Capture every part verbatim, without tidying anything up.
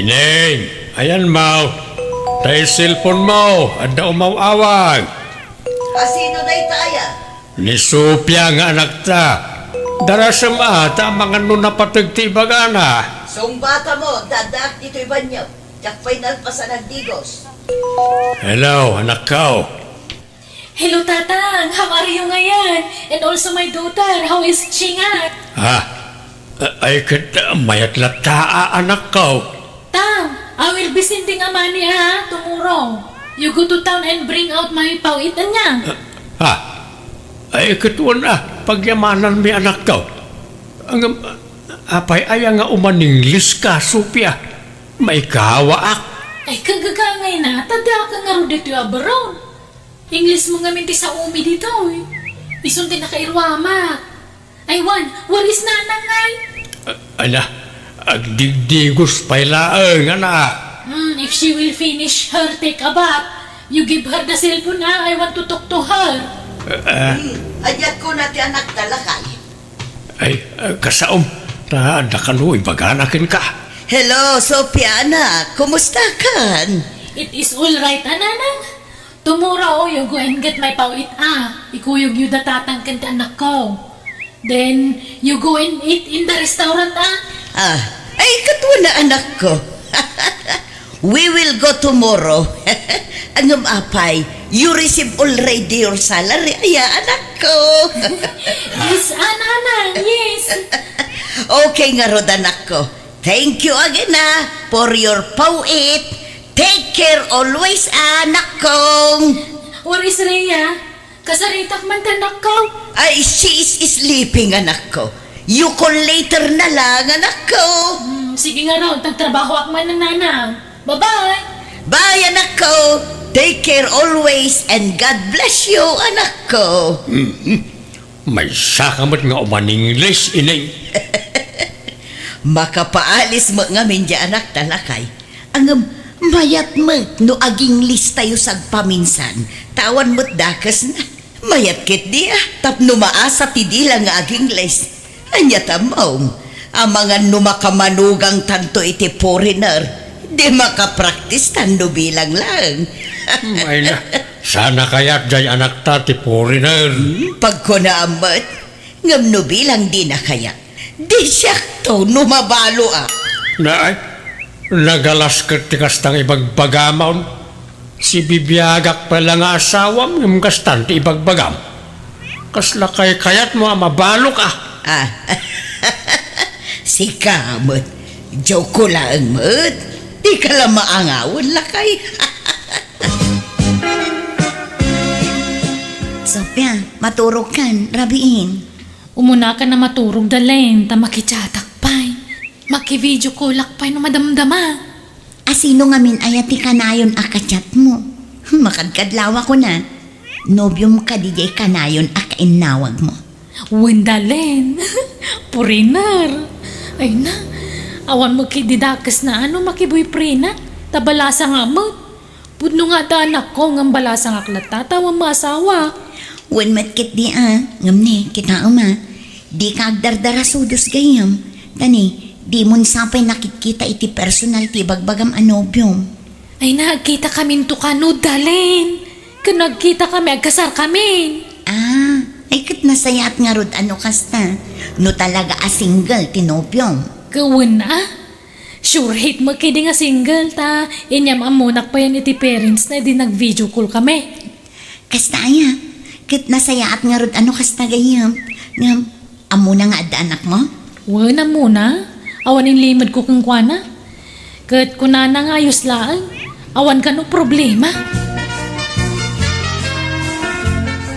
Neng, ayan mo. Tay cellphone mo, adda umaw-awag. Asino dayta aya? Ni Sofia nga anakta. Darasem a, ta amangan no napateg ti ibagana. Sungbata mo, addaak ditoy banio. Diak pay nalpasan agdigos. Hello, anakko. Hello, Tatang. How are you ngayon? And also my daughter, how is she nga? Ah, ay ket, ah, mayat latta a anakko. Tang, I will be sending a money, ha, tomorrow. You go to town and bring out my pawit, anya? Ah, ay ket wen a, pagyamananmi, anakko. Ngem, apay aya nga umaninglis ka, Sofia? Maikawaak. Ay, kagagangay na, ta diak ngarud ditoy abroad. English mo ngamin ti saomi ditoy. Isun ti nakairuamak. Ay, wen, where is Nanang, ay? Ala, agdigdigos pay laeng, anak. Hmm, if she will finish her take a bath, you give her the cellphone, ah. I want to talk to her. Ah. Hmm, ania kuna ti anakta, lakay? Ay, ah, kasaom, ta adda kano ibagana kenka. Hello, Sofia, anak. Kumusta kan? It is all right, a, Nanang. Tomorrow, you go and get my pawit, ah. Ikuyogyo da Tatang ken ti anakko. Then, you go and eat in the restaurant, ah. Ah, ay, ket wen a, anakko. We will go tomorrow. Ngem apay, you receive already your salary, aya, anakko? Yes, a, Nanang, yes. Okay ngarud, anakko. Thank you again, ah, for your pawit. Take care always, anakko. Where is Rhea? Kasaritak man ti anakko. Ay, she is sleeping, anakko. You call later na lang, anakko. Hmm, sige ngarud, agtrabahoak man, Nanang. Bye-bye. Bye, anakko. Take care always and God bless you, anakko. Mhm. Maysa ka met nga umaninglis, ineng. Makapaalis met ngamin diay anakta, lakay. Ngem, mayat met no aginglis tayo sagpaminsan, ta awan met dakesna. Mayat ketdi a, tapno maasa ti dila nga aginglis. Ania ta, Mom? Amangan no makamanugang tanto iti foreigner, di makapraktis tan no bilang laeng. Ay na, sana kayat diay anakta ti foreigner. Hmm, pagkunaam met, ngem no bilang dina kayat, di siakto no mabaloak. Naay, nagalas ket ti kasta nga ibagbagam. Sibibiagak pay la nga asawam ngem kastan ti ibagbagam. Kasla kaykayatmo a mabalok a? Ah, sika met. Joke ko laeng met. Dika la maangawen, lakay. Sofia, maturogkan, rabiin. Umunakan a maturog, Dalen, ta makichatak pay. Maki-video callak pay no madamdama. Asino ngamin aya ti kanayon a kachatmo? Makadkadlaw a kuna. Nobiom kadi diay kanayon a kainnawagmo? Wen, Dalen. Foreigner. Ay na, awan met ketdi dakesna a no makiboyfriendak, ta balasangak met. Pudno nga adda anakko, ngem balasangak latta ta awan met asawak. Wen met ketdi a, ngem ne, kitaem a, dika agdardarasudos gayyem, ta ne, dimon sa pay nakitkita iti personal ti ibagbagam a nobiom. Ay na, agkitakaminto kano, Dalen. Ken agkitakami, agkasarkamin. Ah, ay ket nasayaat ngarud a no kasta, no talaga a single ti nobiom. Ket wen a, sure hit met ketdi nga single ta inyam-ammonak payen iti parentsna idi nag-video call kami. Kasta aya, ket nasayaat ngarud a no kasta gayyem, ngem ammona nga adda anakmo? Wen, ammona. Awan inlimedko kenkuana. Ket kunana nga ayos laeng, awan kano problema.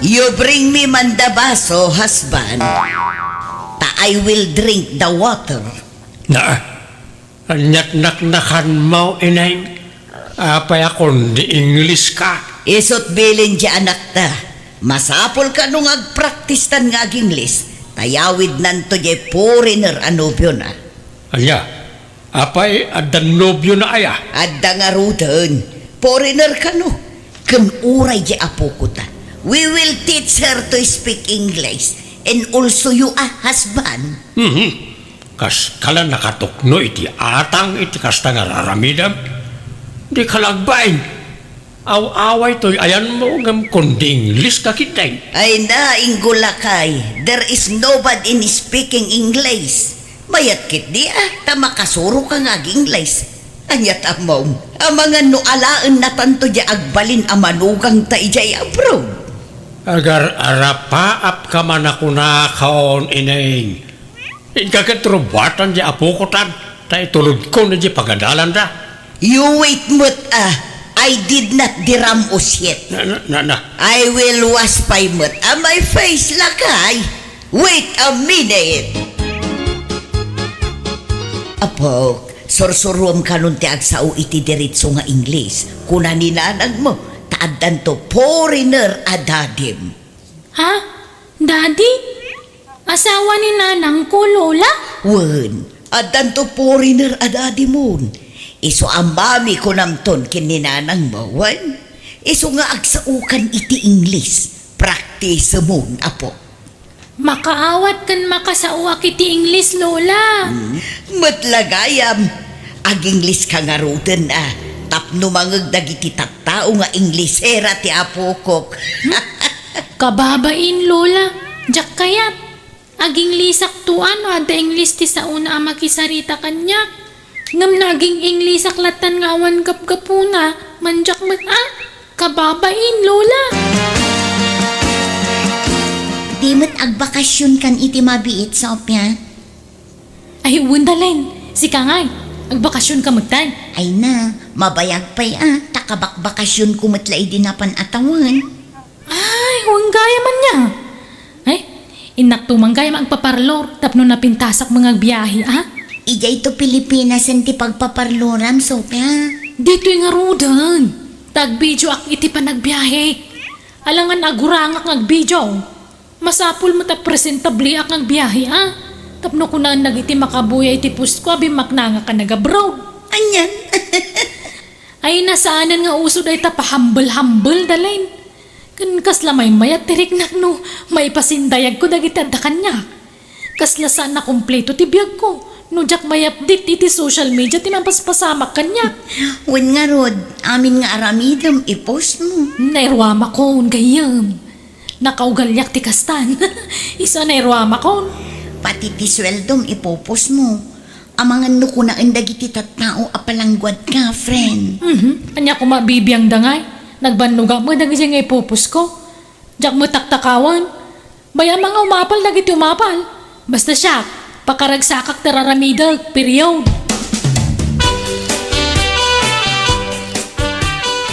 You bring me man the baso, husband, ta I will drink the water. Naa, ania't naknakanmo, ineng? Apay a kundi English ka? Isu't bilin ti anakta. Masapul kano nga agpraktistan nga ag-English, ta yawidnanto diay foreigner a nobiona. Ania? Apay, adda nobiona aya? Adda ngaruden. Foreigner kano. Ken uray diay apokota. We will teach her to speak English and also you a husband. Mhm. Kaskala nakatukno iti atang iti kasta nga ar-aramidem? Dika la agbain. Aw-away toy ayanmo ngem kundi Ingles ka ketdin. Ay na, Inggolakay, there is no bad in speaking English. Mayat ketdi a, ta makasuroka nga ag-Ingles. Ania ti ammom? Amangan no alaennatanto diay agbalin a manugangta idiay abroad. Agar-arapaapka man a kunakon, Ineng. Inka ket rubuatan diay apokon, ta itulodkon idiay pagadalanda. You wait met a, I did not diram usiet. Na, na, na, na. I will wash pay met a my face, lakay. Wait a minute. Apok, sursuruem kanon ti agsao iti diretso nga Ingles. Kuna ni nanangmo, ta addanto foreigner a dadim. Ha? Daddy? Asawa ni nanangko, Lola? Wen, addanto foreigner a dadimon. Isu a mami kunamton ken ni nanangmo, wen? Isu nga agsaokan iti Ingles. Praktisemon, apo. Makaawat ken makasaoak iti Ingles, Lola. Hmm. Met la gayam, ag-Ingles ka ngaruden a, tapno mangeg dagiti tattao nga Inglesera ti apokok. Kababain, Lola. Diak kayat. Ag-Inglesakto a no adda Ingles ti saona a makisarita kaniak. Ngem no aging-Inglesak lattan nga awan gapgapuna, mandiak met a. Kababain, Lola. Di met agbakasionkan iti mabiit, Sofia? Ay, wen, Dalen. Sika ngay, agbakasionka metten? Ay na, mabayag pay a, ta kabakbakasionko met la idi napan a tawen. Ay, wen gayam ania. Ay, innakto man gayam agpaparlor tapno napintasak met nga agbiahe, a? Idiay to Pilipinas ti pagpaparloram, Sofia. Ditoy ngaruden. Ta agbideoak iti panagbiahek. Alangan agurangak nga agbideo. Masapul met a presentableak nga agbiahe, a? Tapno kunaen dagiti makabuya iti postko a bimmaknangak a nag-abroad. Anian? Ay, na saanen nga uso dayta pahambel-hambel, Dalen. Ken kasla maymayat ti riknak no maipasindayagko dagiti adda kaniak. Kasla saan a kompleto ti biagko no diak may-update iti social media ti mapaspasamak kaniak. Wen ngarud, amin nga aramidem, i-post mo. Nairuamakon, gayyem. Nakaugaliak ti kastan. Isu a nairuamakon. Pati ti sueldom, ipo-post mo. Amangan no kunaen dagiti tattao a palangguadka, friend. Mhm. Ania koma bibiangda ngay? Nagbannogak met dagiti nga ipo-postko. Diak met taktakawan. Bay-am nga umapal dagiti umapal. Basta siak, pakaragsakak ti ar-aramidek, period.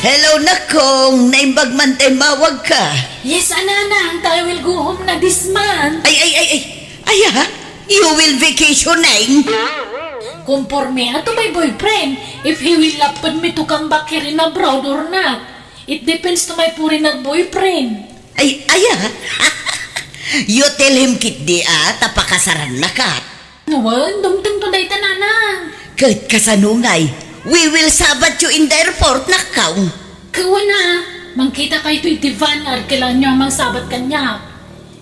Hello, Nakong. Naimbag man ta immawagka. Yes, a, Nanang, ta I will go home na this month. Ay, ay, ay, ay. Aya, you will vacationing? Konforme a to my boyfriend if he will lapad me to come back here in abroad or not. It depends to my foreigner boyfriend. Ay, aya? You tell him ketdi a, ta pakasarannakat. Wen, dumtengto dayta, Nanang. Ket kasano ngay? We will sabat you in the airport, Nakong. Ket wen a, mangkitakayto iti van nga arkelaenyo a mangsabat kaniak.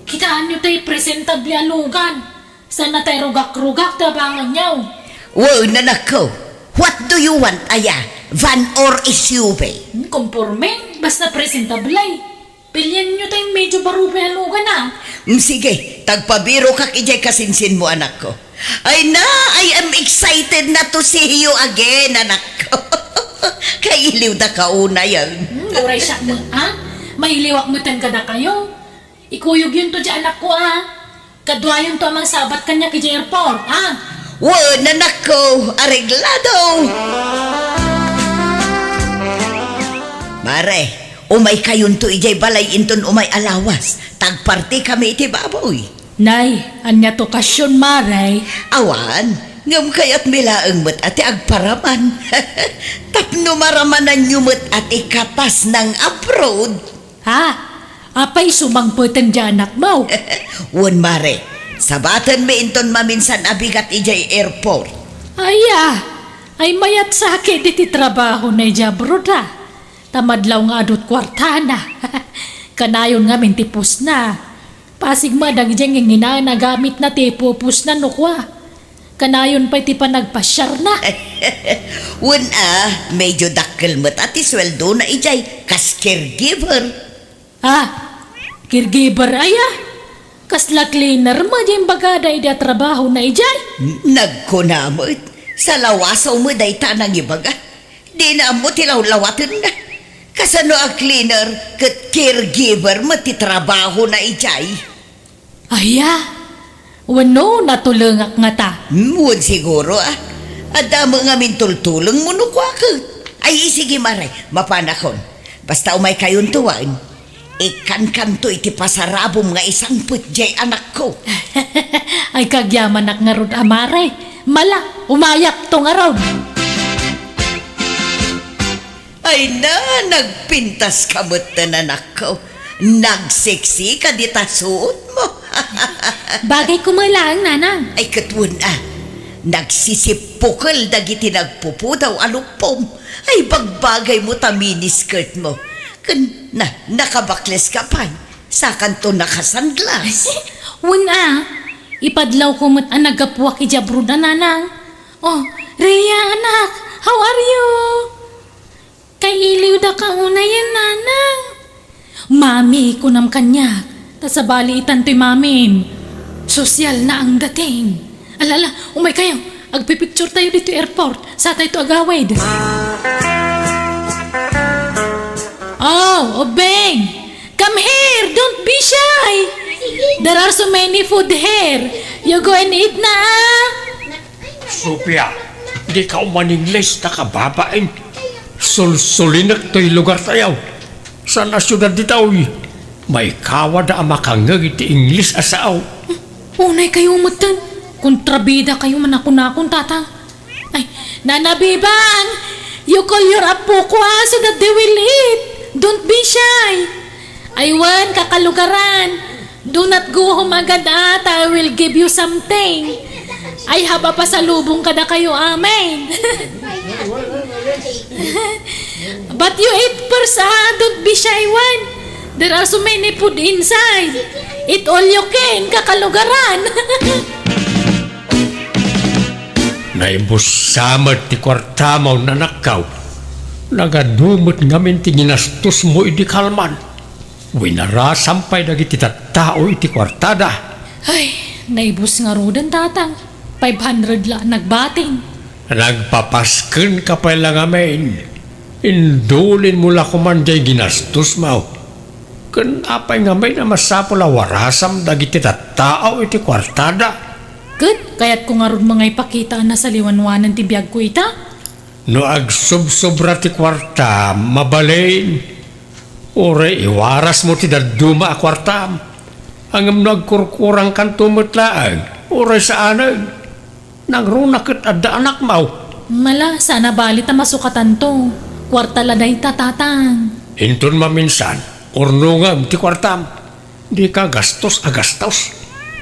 Kitaenyo tay presentable a lugan. Saan a tay rugak-rugak ti abanganyo. Wen, anakko. What do you want, aya? Van or S U V? Hmm, konporme. Basta presentable. Pilienyo tay medyo barubay a lugan, a. Mm, sige, ta agpabirokak idiay kasinsinmo, anakko. Ay na, I am excited na to see you again, anakko. Kailiwdaka unay, a. Hmm, uray siak met, a. Mailiwak metten kadakayo. Ikuyogyonto diay anakko, a. Kaduayonto a mangsabat kaniak idiay airport, a. Wen, anakko, areglado. Mare, umaykayonto idiay balay inton umay a lawas, ta agpartikami iti baboy. Nay, ania ti okasion, Mare? Awan, ngem kayatmi laeng met a ti agparaman. Tapno maramananyo met a ti kapas nang-abroad. Ha? Apay isu mangpeten diay anakmo? Wen, Mare. Sabatenmi inton maminsan a bigat idiay airport. Aya, ay mayat sa ketdi ti trabahona idiay abroad, a. Ta madlaw nga adu ti kuartana. Kanayon ngamin ti postna. Pasig met dagiti nginginaen a gamitna ti ipupostna no kua. Kanayon pay ti panagpasiarna. Wen a, medyo dakkel met a ti sueldona idiay kas caregiver. Ah, caregiver aya? Kasla cleaner met diay imbagada idi a trabahona idiay? N-, nagkuna met, salawasaw met dayta a nangibaga. Dina ammo ti lawlawatenna. Kasano a cleaner ket caregiver met ti trabahona idiay? Aya, wenno natulengak ngata? Hmm, wen siguro, ah. Adda met ngamin tultulengmo no kua ket. Ay, sige, Mare, mapanakon. Basta umaykayonto, wen. Ikkankanto iti pasarabom nga isangpet diay anakko. Ay, kagyamanak ngarud a, Mare. Mala, umayakto ngarud. Ay na, nagpintas ka met, anakko. Nagseksi ka dita suotmo. Bagay koma laeng, Nanang. Ay, ket wen a, nagsisippukel dagiti nagpupudaw a luppom. Ay, bagbagaymo ta miniskirtmo. Ken na, nakabakles ka pay. Sakanto nakasanglas. Wen a, ipadlawko met a naggapuak idiay abroad a, Nanang. Oh, Rhea, anak, how are you? Kailiwdaka unayen, Nanang. Mami, kunam kaniak. Ta sabali itan toy mamim. Sosyal na ang dating. Ala, ala, umaykayo. Agpipicture tayo ditoy airport. Satayto agawid. Oh, Obeng! Come here! Don't be shy! There are so many food here. You go and eat na, ah! Sofia, dika umaningles, ta kababain. Sulsulinek toy lugartayo. Saan a siudad ditoy? Maikawada a makangngeg iti Ingles a sao. Unaykayo metten. Kontrabidakayo man a kunakon, Tatang. Ay, Nana Bibang, you call your apoko, ah, so that they will eat. Don't be shy. Ay wen, kakalugaran. Do not go home agad, ah, ta I will give you something. I have a pasalubong kadakayo amin. But you eat first, ah. Don't be shy one. There are so many food inside. Eat all you can, kakalugaran. Naibussa met ti kuartamo, anakko. Nagadu met ngamin ti ginastosmo idi kalman. Winarasam pay dagiti tattao iti kuartada. Ay, naibus ngaruden, Tatang. Five hundred la nagbating. Nagpapaskenka pay la ngamin. Indulinmo la koman diay ginastosmo. Ken apay ngamin a masapul a warasam dagiti tattao iti kuartada? Ket kayatko ngarud nga ipakita a nasaliwanwanan ti biagko ita. No agsubsobra ti kuartam, mabalin. Uray iwarasmo ti dadduma a kuartam. Ngem no agkurkurangkanto met laeng, uray saanen. Nangruna ket adda anakmo. Mala, saan a bali ta masukatanto. Kuarta la dayta, Tatang. Inton maminsan, urnongem ti kuartam. Dika gastos a gastos.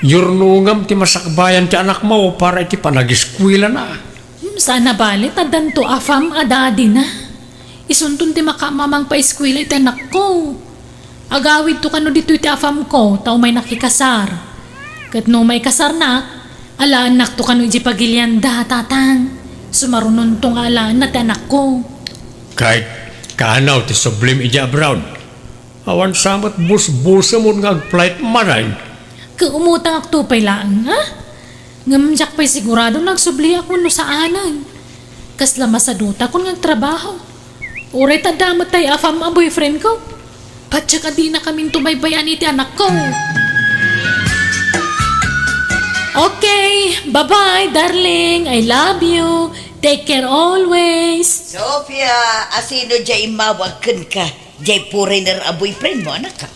Yurnongem ti masakbayan ti anakmo para iti panagiskuelana. Hmm, saan a bali ta addanto AFAM a daddyna. Isunton ti makaammo a mangpaiskuela iti anakko. Agawidto kano ditoy ti AFAM ko, ta umaynak ikasar. Ket no umaykasarnak, alaennakto kano idiay pagilianda, Tatang. Sumarunonto nga alaenna ti anakko. Ket kaano ti sublim idiay abroad? Awan sa met busbusemon nga ag-flight manen. Ket umutangakto pay laeng, ha? Ngem diak pay sigurado no agsubliak wenno saanen. Kasla masadutakon nga agtrabaho. Uray ta adda met tay AFAM a boyfriend ko. Patiek a dinakaminto baybay-an iti anakko. Okay, bye-bye, darling. I love you. Take care always. Sofia, asino diay immawag kenka? Diay foreigner a boyfriend mo, anakko?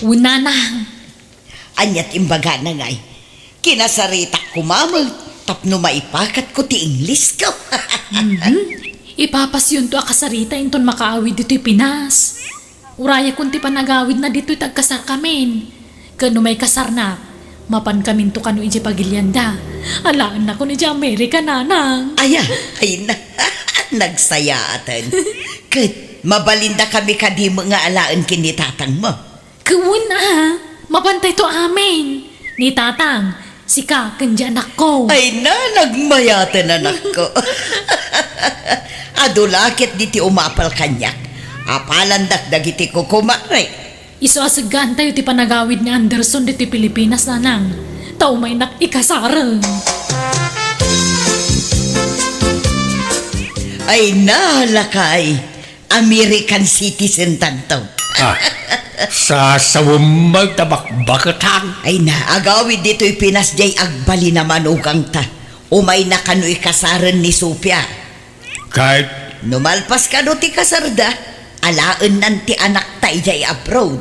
Wen, Nanang. Ania ti imbagana ngay? Kinasaritak koma met tapno maipakatko ti Inglesko. Mhm. Ipapasyonto a kasarita inton makaawid ditoy Pinas. Urayakon ti panagawidna ditoy ta agkasarkamin. Ken no maikasarnak, mapankaminto kano idiay pagilianda. Alaennakon idiay Amerika, Nanang. Aya, ay na. Nagsayaaten. Ket mabalindakami kadi met nga alaen ken ni tatangmo? Ket wen a, mapantayto amin. Ni tatang, Sika ken di anakko. Ay na, nagmayaten, anakko. Adu la ket diti umapal kaniak. Apalandak dagiti kukumare. Isu a seggaantayo ti panagawid ni Anderson ditoy Pilipinas, nanang. Ta umaynak ikasaren. Ay na, lakay. American citizen tanto. Ah, sasawem met a bakbaketang. Ay na, agawid ditoy Pinas jay agbalin a manugangta. Umayna kano ikasaren ni Sofia. Ket? No malpas kano ti kasarda, alaennan ti anakta idiay abroad.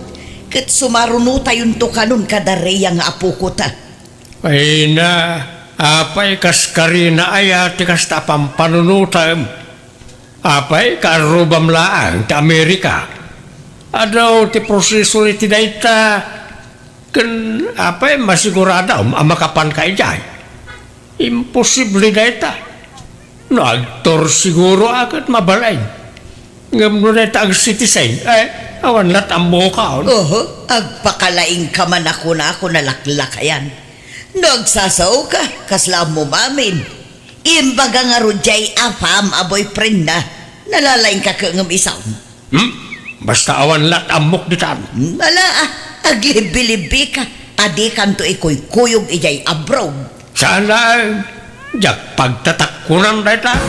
Ket sumarunotayonto kanon kada Rhea nga apokota. Ay na, apay kas karina aya ti kasta a pampanunotem? Apay, kaarrubam laeng ti Amerika? Adu ti proseso iti dayta, ken apay masiguradam a makapanka idiay? Imposible dayta. No agtor siguro a ket mabalin. Ngem no dayta ag-citizen, eh, awan lat ammokon. Oho, agpakalaingka man a kunako nalaklakayan. No agsasaoka, kasla ammom amin. Imbaga ngarud jay apam a boyfriendna, nalalaingka ket ngem isam. Hmm? Basta awan lat ammok ditan. Hmm, ala, ah, aglibbilibbika, a dikanto ikuykuyog idiay abroad. Saan laeng, diak pagtatakkunan dayta.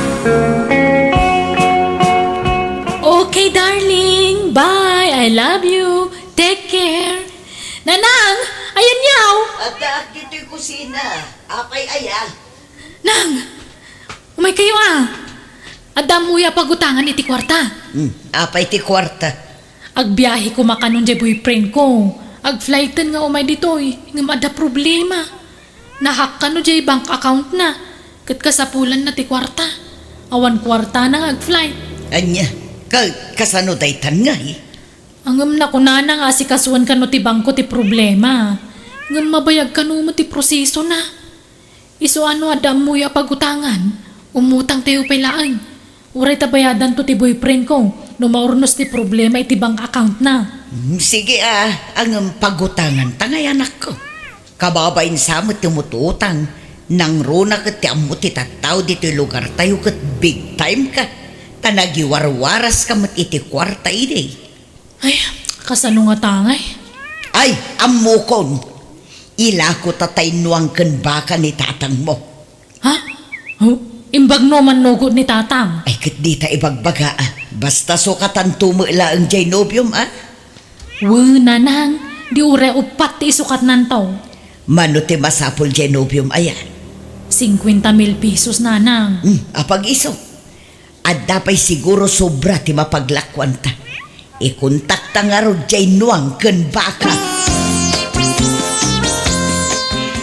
Okay, darling. Bye. I love you. Take care. Nanang, ayanyaw. Addaak ditoy kusina. Apay aya? Nang, umaykayo a. Adda ammoyo a pagutangan iti kuarta. Hmm, apay ti kuarta? Agbiahe koma kanon jay boyfriend ko. Agflighten nga umay ditoy, ngem adda problema. Nahack kano jay bank account na, ket kasapulanna ti kuarta. Awan kuartana nga agflight. Ania, ka-, kasano daytan ngay? Ngem nakunana nga asikasuan kano ti bangko ti problema. Ngem mabayag kano met ti prosesona. Isu a no adda ammoyo a pagutangan, umutangtayo pay laeng. Uray ta bayadanto ti boyfriend ko no maurnos ti problema iti bank account na. Hmm, sige a, ngem pagutanganta ngay, anakko. Kababain sa met ti umututang, nangruna ket ti ammo ti tattao ditoy lugartayo ket big time ka. Ta nagiwarwaraska met iti kuarta idi. Ay, kasano ngata ngay? Ay, ammokon. Ilako ta tainnuang ken baka ni tatangmo. Ha? Oh, imbag no mannugot ni tatang? Ay, ket dita ibagbaga, ah. Basta sukatanto met laeng jay nobiom, ah. Wen, nanang, di uray uppat ti isukatnanto. Mano ti masapul jay nobiom aya? Singkuenta mil pesos, nanang. Hmm, apag-isu. Adda pay siguro sobra ti mapaglakuanta. Ikontakta ngarud jay nuang ken baka.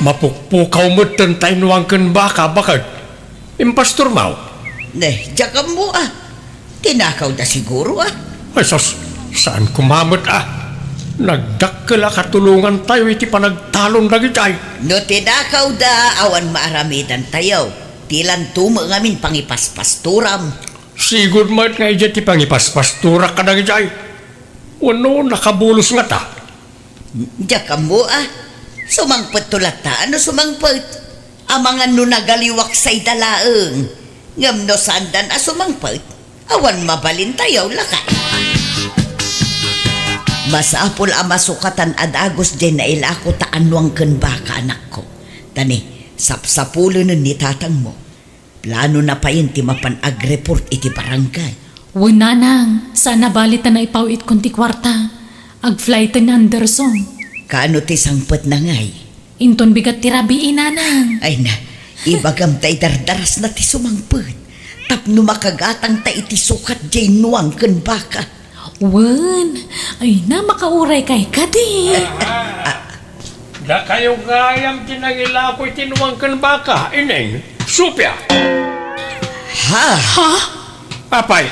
Mapukpukaw metten tay nuang ken baka, baket? Impastormaw? Ne, diak ammo a. Tinakawda siguro a. Ay sus, saan koma met a. Nagdakkel a katulongantayo iti panagtalon dagijay. No tinakawda, awan maaramidantayo. Ti lanto met ngamin pangipaspastoram. Sigud met nga idiay ti pangipaspastorak kadagijay. Wenno nakabulos ngata? Diak ammo a. Sumangpetto latta a no sumangpet. Amangan no nagaliwak sayda laeng. Ngem no saandan a sumangpet, awan mabalintayo, lakay. Masapul a masukatan a dagus diay nailako ta a nuang ken baka, anakko. Ta ne, sapsapulenen ni tatangmo. Planona payen ti mapan agreport iti barangay. Wen, nanang, saan a bali ta naipawit kon ti kuarta. Agflighten ni Anderson. Kaano ti sangpetna ngay? Inton bigat ti rabii, nanang. Ay na, ibagam ta idardarasna ti sumangpet. Tapno makagatangta iti sukat diay nuang ken baka. Wen, ay na, makauraykay kadi. Dakayo gayam ti nangilako iti nuang ken baka, ineng, Sofia. Ha? Ha? Apay,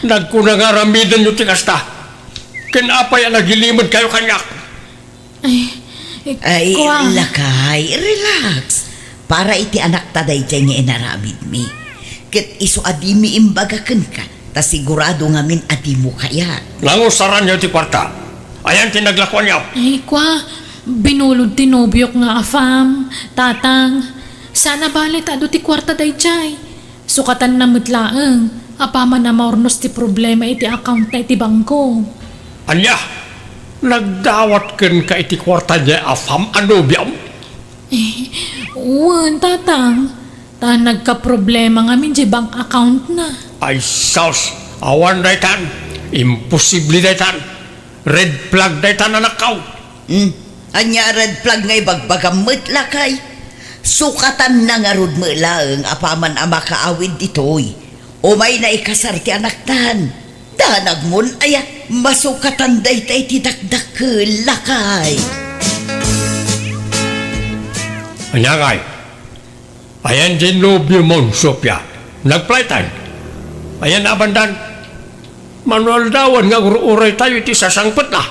nagkuna nga aramidenyo ti kasta. Ken apay a nagilimed kayo kaniak? Ay, eh, Ay, kua. Lakay, relax. Para iti anakta daydiay nga inaramidmi. Ket isu a dimi imbaga kenka, ta sigurado ngamin a dimo kayat. Nangusaranyo ti kuarta. Ayan ti naglakuanyo. Ay, kua, Binulod ti nobiok nga afam, Tatang. Saan a bale ta adu ti kuarta daydiay. Sukatanna met laeng, apaman a maurnos ti problema iti accountna iti bangko. Ania? Nagdawat kenka iti kuarta diay afam a nobiom? Eh, wen, Tatang. Ta nagkaproblema ngamin diay bank accountna. Ay sus, awan daytan. Imposible daytan. Red flag daytan, anakko. Hmm. Ania a red flag nga ibagbagam met, lakay? Sukatanna ngarud met laeng apaman a makaawid ditoy. Umayna ikasar ti anaktan. Danagmon aya, masukatan dayta iti dakdakkel, lakay. Ania ngay? Ayan diay nobiomon, Sofia. Nagflight time. Ayan a bandan. Mano aldawan nga agur-uraytayo iti sasangpetna.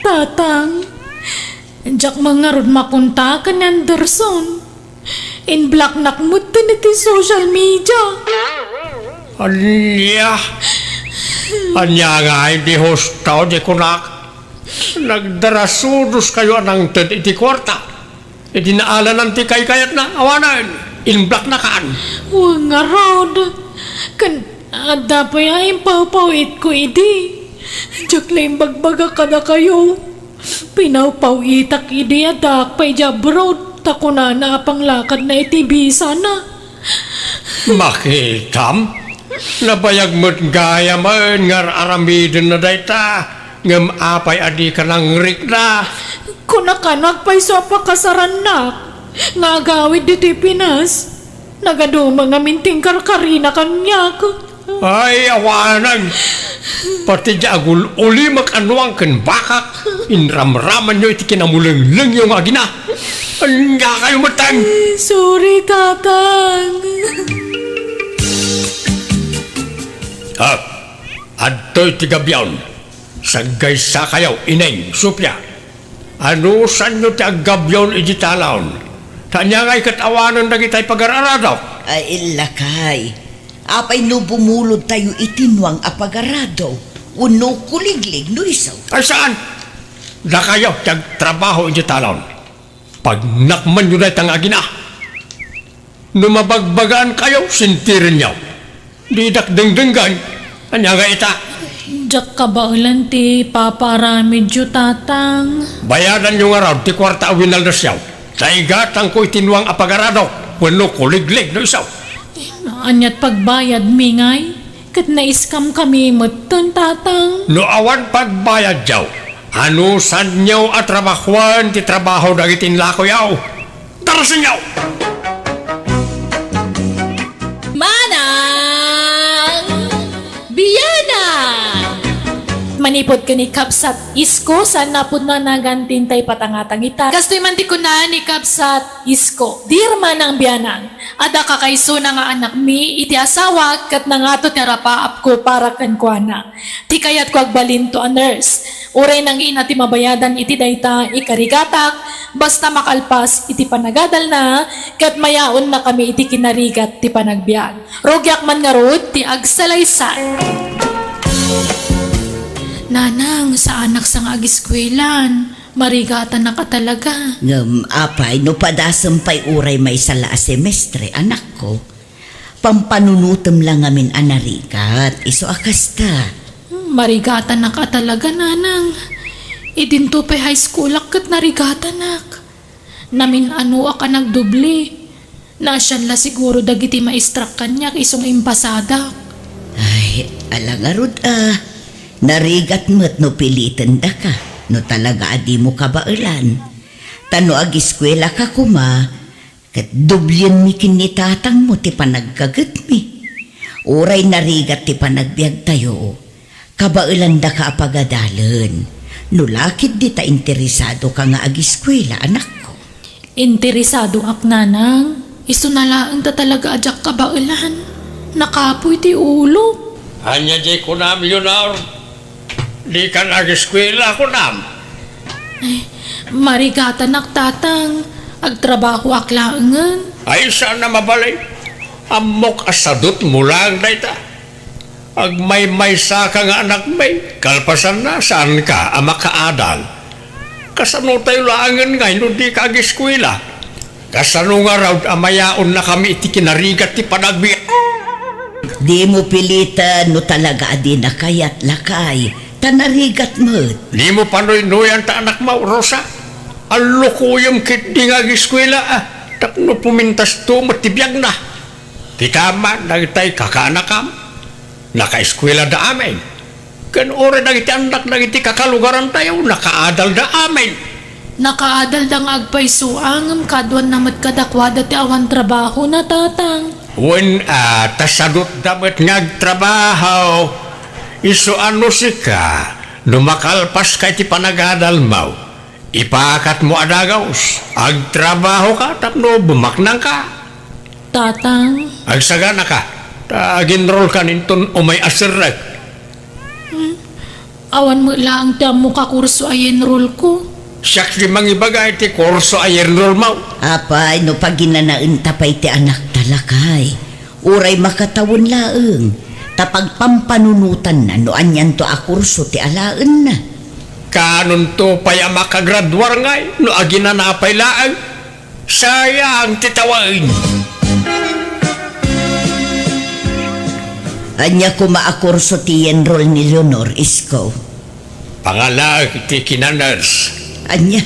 Tatang, diak man ngarud makontak ken ni Anderson. In-blocknak metten iti social media. Ania? Ania ngay ti husto diay kunak? Nagdarasudoskayo a nangted iti kuarta. Idi naalanan ti kaykayatna, awanen, in-blocknakan. Wen ngarud. Ken adda pay a impawpaw-itko idi. Diak la imbagbaga kadakayo. Pinawpaw-itak idi addaak pay idiay abroad, ta kunana a panglakadna iti bisana. Makitam? Nabayag met gayamen nga ar-aramidenna dayta, ngem apay a dika nangrikna? Kunakano agpayso a pakasarannak nga agawid ditoy Pinas? Nagaduma ngamin ti inkarkarina kaniak. Ay, awanen! Pati diay agul-ulimek a nuang ken bakak, inramramanyo iti kinamulenglengyo nga agina. Ania kayo metten? Sorry, Tatang. Ah, adtoy ti gabion. Saggaysakayo, Ineng, Sofia. Anusanyo ti aggabion idiay talaon? Ta ania ngay ket awanen dagitay pagar-aradok? Ay, lakay. Apay no bumulodtayo iti nuang a pagarado wenno kuliglig no isu? Ay, saan? Dakayo ti agtrabaho idiay talaon. Pagnakmanyo dayta nga agina. No mabagbagaankayo, sentirenyo. Didak dengdenggen. Ania nga ita? Diak kabaelan ti ipapaaramidyo, Tatang. Bayadanyo ngarud ti kuarta a winalnesyo. Ta igatangko iti nuang a pagarado wenno kuliglig no isu. Aniat pagbayadmi ngay? Ket na-scam kami metten, Tatang. No awan pagbayadyo, anusanyo a trabahoen ti trabaho dagiti inlakoyo? Tarasenyo! Manang Bianang! Manipud ken ni Kabsat Isko, saan a pudno a nagantin ta ipatangatang ita. Kastoy man ti kuna ni Kabsat Isko, Dear Manang Bianang, adda kakaysona nga anakmi iti asawak ket nangato ti arapaapko para kenkuana. Ti kayatko, agbalinto a nurse. Uray nangina ti mabayadan iti dayta ikarigatak, basta makalpas iti panagadalna, ket mayaonnakami iti kinarigat ti panagbiag. Rugiak man ngarud ti agsalaysay. Nanang, saanak sa nga agiskuelan. Marigatanak a talaga. Ngem apay no padasem pay uray maysa la a semestre, anakko? Pampanunotem la ngamin a narigat, isu a kasta. Hmm, marigatanak a talaga, Nanang. Idinto pay high schoolak ket narigatanak. Namin-anoak a nagdubli. Naasian la siguro dagiti maestrak kaniak isu nga impasadak. Ay, ala ngarud a. Narigat met no pilitendaka, no talaga a dimo kabaelan. Ta no agiskuelaka koma, ket dublienmi ken ni tatangmo ti panagkagetmi. Uray narigat ti panagbiagtayo, kabaelandaka a pagadalen. No la ketdi ta interesadoka nga agiskuela, anakko. Interesadoak, Nanang. Isuna laeng ta talaga a diak kabaelan. Nakapuy ti ulok. Ania diay kunam, Leonor? Dikan agiskuela, kunam? Ay, marigatanak, Tatang. Agtrabahoak laengen. Ay, saan a mabalin. Ammok a sadutmo laeng dayta. Agmaymaysaka nga anakmi, kalpasanna, saanka a makaadal. Kasano tayo laengen ngay no dika agiskuela? Kasano ngarud a mayaonnakami iti kinarigat ti panagbiag? Dimo piliten no talaga a dina kayat, lakay, ta narigat met. Dimo panuynuyan ta anakmo, Rosa. Allukoyem ketdi nga agiskuela, a, tapno pumintasto met ti biagna. Kitaem man dagitay kakaanakam, nakaeskuelada amin. Ken uray dagiti annak dagiti kakalugarantayo, nakaadalda amin. Nakaadalda nga agpayso, ngem kaduanna met kadakuada ti awan trabahona, Tatang. Wen, a, ta sadutda met nga agtrabaho. Isu a no sika, no makalpaska iti panagadalmo, ipakatmo a dagus, agtrabahoka tapno bumaknangka. Tatang. Agsaganaka, ta aginrolkan inton umay a serrek. Hmm? Awan met laeng ti ammok a kurso a yenrolko. Siak ti mangibaga iti kurso a yenrolmo. Apay, no paginanaenta pay ti anakta, lakay. Uray makatawen laeng, ta pagpampanunotanna no anianto a kurso ti alaenna. Kaanonto pay a makagraduar ngay no aginana pay laeng? Sayang ti tawen. Ania koma a kurso ti yenrol ni Leonor, isko? Pangalaek ti kinaners. Ania?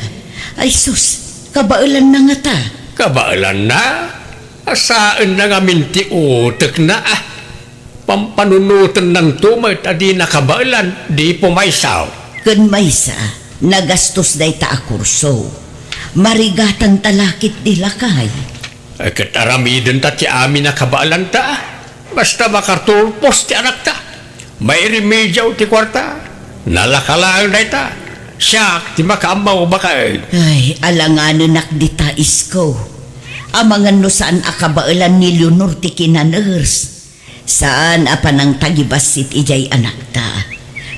Ay sus, kabaelanna ngata. Kabaelanna? Asaenna ngamin ti utekna, a. Pampanunotennanto met a dina kabaelan, di pumaysa. Ken maysa, nagastos dayta a kurso. Marigatanta la ketdi, lakay. Ay, ket aramidenta ti amin a kabaelanta. Basta makaturpos ti anakta. Mairimediaw ti kuarta. Nalaka laeng dayta. Siak ti makaammo, baket. Ay, alanganenak dita, isko. Amangan no saan a kabaelan ni Leonor ti kinaners. Saan a panangtagibassit idiay anakta.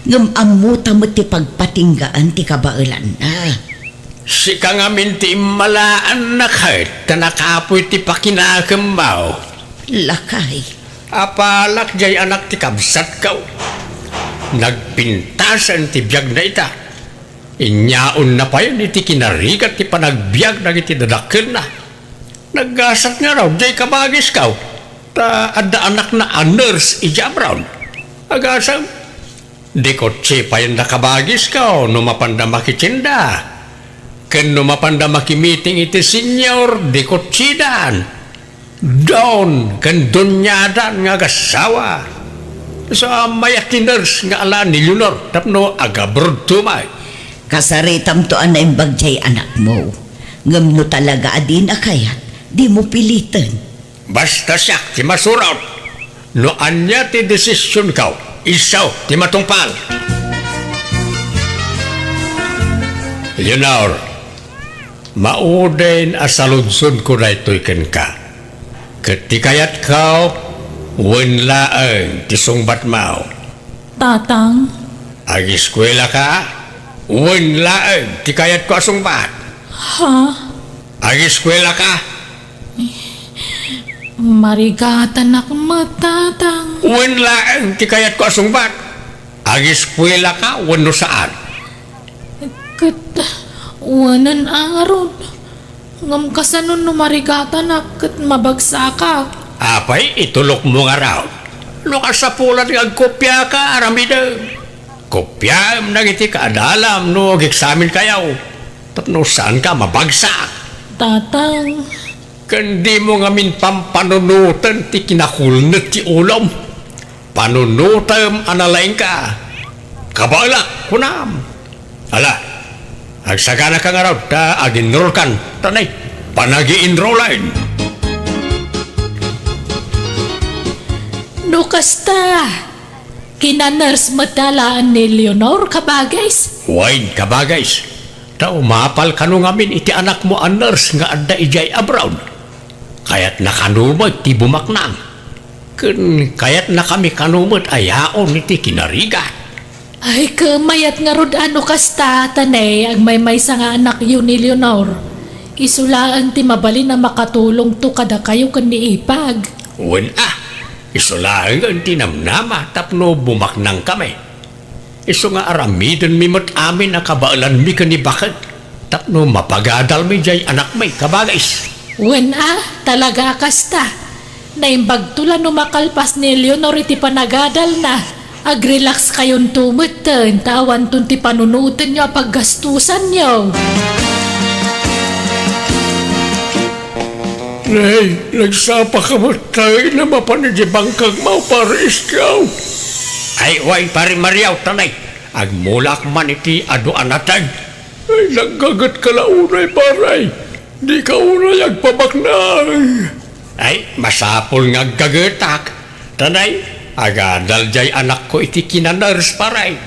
Ngem ammota met ti pagpatinggaan ti kabaelanna. Sika ngamin ti immalaanna ket ta nakapuy ti pakinakemmo. Lakay. Apalak diay anak ti kabsatko. Nagpintasen ti biagna ita. Inyaonna payen iti kinarigat ti panagbiag dagiti dadakkelna. Naggasat ngarud diay kabagisko, ta adda anakna a nurse idiay abroad. Agasem, di kotse payen da kabagisko no mapanda makitinda. Ken no mapanda makimiting iti senior, di kotsidan. Don ken doniadan nga agassawa. Sa mayat ti nurse nga ala ni Leonor tapno agabrodto met. Kasaritamto a naimbag diay anakmo. Ngem no talaga a dina kayat, dimo piliten. Basta siak ti masurot. No ania ti desisionko, isu ti matungpal. Leonor, maudin a saludsodko daytoy kenka. Ket ti kayatko, wen laeng ti sungbatmo. Tatang. Agiskuelaka, wen laeng ti kayatko a sungbat. Ha? Agiskuelaka. Marigatanak met, Tatang. Wen laeng ti kayatko a sungbat. Agiskuelaka wenno saan? Ket wenen ngarud. Ngem kasano no marigatanak ket mabagsakak? Apay, itulokmo ngarud. No kasapulan nga agkopiaka, aramidem. Kopiaem dagiti kaadalam no ageksaminkayo. Tapno saanka mabagsak. Tatang. Ken dimo ngamin pampanunoten ti kinakulnet ti ulom. Panunotem a nalaingka. Kabaelak, kunam. Ala, agsaganaka ngarud ta aginrolkan, ta nay, panagi-enrolan. No kasta, kina-nurse met laeng ni Leonor, kabagis? Wen, kabagis. Ta umapal kano ngamin iti anakmo a nurse nga adda idiay abroad. Kayatna kano met ti bumaknang. Ken kayatnakami kano met a yaon iti kinarigat. Ay, ket mayat ngarud a no kasta, ta nay, agmaymaysa nga anakyo ni Leonor. Isu laeng ti mabalin a makatulongto kadakayo ken ni Ipag. Wen a, isu laengen ti namnama tapno bumaknangkami. Isu nga aramidenmi met amin a kabaelanmi ken ni Baket. Tapno mapagadalmi jay anakmi, kabagis. Wen a, talaga a kasta. Naimbagto la no makalpas ni Leonor iti panagadalna. Ag-relax kayonto metten, ta awanton ti panunotenyo a paggastusanyo. Nay, nagsapaka met ta inam a mapan iti bangkagmo, Pare Iskaw. Ay, way, Pare Mariaw, tanay. Agmulak man iti adu a nateg. Ay, naggagetka la unay, pare. Dika unay agpabaknang. Ay, masapul nga aggagetak. Tanay, agadal jay anakko iti kina-nurse, pare.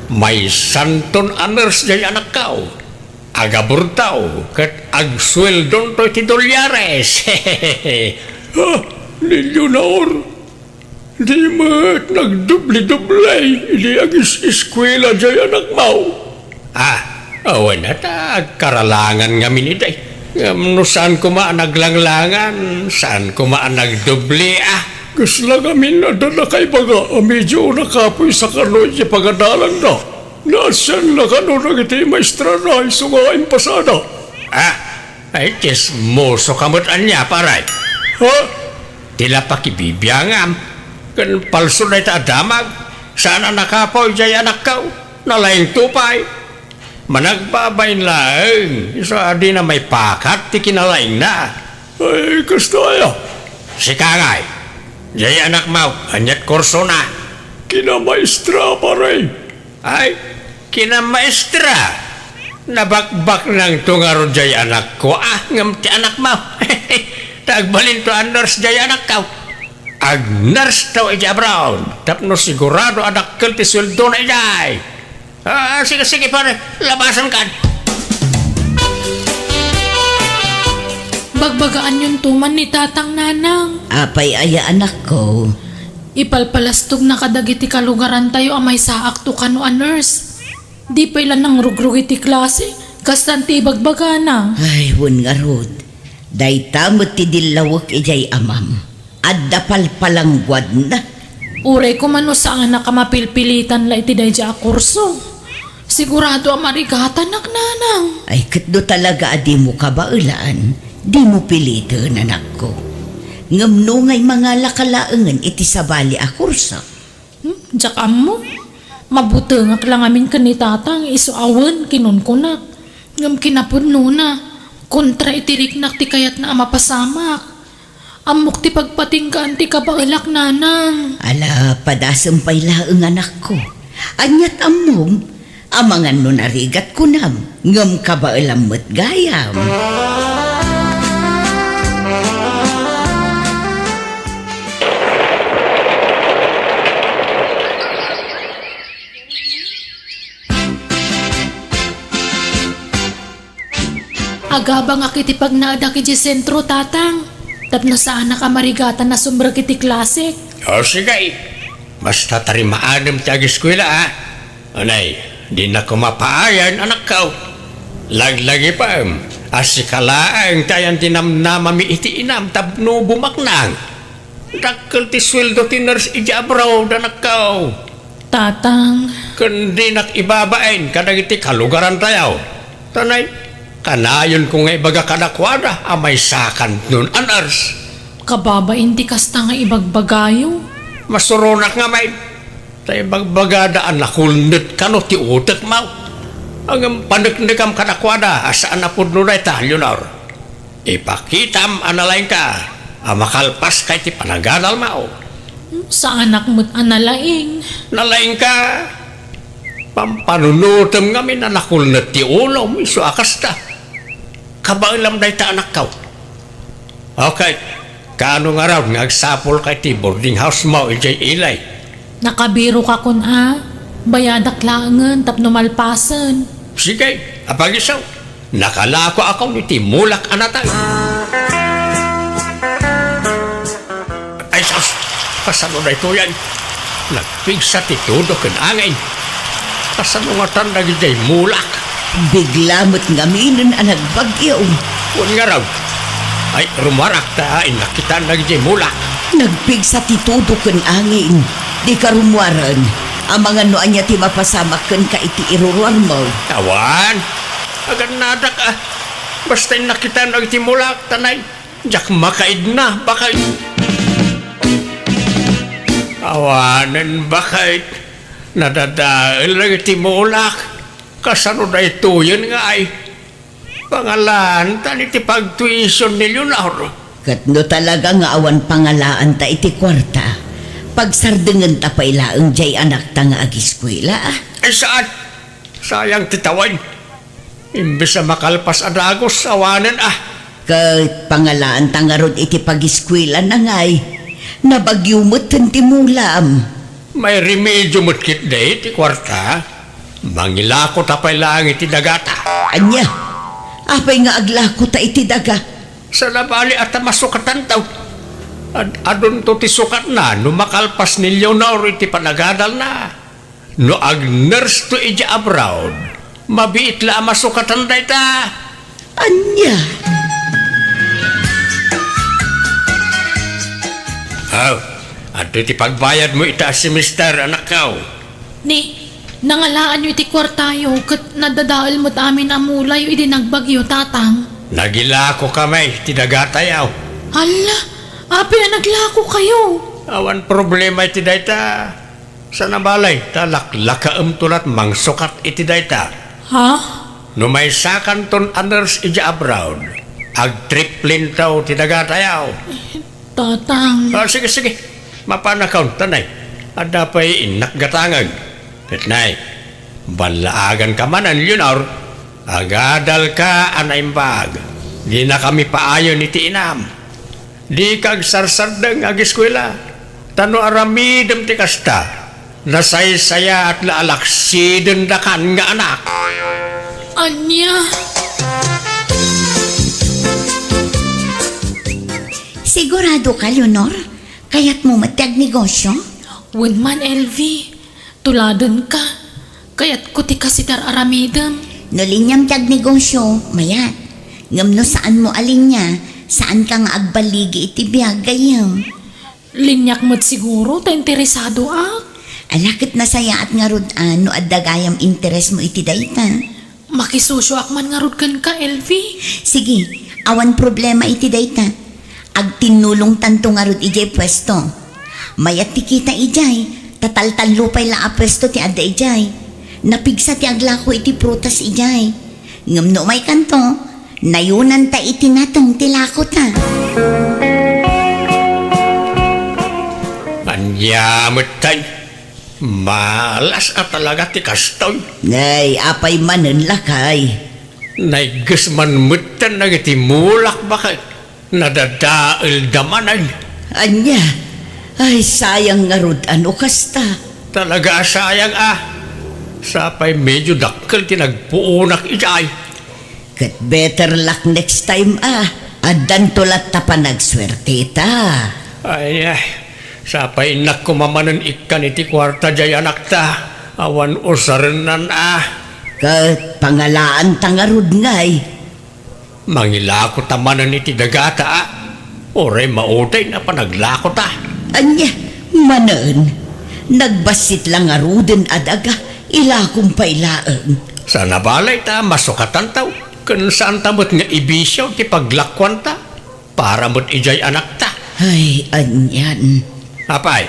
Maysanton a nurse jay anakko. Agaburtaw ket agsueldonto iti dolyares. Ha? Ni Leonor? Di met nagdubli-dubli idi agis-eskuela jay anakmo? Ah, awan a ta agkaralangan ngamin idi. Ngem no saan koma a naglanglangan, saan koma a nagdubli, ah. Kasla ngamin adda nakaibaga a medio a nakapuy sa kano iti pagadalanda. Naasianna kano dagiti maestrana isu nga impasada? Ah, ay, tsismoso ka met ania, pare. Ha? Ti la pakibibiangam, ken palso dayta a damag, saan a nakapuy jay anakko, nalaingto pay. Managbabain laeng, isu a dina maipakat ti kinalaingna. Ay, kasta aya? Sika ngay, jay anakmo, aniat kursona? Kinamaestra, pare. Ay, kinamaestra. Nabakbaknangto ngarud jay anakko, ah, ngem ti anakmo. Ta agbalinto a nurse jay anakko. Ag-nurse to iti abroad, tapno sigurado a dakkel ti sueldona idiay. Ah, sige, sige, pare, labasan kan. Bagbagaanyonto man ni Tatang, Nanang. Apay aya, anakko? Ipalpalastogna kadagiti kalugarantayo a maysaakto kano a nurse. Di pay la nangrugrug iti klase, kastan ti ibagbagana. Ay, wen ngarud. Dayta met ti dillawek idiay amam. Adda palpalangguadna. Uray koma no saanak a mapilpilitan la iti daydiay a kurso. Sigurado a marigatanak, Nanang. Ay, ket no talaga a dimo kabaelan, dimo piliten, anakko. Ngem no ngay mangalaka laengen iti sabali a kurso. Hmm, diak ammo. Mabutengak la ngamin ken ni Tatang, isu a wen kinunkunak. Ngem kinapudnona, kontra iti riknak ti kayatna a mapasamak. Ammok ti pagpatinggaan ti kabaelak, Nanang. Ala, padasem pay laeng, anakko. Aniat ammom? Amangan no narigat kunam, ngem kabaelam met gayam. Agabangak iti pagnaedak idiay sentro, Tatang, tapno saanak a marigatan a sumrek iti klasek. O, sige. Basta tarimaadem ti ageskuela, a. Unay, dina koma paayan, anakko. Laglagipem a sika laeng ti ayan ti namnamami iti inam tapno bumaknang. Dakkel ti sueldo ti nurse idiay abroad, anakko. Tatang. Ken dinak ibabain kadagiti kalugarantayo. Tanay, kanayonko nga ibaga kadakuada a maysakanton a nurse. Kababain ti kasta nga ibagbagayo. Masuronak ngamin. Ta ibagbagada a nakulnet kano ti utekmo. Ngem paneknekam kadakuada a saan a pudno dayta, Leonor. Ipakitam a nalaingka a makalpaska iti panagadalmo. Saanak met a nalaing. Nalaingka. Pampanunotem ngamin a nakulnet ti ulom, isu a kasta. Kabaelam dayta, anakko. Okay. Kaano ngarud nga agsapulka iti boarding house-mo idiay Ilay? Nakabirokakon a, bayadak laengen tapno malpasen. Sige, apagisaw. Nakalakoakon iti mulak a natay. Ay, sus! Kasano daytoyen? Nagpigsa ti tudo ken angin. Kasano ngatan dagidiay mulak? Bigla met ngaminen a nagbagyo. Wen ngarud. Ay, rummuarak ta innak kitaan dagidiay mulak. Nagpigsa ti tudo ken angin. Dika rummuaren. Amangan no ania ti mapasamak kenka iti iruruarmo. Awan. Agannadak, ah. Basta innak itan dagiti mulak, tanay. Diak makaidna, baket. Awanen, baket. Nadadael dagiti mulak. Kasano daytoyen nga ay? Pangalaantan iti pagtuition ni Leonor. Ket no talaga nga awan pangalaanta iti kuarta, pagsardengenta pay laeng diay anakta nga agiskuela, ah. Ay, saan? Sayang ti tawen. Imbes a makalpas a dagus, awanen, ah. Ket pangalaanta ngarud iti pagiskuelana ngay. Nabagyo metten ti mulam. May remedio met ketdi ti kuarta. Mangilakota pay laeng iti dagata. Ania? Apay nga aglakota iti daga? Saan a bali a ta masukatanto. Ad-, adunto ti sukatna no makalpas ni Leonor iti panagadalna. No ag-nurseto idiay abroad, mabiit la a masukatan dayta. Ania? Aw, adtoy ti pagbayadmo ita a semester, anakko. Ni, nangalaanyo iti kuartayo ket nadadael met amin a mulayo idi nagbagyo, Tatang. Nagilakokami ti dagatayo. Alla, apay a naglakokayo? Awan problema iti dayta. Saan a bali ta laklakaemto la't mangsukat iti dayta. Ha? No maysakanton a nurse idiay abroad, agtriplinto ti dagatayo. Tatang. Ah, sige, sige. Mapanakon, tanay. Adda pay innak gatangeg. Ket nay, ballaaganka manen, Leonor. Agadalka a naimbag. Dinakami paayen iti inam. Dika agsarsardeng nga agiskuela. Ta no aramidem ti kasta, nasaysayaat la a laksidendakan nga anak. Ania? Siguradoka, Leonor? Kayatmo met ti agnegosio? Wen man, Elvie. Tuladenka. Kayatko ti kasit-ar-aramidem. No liniam ti agnegosio, mayat. Ngem no saanmo a linia, saanka nga agballigi iti biag gayyem. Liniak met siguro ta interesadoak. Ala ket nasayaat ngarud a no adda gayam interesmo iti dayta. Makisosoak man ngarud kenka, Elvie. Sige, awan problema iti dayta. Agtinnulongtanto ngarud idiay puesto. Mayat ti kita idiay, ta taltallo pay la a puesto ti adda idiay. Napigsa ti aglako iti prutas idiay. Ngem no umaykanto, nayonanta iti nateng ti lakota. Ania metten? Malas a talaga ti kastoy. Nay, apay manen, lakay? Naigges man metten dagiti mulak, baket. Nadadaelda manen. Ania? Ay, sayang ngarud a no kasta. Talaga a sayang a. Sapay medio dakkel ti nagpuonak idiay. Ket better luck next time a. Addanto latta panagsuerteta. Ay, ay. Sapay innak koma manen ikkan iti kuarta diay anakta. Awan usarennan a. Ket pangalaanta ngarud ngay. Mangilakota manen iti dagata a. Uray maudayna panaglakota. Ania, manen? Nagbassit la ngaruden a daga, ilakom pay laeng. Saan a bali ta masukatanto, ken saanta met nga ibisio ti paglakuanta para met idiay anakta. Ay, anian. Apay,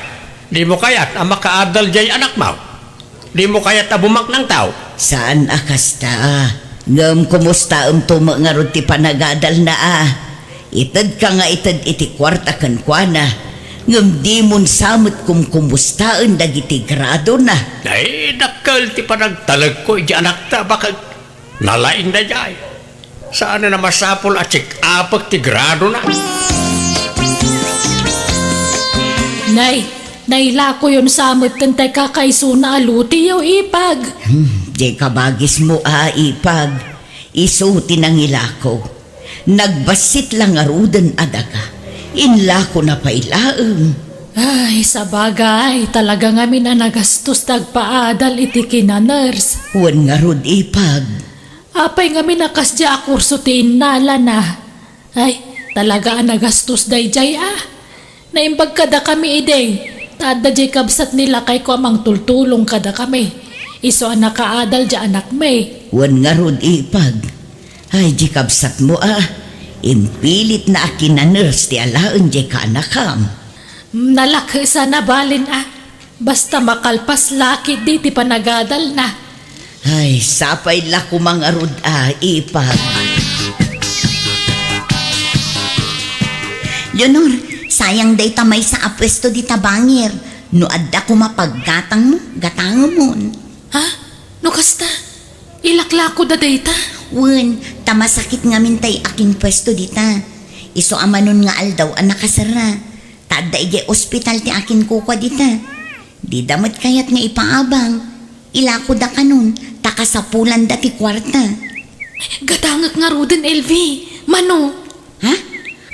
dimo kayat a makaadal diay anakmo? Dimo kayat a bumaknangto? Saan a kasta. Ngem kumustaemto met ngarud ti panagadalna a? Itedka nga ited iti kuarta kenkuana, ngem dimon sa met kumkumustaen dagiti gradona. Ay, dakkel ti panagtalekko iti anakta, baket. Nalaing daydiay. Saan a masapul a check-upek ti gradona. Nay, nailakoyon sa met ken tay kakaisuna a lutiyo, ipag. Hmm, di kabagismo a, ipag. Isu ti nangilako. Nagbassit la ngaruden a daga. Inlakona pay laeng. Ay, sabagay, talaga ngamin a nagastos ti agpaadal iti kinanurse. Wen ngarud, ipag. Apay ngamin a kasdiay a kurso ti innalana? Ay, talaga a nagastos daydiay a. Naimbag kadakami idi, ta adda diay kabsat ni lakayko a mangtultulong kadakami. Isu a nakaadal diay anakmi. Wen ngarud, Ipag. Ay, diay kabsatmo a, impilitna a kinanurse ti alaen diay kaanakam. Nalak, saan a balen a. Basta makalpas la ketdi ti panagadalna. Ay, sapay la koma ngarud a, Ipag. Leonor, sayang dayta maysa a puesto dita bangir. No adda koma paggatangmo, gatangemon. Ha? No kasta, ilaklakoda dayta? Wen, ta masakit ngamin tay akinpuesto dita. Isu a manon nga aldaw a nakaserra. Ta adda idiay ospital ti akinkukua dita. Dida met kayat nga ipaabang. Ilakoda kanon, ta kasapulanda ti kuarta. Gatangek ngaruden, Elvi. Mano? Ha?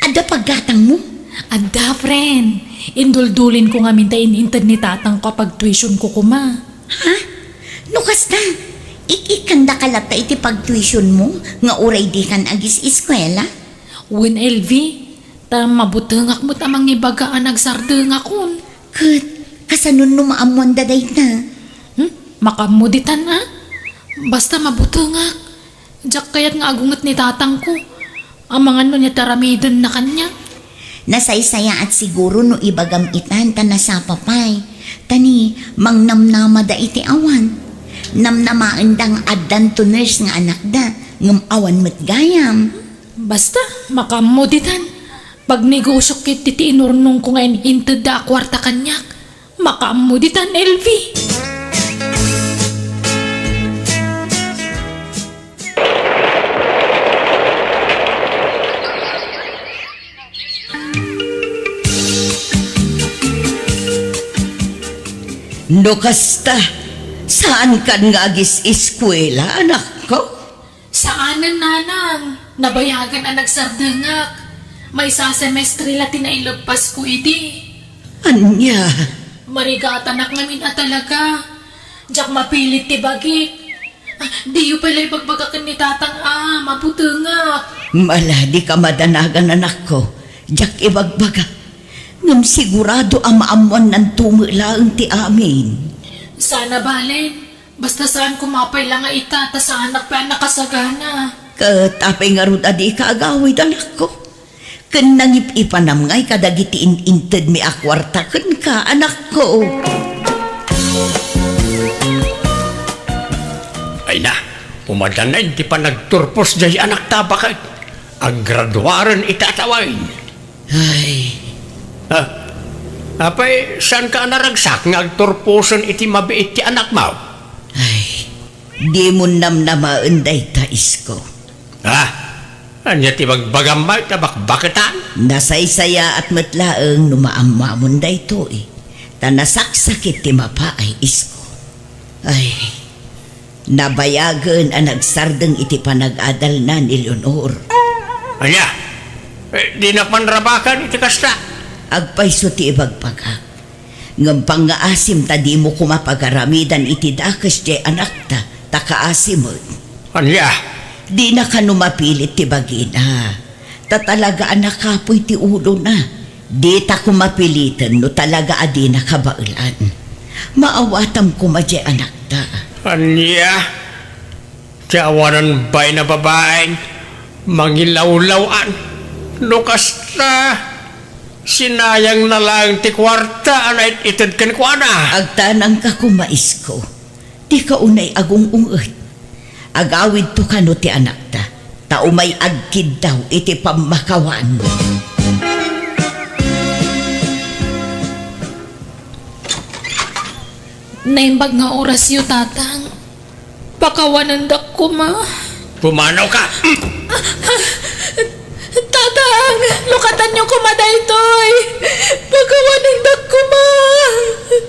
Adda paggatangmo? Adda, friend. Induldulinko ngamin ta in-inted ni tatangko a pagtuitionko koma. Ha? No kasta, ik-ikkandaka latta iti pagtuitionmo nga uray dikan agis-eskuela? Wen, Elvi, ta mabutengak met a mangibaga a nagsardengakon. Ket, kasano no maammoanda dayta? Hmm? Makaammo ditan a? Basta mabutengak. Diak kayat nga agunget ni tatangko. Amangan no ania ti aramidenna kaniak. Nasaysayaat siguro no ibagam itan ta nasapa pay. Ta ni, mangnamnamada iti awan. Namnamaenda nga addanto nurse nga anakda, ngem awan met gayam. Basta, makaammo ditan. Pagnegosiok ketdi ti inurnongko nga in-intedda a kuarta kaniak. Makaammo ditan, Elvi. No kasta, saankan nga agis-eskuela, anakko? Saanen, nanang. Nabayagen a nagsardengak. Maysa a semestre la ti naileppasko idi. Ania? Marigatanak ngamin a talaga. Diak mapilit ti bagik. Ah, diyo pay la ibagbaga ken ni tatang a mabutengak. Ala, dika madanagan, anakko. Diak ibagbaga. Ngem sigurado a maammoannanto met laeng ti amin. Saan a balen. Basta saan koma pay la nga ita, ta saanak pay a nakasagana. Ket apay ngarud a dika agawid, anakko? Ken nangip-ipanam ngay kadagiti in-intedmi a kuarta kenka, anakko. Ay na, umadanay ti panagturpos diay anakta, baket. Aggraduaren ita a tawen. Ay. Ah, apay, saanka a naragsak nga agturposen iti mabiit ti anakmo? Ay, dimon namnamaen dayta, isko. Ah, ania ti bagbagam, may ta bakbaketan? Nasaysayaat met laeng no maammoamon daytoy, ta nasaksakit ti mapaay, isko. Ay, nabayagen a nagsardeng iti panag-adalna ni Leonor. Ania? Eh, dinak man rabakan iti kasta. Agpayso ti ibagbagak. Ngem pangngaasim ta dimo koma pagaramidan iti dakes diay anakta, ta kaasi met. Ania? Dina kano mapilit ti bagina. Ta talaga a nakapuy ti ulona. Dita koma piliten no talaga a dina kabaelan. Maawatam koma diay anakta. Ania? Ti awanan bain a babaeng mangilawlaw-an. No kasta, sinayangna laeng ti kuarta a nait-ited kenkuana. Agtanangka koma, isko. Dika unay agung-unget. Agawidto kano ti anakta, ta umay agkiddaw iti pammakawan. Naimbag nga orasyo, Tatang. Pakawanendak koma. Pumanawka! Tatang, lukatanyo koma daytoy. Pakawanendak koma.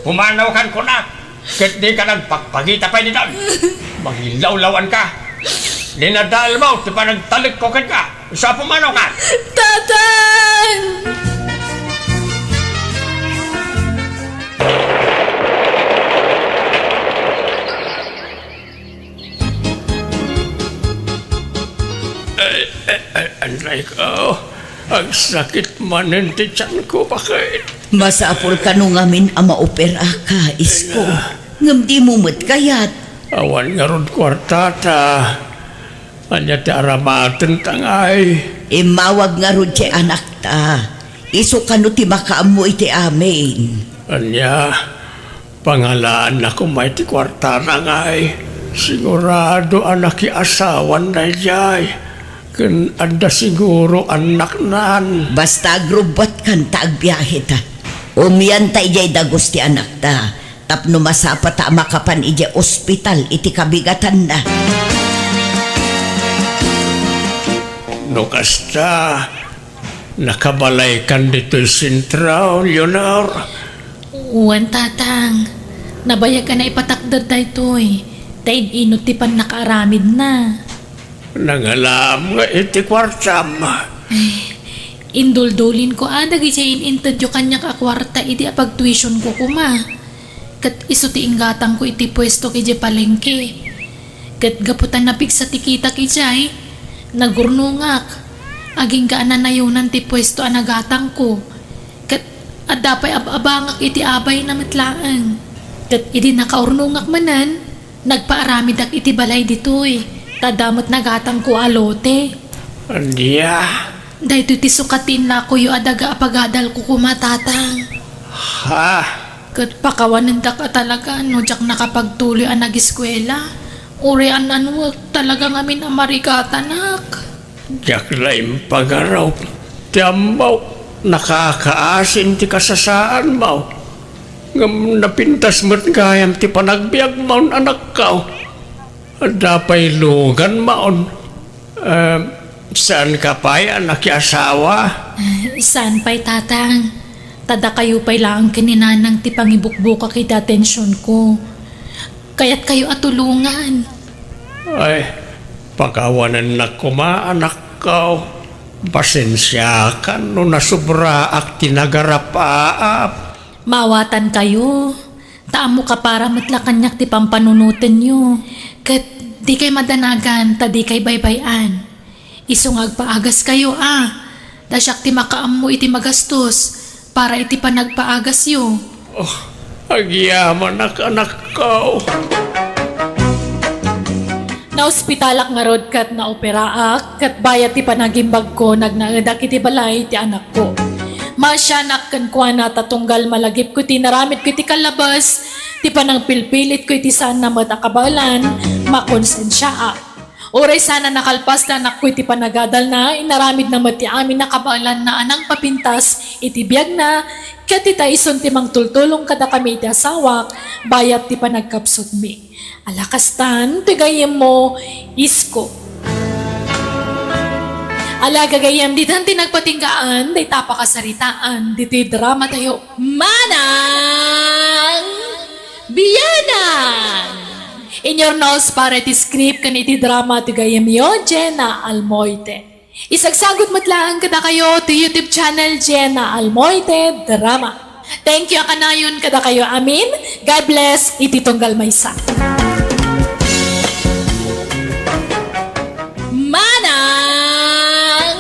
Pumanawkan kunak. Ket dika nagpagpakita pay ditoy. Mangilawlaw-anka. Dinadaelmo ti panagtalekko kenka. Isu a pumanawka. Tatang! Ay, ay, ay, anray ko. Agsakit manen ti tianko, baket. Masapul kano ngamin a maoperaka, isko. Ay, ah. Ngem dimo met kayat. Awan ngarud kuartata. Ania ti aramatenta ngay? Immawag ngarud ti anakta. Isu kano ti makaammo iti amin. Ania? Pangalaanna koma iti kuartana ngay. Sigurado a nakiasawan daydiay. Ken adda siguro annaknan. Basta agrubbuatkan ta agbiaheta. Umianta idiay dagus ti anakta. Tapno masapata a makapan idiay ospital iti kabigatanna. No kasta, nakabalaykan ditoy sentro, Leonor? Wen, Tatang. Nabayag a naipatakder daytoy. Ta in-inut ti pannakaaramidna. Nangalaam nga iti kuartam. Ay, induldulinko a dagidiay in-intedyo kaniak a kuarta idi apagtuitionko koma. Ket isu ti inggatangko iti puesto idiay palengke. Ket gapu ta napigsa ti kitak idiay, nagurnongak. Agingga a nanayonan ti puesto a nagatangko. Ket adda pay ab-abangak iti abayna met laeng. Ket idi nakaurnongak manen, nagpaaramidak iti balay ditoy, ta adda met nagatangko a lote. Ania? Daytoy ti sukat ti inlakoyo a daga a pagadalko koma, Tatang. Ha? Ket pakawanendak a talaga no diak nakapagtuloy a nagiskuela. Uray an-anuek, talaga ngamin a marigatanak. Diak la impagarup ti ammok, nakakaasin ti kasasaanmo. Ngem napintas met gayam ti panagbiagmon, anakko. Adda pay luganmon. Eh, saanka pay a nakiasawa? Eh, saan pay, Tatang. Ta dakayo pay laeng ken ni Nanang ti pangibukbukak iti atensionko. Kayatkayo a tulongan. Ay, pakawanennak koma, anakko. Pasensiakan no nasubraak ti nagarapaap. Maawatankayo, ta ammok a para met la kaniak ti pampanunotenyo. Ket dikay madanagan ta dikay baybay-an. Isu nga agpaagaskayo a, ta siak ti makaammo iti magastos para iti panagpaagasyo. Oh, agyamanak, anakko. Naospitalak ngarud ket naoperaak, ket bayat ti panagimbagko, nagnaedak iti balay ti anakko. Maasianak kenkuana ta tunggal malagipko iti inaramidko iti kallabas, ti panangpilpilitko iti saanna met a kabaelan, makonsensiaak. Uray saan a nakalpas ti anakko iti panagadalna, inaramidna met ti amin a kabaelanna a nangpapintas iti biagna, ket ita isun ti mangtultulong kadakami iti asawak, bayat ti panagkapsutmi. Ala kastan, ti gayyemmo, isko. Ala gagayyem, ditan ti nagpatinggaan, dayta a pakasaritaan, ditoy dramatayo. Manang Bianang! In your nose para iti script ken iti drama ti gayyemyo, Jenna Almoite. Isagsagut met laeng kadakayo ti YouTube channel Jenna Almoite Drama. Thank you a kanayon kadakayo amin. God bless iti tunggal maysa. Manang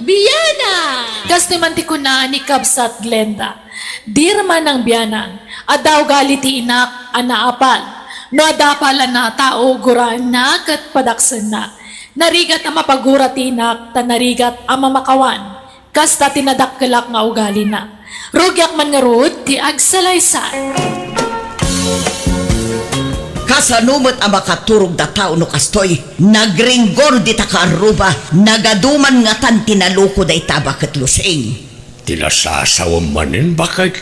Biana! Kastoy man ti kuna ni Kabsat Glenda, "Dear Manang Bianang, adda ugali ti inak a naapal. No adda apalanna a tao, guraenna ket padaksenna. Narigat a mapagura ti inak ta narigat a mamakawan. Kasta ti nadakkelak nga ugalina. Rugiak man ngarud ti agsalaysay." Kasano met a makaturog da tao no kastoy? Nagringgor dita kaarruba, nagadu man ngatan ti naloko dayta a baket Lusing. Ti nasasawem manen, baket,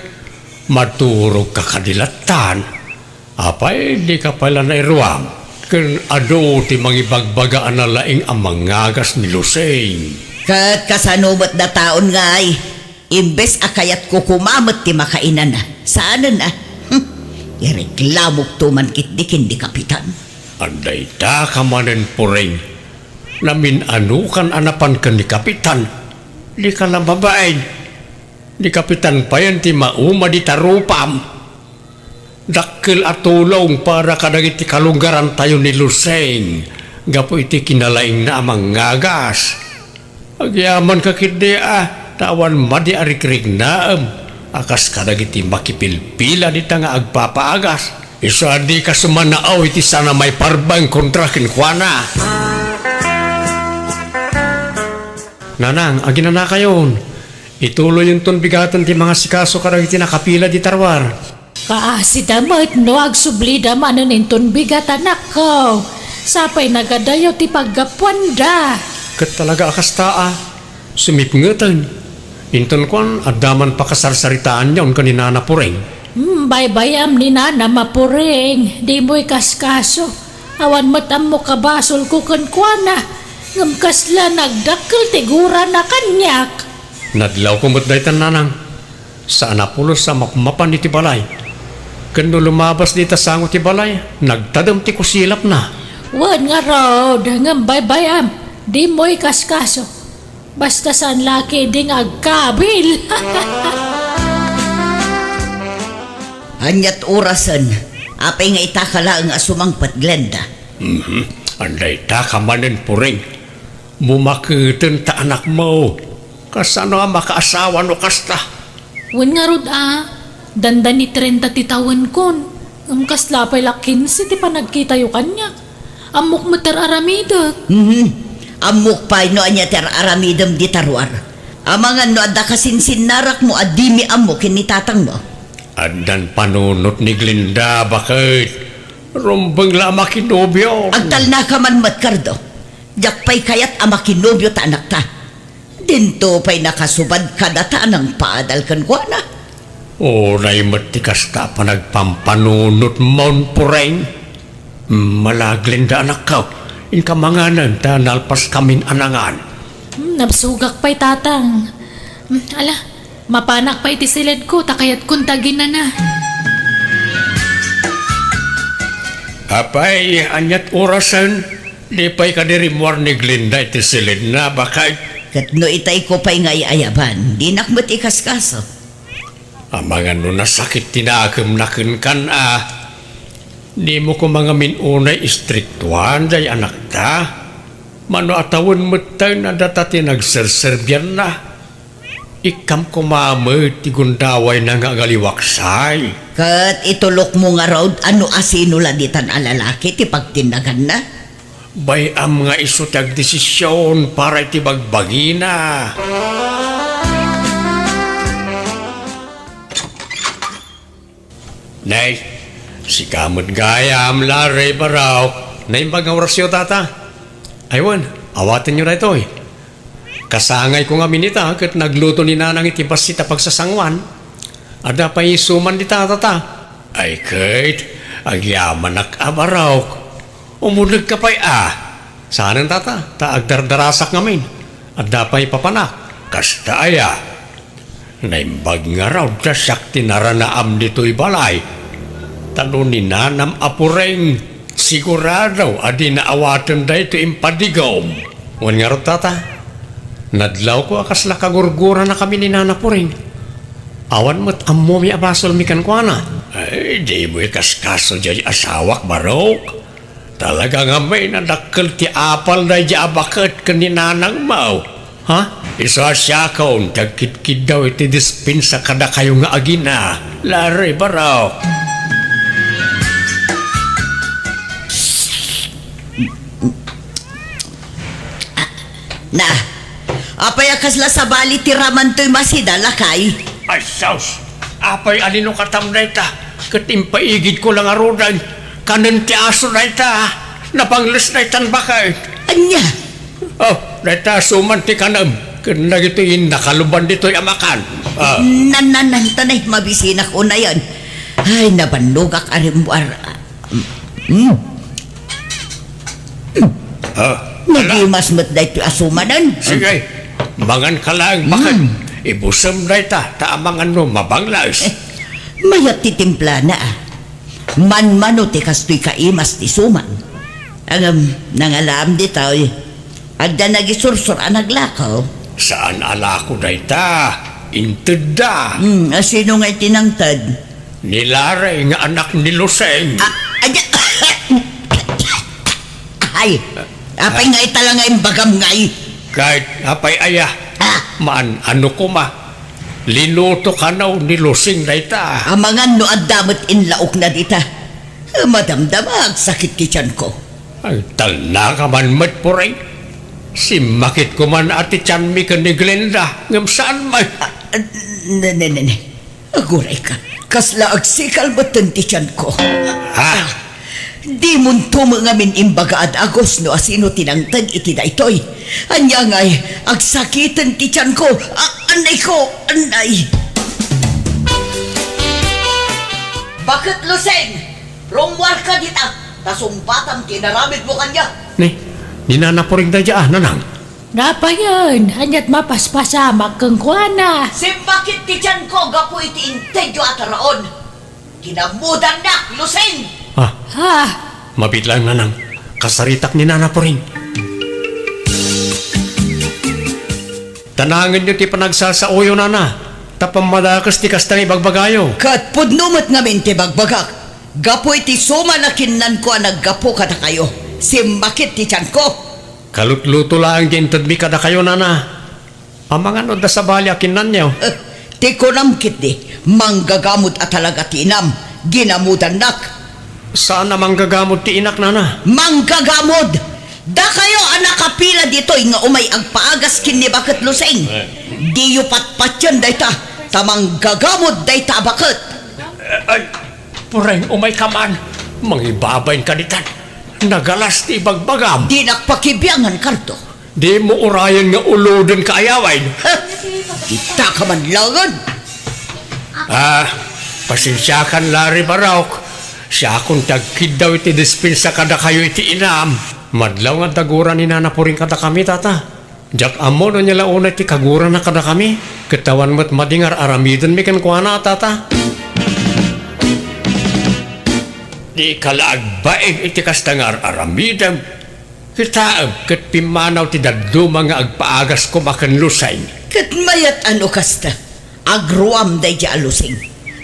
maturogka kadi lattan. Apay, dika pay la nairuam? Ken adu ti mangibagbaga a nalaing a mangagas ni Lusing. Ket kasano met dataon ngay? Imbes a kayatko koma met ti makainana, saanen a? Hmm. Ireklamokto man ketdi ken ni Kapitan. Adda ita ka manen, Puring. Namin-anokan a napan ken ni Kapitan. Dika la mabain. Ni Kapitan payen ti mauma dita rupam. Dakkel a tulong para kadagiti kalunggarantayo ni Lusing gapu iti kinalaingna a mangagas. Agyamanka ketdi a, ta awan madi a rikriknaem a kas kadagiti makipilpila dita nga agpapaagas. Isu a dika sumanao iti saan a maiparbeng kontra kenkuana. Nanang, aginanakayon. Ituloyonton bigaten ti mangasikaso kadagiti nakapila dita ruar. Kaasida met no agsublida manen inton bigat, anakko. Sapay nagadayo ti paggapuanda. Ket talaga a kasta a. Sumipngeten. Inton kuan, adda man pakasarsaritaanyon ken ni Nana Puring. Hmm, baybay-am ni Nana Mapuring, dimo ikaskaso. Awan met ammok a basolko kenkuana, ngem kasla nagdakkel ti gurana kaniak. Nadlawko met dayta, nanang. Saan a pulos a mapmapan iti balay. Ken no lumabas dita sango ti balay, nagtadem ti kusilapna. Wen ngarud, ngem baybay-am, dimo ikaskaso. Basta saan la ketdi nga agkabil. Ania't orasen? Apay nga itaka laeng a sumangpet, Glenda? Mhm. Anda itaka manen, Puring? Bumaketen ta anakmo. Kasano a makaasawa no kasta? Wen ngarud a, dandani trenta ti tawenkon. Ngem kasla pay la kinse ti panagkitayo kaniak. Ammok met ti ar-aramidek. Mhm. Ammok pay no ania ti ar-aramidem dita ruar. Amangan no adda kasinsinnarakmo a dimi ammo ken ni tatangmo. Addan panunot ni Glenda, baket. Rumbeng la a makinobio. Agtalnaka man met, Cardo. Diak pay kayat a makinobio ta anakta. Dinto pay nakasubad kadata a nangpaadal kenkuana. Uray met ti kasta a panagpampanunotmon, Puring. Mala, Glenda, anakko, inka manganen ta nalpaskamin a nangan. Hmm, nabsogak pay, Tatang. Hmm, ala, mapanak pay iti siledko ta kayatkon ti aginana. Apay, ania't orasen? Di pay kadi rimmuar ni Glenda iti siledna, baket? Ket no itayko pay nga ay-ayaban, dinak met ikaskaso. Amangan no nasakit ti nakemna kenka a, dimo koma ngamin unay istriktuan day anakta. Mano a tawen metten a data ti nagserserbianna. Ikkam koma met ti gundawayna nga agaliwaksay. Ket itulokmo ngarud a no asino la ditan a lalaki ti pagtinnaganna? Bay-am nga isu ti agdesision para iti bagbagina. Nay, sika met gayam, Lare, Barok. Naimbag nga orasyo, tata. Ay wen, awatenyo daytoy. Kasangayko ngamin ita ket nagluto ni Nanang iti bassit a pagsasangoan. Adda pay suman dita, tata. Ay ket, agyamanak a, Barok. Umulekka pay a. Saanen, tata, ta agdardarasak ngamin. Adda pay papanak. Kasta aya? Naimbag ngarud ta siak ti naranaam ditoy balay. Ta no ni Nanam a Puring, sigurado a dina awaten daytoy impadigom. Wen ngarud, tata, nadlawko a kasla kagurguranakami ni Nana Puring. Awan met ammomi a basolmi kenkuana. Ay, dimo ikaskaso diay asawak, Barok. Talaga ngamin a dakkel ti apal daydiay a baket ken ni nanangmo. Ha? Isu a siakon ti agkitkiddaw iti dispensa kadakayo nga agina. Lare, Barok. Na, apay a kasla sabali ti raman toy masida, lakay? Ay, sus! Apay a linukatam dayta? Ket impaigidko la ngaruden. Kanen ti aso dayta. Napangles daytan baket. Ania? Oh, dayta suman ti kanem. Ken dagitoy nakaluban ditoy a makan. Ah. Nan, nan, nan, tanay, mabisinak unayen. Ay, nabannogak a rimmuar. Hmm. Ah, ala. Nagimas met daytoy a sumanen. Sige, manganka laeng, baket. Hmm. Ibusem dayta, ta amangan no mabanglaes. Eh, mayat ti timplana, ah. Manmano ti kastoy kaimas ti suman. Ngem, nangalaam ditoy. Adda nagisursor a naglako. Saan a lako dayta? Intedda. Hmm, asino ngay ti nangted? Ni Lare nga anak ni Luseng. Ah, anya? Ay, apay nga ita la nga imbagam ngay? Ket apay aya? Ah. Maan, ano koma? Linuto kano ni Luseng dayta. Amangan no adda met inlaokna dita. Madamdama, agsakit ti tianko. Agtalnaka man met, Puring. Simmakit koma ti tianmi ken ni Glenda, ngem saan man. Ah, ne, ne, ne, ne. Agurayka, kasla agsikal metten ti tianko. Ha? Ah, dimonto met ngamin imbaga a dagus no asino ti nangted iti daytoy. Ania ngay, agsakiten ti tianko. Ah, annayko, annay. Baket Lusing, rummuarka dita, ta sungbatam ti inaramidmo kaniak. Ni, ni Nana Puring daydiay, Nanang. Napayen, ania't mapaspasamak kenkuana? Simmakit ti tianko gapu iti intedyo a taraon. Kinamudannak, Lusing! Ah, Ah, mabiit laeng, Nanang. Kasaritak ni Nana Puring. Tanangenyo ti panagsasaoyo, Nana, ta pammadakes ti kasta nga ibagbagayo. Ket pudno met ngamin ti bagbagak. Gapu iti suma a kinnanko a naggapu kadakayo, simmakit ti tianko. Kalutluto laeng ti intedmi kadakayo, Nana. Amangan no adda sabali a kinnanyo. Eh, ti kunam ketdi, manggagamod a talaga ti inam, ginamudannak. Saan a manggagamod ti inak, Nana? Manggagamod! Dakayo a nakapila ditoy nga umay agpaagas ken ni Baket Lusing. Eh. Diyo patpatien dayta, ta manggagamod dayta a baket. Eh, ay, Puring, umayka man. Mangibabainka ditan. Nagalas ti ibagbagam. Dinak pakibiangan, Kardo. Dimo urayen nga ulodenka a yawen. Ha? Itaka man laeng. Ah, pasensiakan, Larry Barok. Siakon ti agkiddaw iti dispensa kadakayo iti inam. Madlaw nga adda gura ni Nana Puring kadakami, Tata. Diak ammo no ania la unay ti kagurana kadakami, ket awan met madi nga ar-aramidenmi kenkuana, Tata. Dika la agbain iti kasta nga ar-aramidem. Kitaem ket pimmanaw ti dadduma nga agpaagas koma ken Lusing. Ket mayat a no kasta, agruam daydiay a Lusing.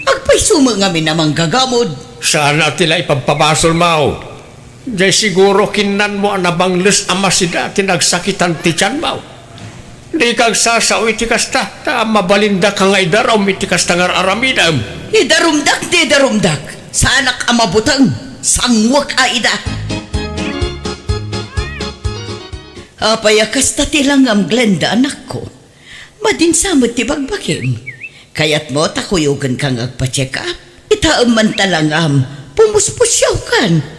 Agpayso met ngamin a manggagamod. Saan a ti la ipabpabasolmo. Jay siguro kinnanmo a nabangles a masida ti nagsakitan ti tianmo. Dika agsasao iti kasta, ta mabalindaka nga idarum iti kasta nga ar-aramidem. Idarumdak ti idarumdak. Saanak a mabuteng. Sangwek a ida. Apay a kasta ti langam, Glenda, anakko? Madin sa met ti bagbagim. Kayatmo ta kuyogenka nga agpa-check up? Itaem man ta langam, pumuspusiawkan.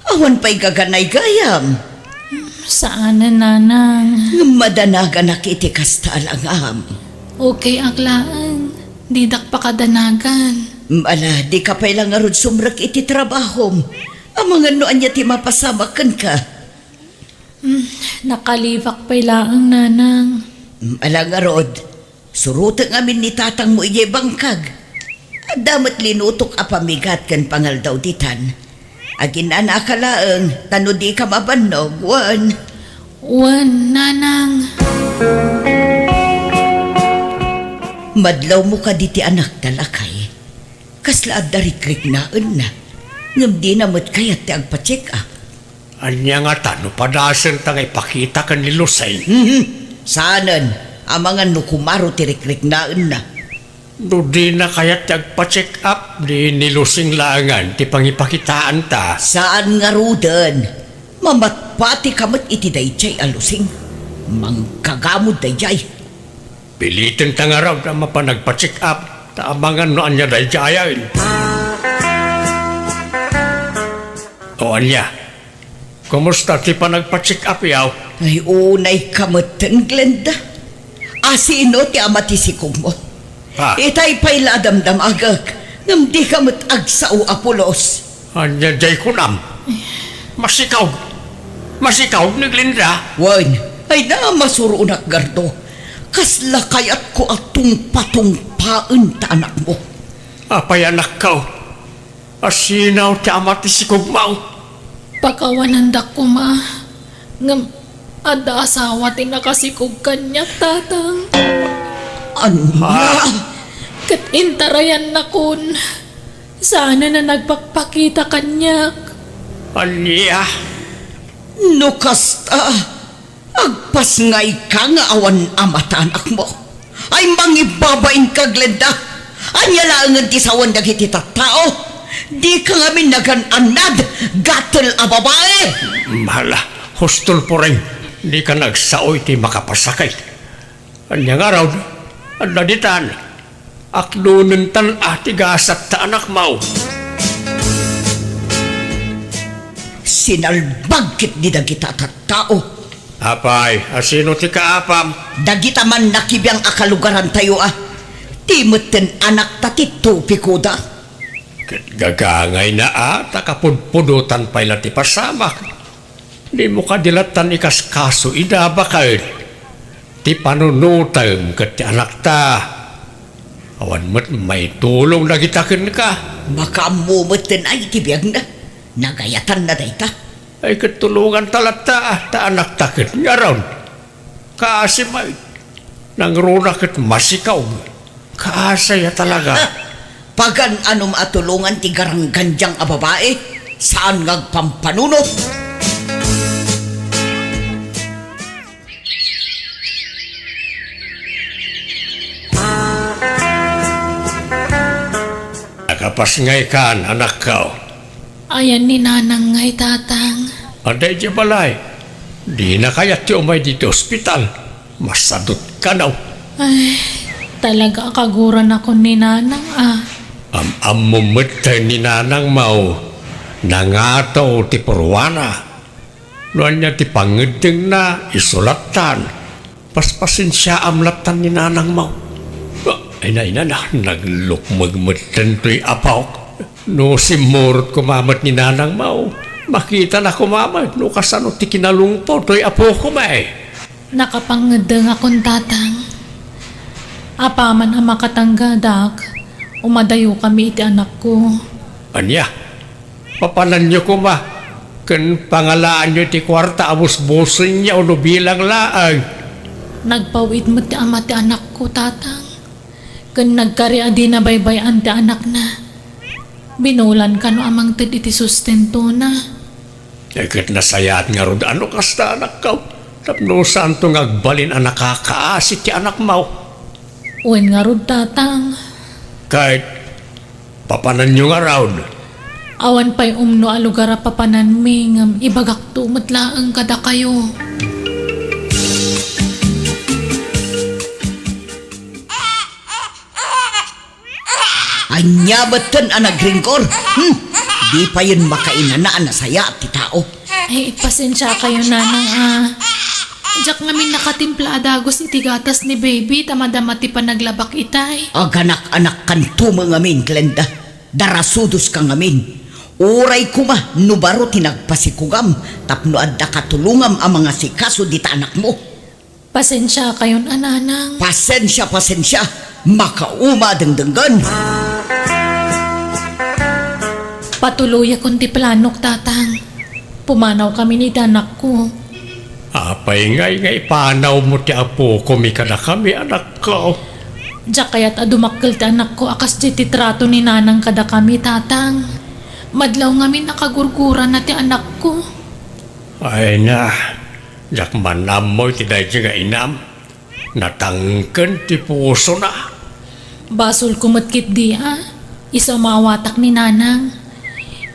Awan pay gaganaygayam. Saanen, Nanang. Ngem madanaganak iti kasta a langam. Okay ak laeng. Didak pakadanagan. Ala, dika pay la ngarud sumrek iti trabahom. Amangan no ania ti mapasamak kenka. Hmm, nakaliwak pay laeng, Nanang. Hmm, ala ngarud, surotek ngamin ni tatangmo idiay bangkag. Adda met linutok a pamigat ken pangaldaw ditan. Aginanaka laeng, ta no dika mabannog, wen. Wen, Nanang. Madlawmo kadi ti anakta, lakay. Kasla adda rikriknaenna, ngem dina met kayat ti agpa-check up. Ania ngata no padasenta nga ipakita ken ni Lusing? Mhm. Saanen, amangan no kumaro ti rikriknaenna. No dina kayat ti agpa-check up, di ni Lusing laengen ti pangipakitaanta. Saan ngaruden. Mamatpatika met iti daydiay a Lusing. Manggagamod daydiay. Pilitenta ngarud a mapan agpa-check up, ta amangan no ania daydiayen. O ania? Kumusta ti panagpa-check up, yaw? Ay, unayka metten, Glenda. Asino ti ama ti sikogmo? Ah. Itay pay la a damdamagek, ngem dika met agsao a pulos. Ania jay kunam? Masikaw. Masikaw ni Glenda? Wen, ay na, masuronak, Gardo. Kasla kayatko a tungpatungpaen ta anakmo. Apay, anakko? Asino ti ama ti sikogmo? Pakawanandak koma. Ngem adda asawa ti nakasikog kaniak, Tatang. Ania? Ah. Ket intarayannakon. Saanen a nagpakpakita kaniak. Ania? No kasta, agpasngayka nga awan ama ti anakmo. Ay, mangibabainka, Glenda. Ania laengen ti sawen dagiti tattao? Dika ngamin nagan-annad, gatel a babae! Hala, hustol, Puring, dika nagsao iti makapasakit. Ania ngarud? Adda ditan. Akdonentan a ti gasat ta anakmo. Sinalbag ketdi dagita a tattao. Apay, asino ti kaapam? Dagita man nakibiang a kalugarantayo a. Ti metten anakta ti tupikoda. Ket gagangayna a, ta kapudpudotan pay la ti pasamak. Dimo kadi lattan ikaskaso ida baket ti panunotem ket ti anakta. Awan met maitulong dagita kenka. Makaammo metten ay iti biagna. Nagayatanna dayta. Ay, ket tulonganta latta, ta anakta ket ngarud. Kaasi met. Nangruna ket masikaw. Kaasi a talaga. Ah, pagan-anom a tulongan ti garanggandiang a babae, saan nga agpampanunot. Nakapasngaykan, anakko? Ayan ni Nanang ngay, Tatang. Adda idiay balay. Dina kayat ti umay ditoy ospital. Masadut kano. Ay, talaga a kaguranakon ni Nanang a. Am-ammo met ni Nanangmo, nangato ti purwana. No ania ti pangngeddengna, isu lattan. Paspasensiaam lattan ni Nanangmo. Ay, nainana, naglukmeg metten toy apok. No simmurot koma met ni Nanangmo, makitana koma met no kasano ti kinalungpo toy apokoma. Nakapangngeddengakon, Tatang. Apaman a makatanggadak, umadayokami iti anakko. Ania? Papananyo koma ken pangalaanyo iti kuarta a busbusenyo no bilang laeng. Nagpaw-it met ti ama ti anakko, Tatang, ken nagkari a dina baybay-an ti anakna. Binulan kano a mangted iti sustentona. Ket nasayaat ngarud a no kasta, anakko, tapno saanto nga agbalin a nakakaasi ti anakmo. Wen ngarud, Tatang. Ket papananyo ngarud? Awan pay umno a lugar a papananmi, ngem ibagakto met laeng kadakayo. Ania metten a nagringgur? Hmm? Di payen makainana a nasayaat ti tao. Ay, pasensiakayo, Nanang, a. Diak ngamin nakatimpla a dagus iti gatas ni baby ta madama ti panaglabak itay. Aganak-anakkanto met ngamin, Glenda. Darasudoska ngamin. Uray koma no baro ti nagpasikugam tapno adda katulongam a mangasikaso dita anakmo. Pasensiakayon a, Nanang. Pasensia, pasensia. Makauma a dengdenggen. Patuloyakon ti planok, Tatang. Pumanawkamin iti anakko. Apay ngay nga ipanawmo ti apokomi kadakami, anakko? Diak kayat a dumakkel ti anakko a kasdiay ti trato ni Nanang kadakami, Tatang. Madlaw ngamin a kagurgurana ti anakko. Ay na, diak man ammo iti daydi nga inam. Natangken ti pusona. Basolko met ketdi a, isu a maawatak ni Nanang.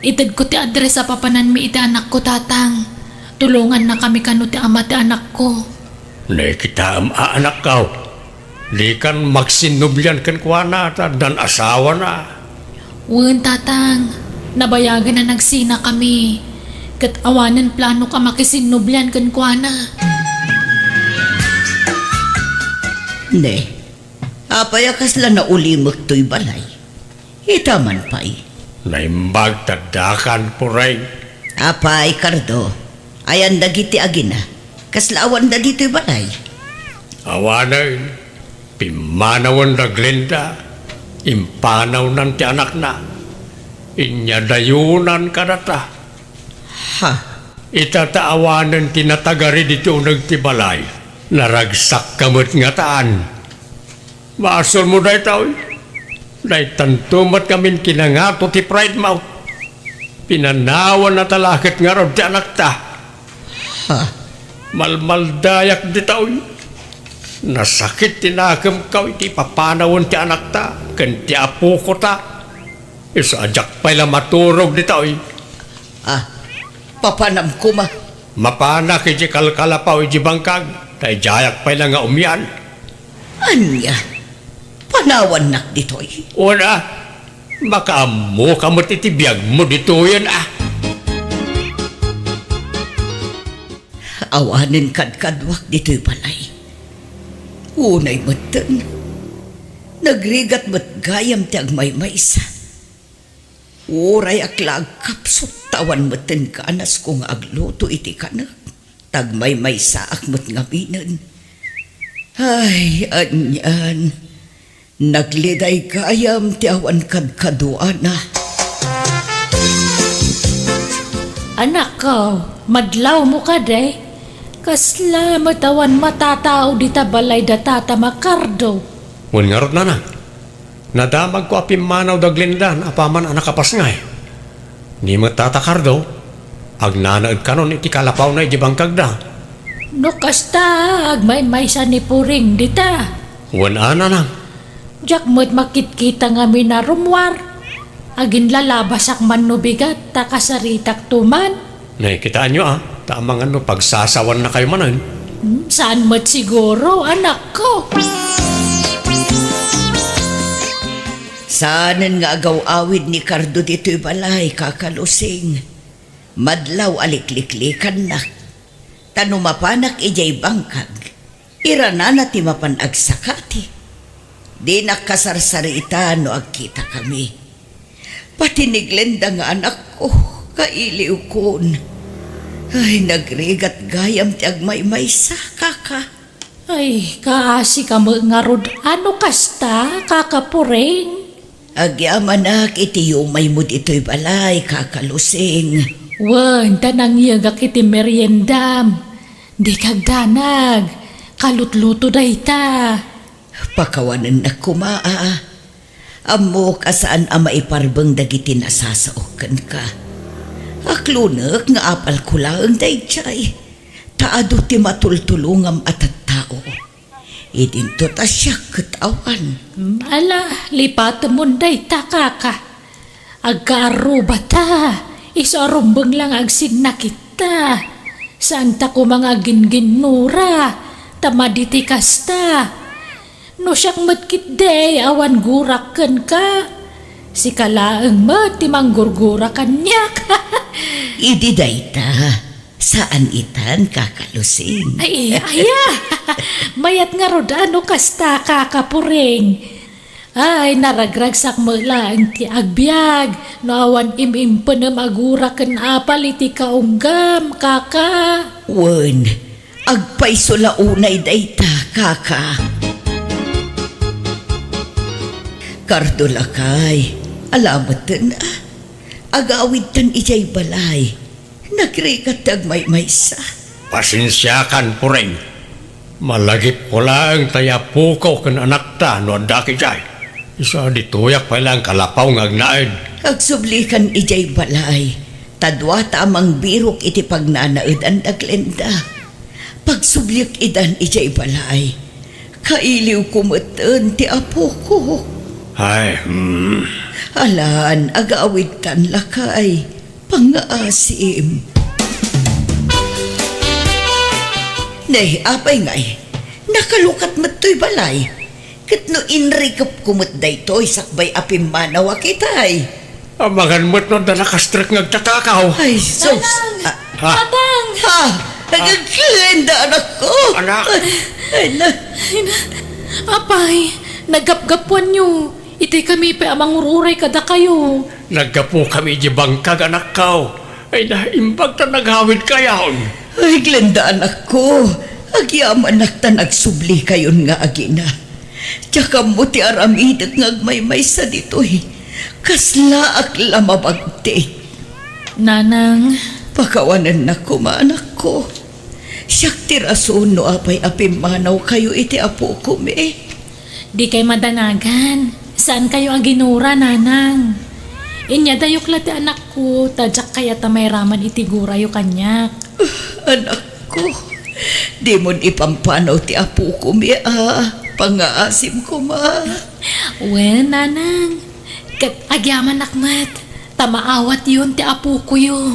Itedko ti address a papananmi iti anakko, Tatang. Tulongannakami kano ti ama ti anakko. Ne, kitaem a, anakko. Dikan magsinnublian kenkuana ta addan asawana. Wen, Tatang, nabayagen a nagsinakami, ket awanen planok a makisinnublian kenkuana. Ne, apay a kasla naulimek toy balay? Ita man pay. Naimbag ta addakan, Puring. Apay, Cardo, ayan dagiti agina? Kasla awanda ditoy balay? Awanen, pimmanawen da Glenda, impanawnan ti anakna. Inyadayonan kadata. Ha? Ita ta awanen ti natagari ditoy uneg ti balay. Naragsakka met ngatan. Basolmo daytoy. Daytanto met ngamin kinangato ti pride mo. Pinanawan na talaket ngarud ti anakta. Ha? Malmaldayak ditoy. Nasakit ti nakemko iti papanawen ti anakta ken ti apokota. Isu a diak pay la maturog ditoy. Ah, papanam koma. Mapanak iti kalkalapaw iti bangkag, ta idiayak pay la nga umian. Ania? Panawannak ditoy? Una, makaammoka met iti biagmo ditoyen, ah. Awanen kadkaduak ditoy balay. Unay metten, nagrigat met gayam ti agmaymaysa. Urayak la agkapsut, ta awan metten ganasko nga agluto iti kanek, ta agmaymaysaak met ngaminen. Ay, anian, nagliday gayam ti awan kadkaduana. Anakko, madlawmo kadi? Kasla met awan matatao dita balay da Tata Makardo? Wen ngarud, nanang. Nadamagko a pimmanaw da Glenda apaman a nakapasngay. Ni met Tata Kardo, agnanaed kanon iti kalapawna iti bangkagda. No kasta, agmaymaysa ni Puring dita. Wen a, nanang. Diak met makitkita ngamin a rummuar. Aginlalabasak man no bigat, ta kasaritakto man. Nay, kitaenyo a, ta amangan no pagsasawannakayo manen. Hmm, saan met siguro, anakko? Saanen nga agaw-awid ni Kardo ditoy balay, Kaka Lusing. Madlaw a likliklikannak. Ta no mapanak idiay bangkag, iranana ti mapan agsakati. Dinak kasarsarita no agkitakami. Pati ni Glenda nga anakko, kailiwkon. Ay, nagrigat gayam ti agmaymaysa, kaka. Ay, kaasi ka met ngarud a no kasta, Kaka Puring? Agyamanak iti yumaymo ditoy balay, Kaka Lusing. Wen, ta nangyegak iti meriendam. Dika agdanag, kalutluto dayta. Pakawanennak koma a. Ammok a saan a maiparbeng dagiti nasasaok kenka. Aklonek nga apalko laeng daydiay, ta adu ti matultulongam a tattao. Idinto ta siak ket awan. Ala, lipatemon dayta, kaka. Agkaarrubata, isu a rumbeng la nga agsinnakitta. Saanta koma nga agingginnura, ta madi ti kasta. No siak met ketdi, awan gurak kenka. Sika laeng met ti manggurgura kaniak. Idi dayta, saan itan, Kaka Lusing. Ay, aya. Mayat ngarud a no kasta, Kaka Puring. Ay, naragragsak met laeng ti agbiag no awan im-impenem a gura ken apal iti kaunggam, kaka. Wen, agpayso la unay dayta, kaka. Kardo lakay, ala metten a. Agawidtan idiay balay. Nagrigat ti agmaymaysa. Pasensiakan, Puring. Malagipko laeng ta apoko ken anakta no addak idiay. Isu a ditoyak pay laeng kalapaw nga agnaed. Agsublikan idiay balay, ta duata a mangbirok iti pagnanaedan da Glenda. Pagsubliek idan idiay balay. Kailiwko metten ti apoko. Ay, hmm. Alan, agawidtan lakay. Pangngaasim. Ne, apay ngay, nakalukat met toy balay. Ket no inrikepko met daytoy sakbay a pimmanawak itay. Amangan met no adda nakastrek nga agtatakaw. Ay, sus. Nanang! Ah. Ha? Tatang! Ha? Ah. Agagenda, anakko. Anak. Ay, na. Ay, na. Apay, naggapgapuanyo. Itay kami pay a mangur-uray kadakayo. Naggapukami iti bangkag, anakko. Ay, naimbag ta nagawidkayon. Ay, Glenda, anakko. Agyamanak ta nagsublikayon nga agina. Diak ammo ti aramidek nga agmaymaysa ditoy. Kaslaak la mabagtik. Nanang. Pakawanennak koma, anakko. Siak ti rason no apay a pimmanawkayo iti apokami. Dikay madanagan. Saankayo a ginura, nanang. Inyadayok la ti anakko, ta diak kayat a mairaman iti gurayo kaniak. Anakko, dimon ipampanaw ti apokami a pangngaasim koma. Wen, nanang. Ket agyamanak met, ta maawatyon ti apokoyo.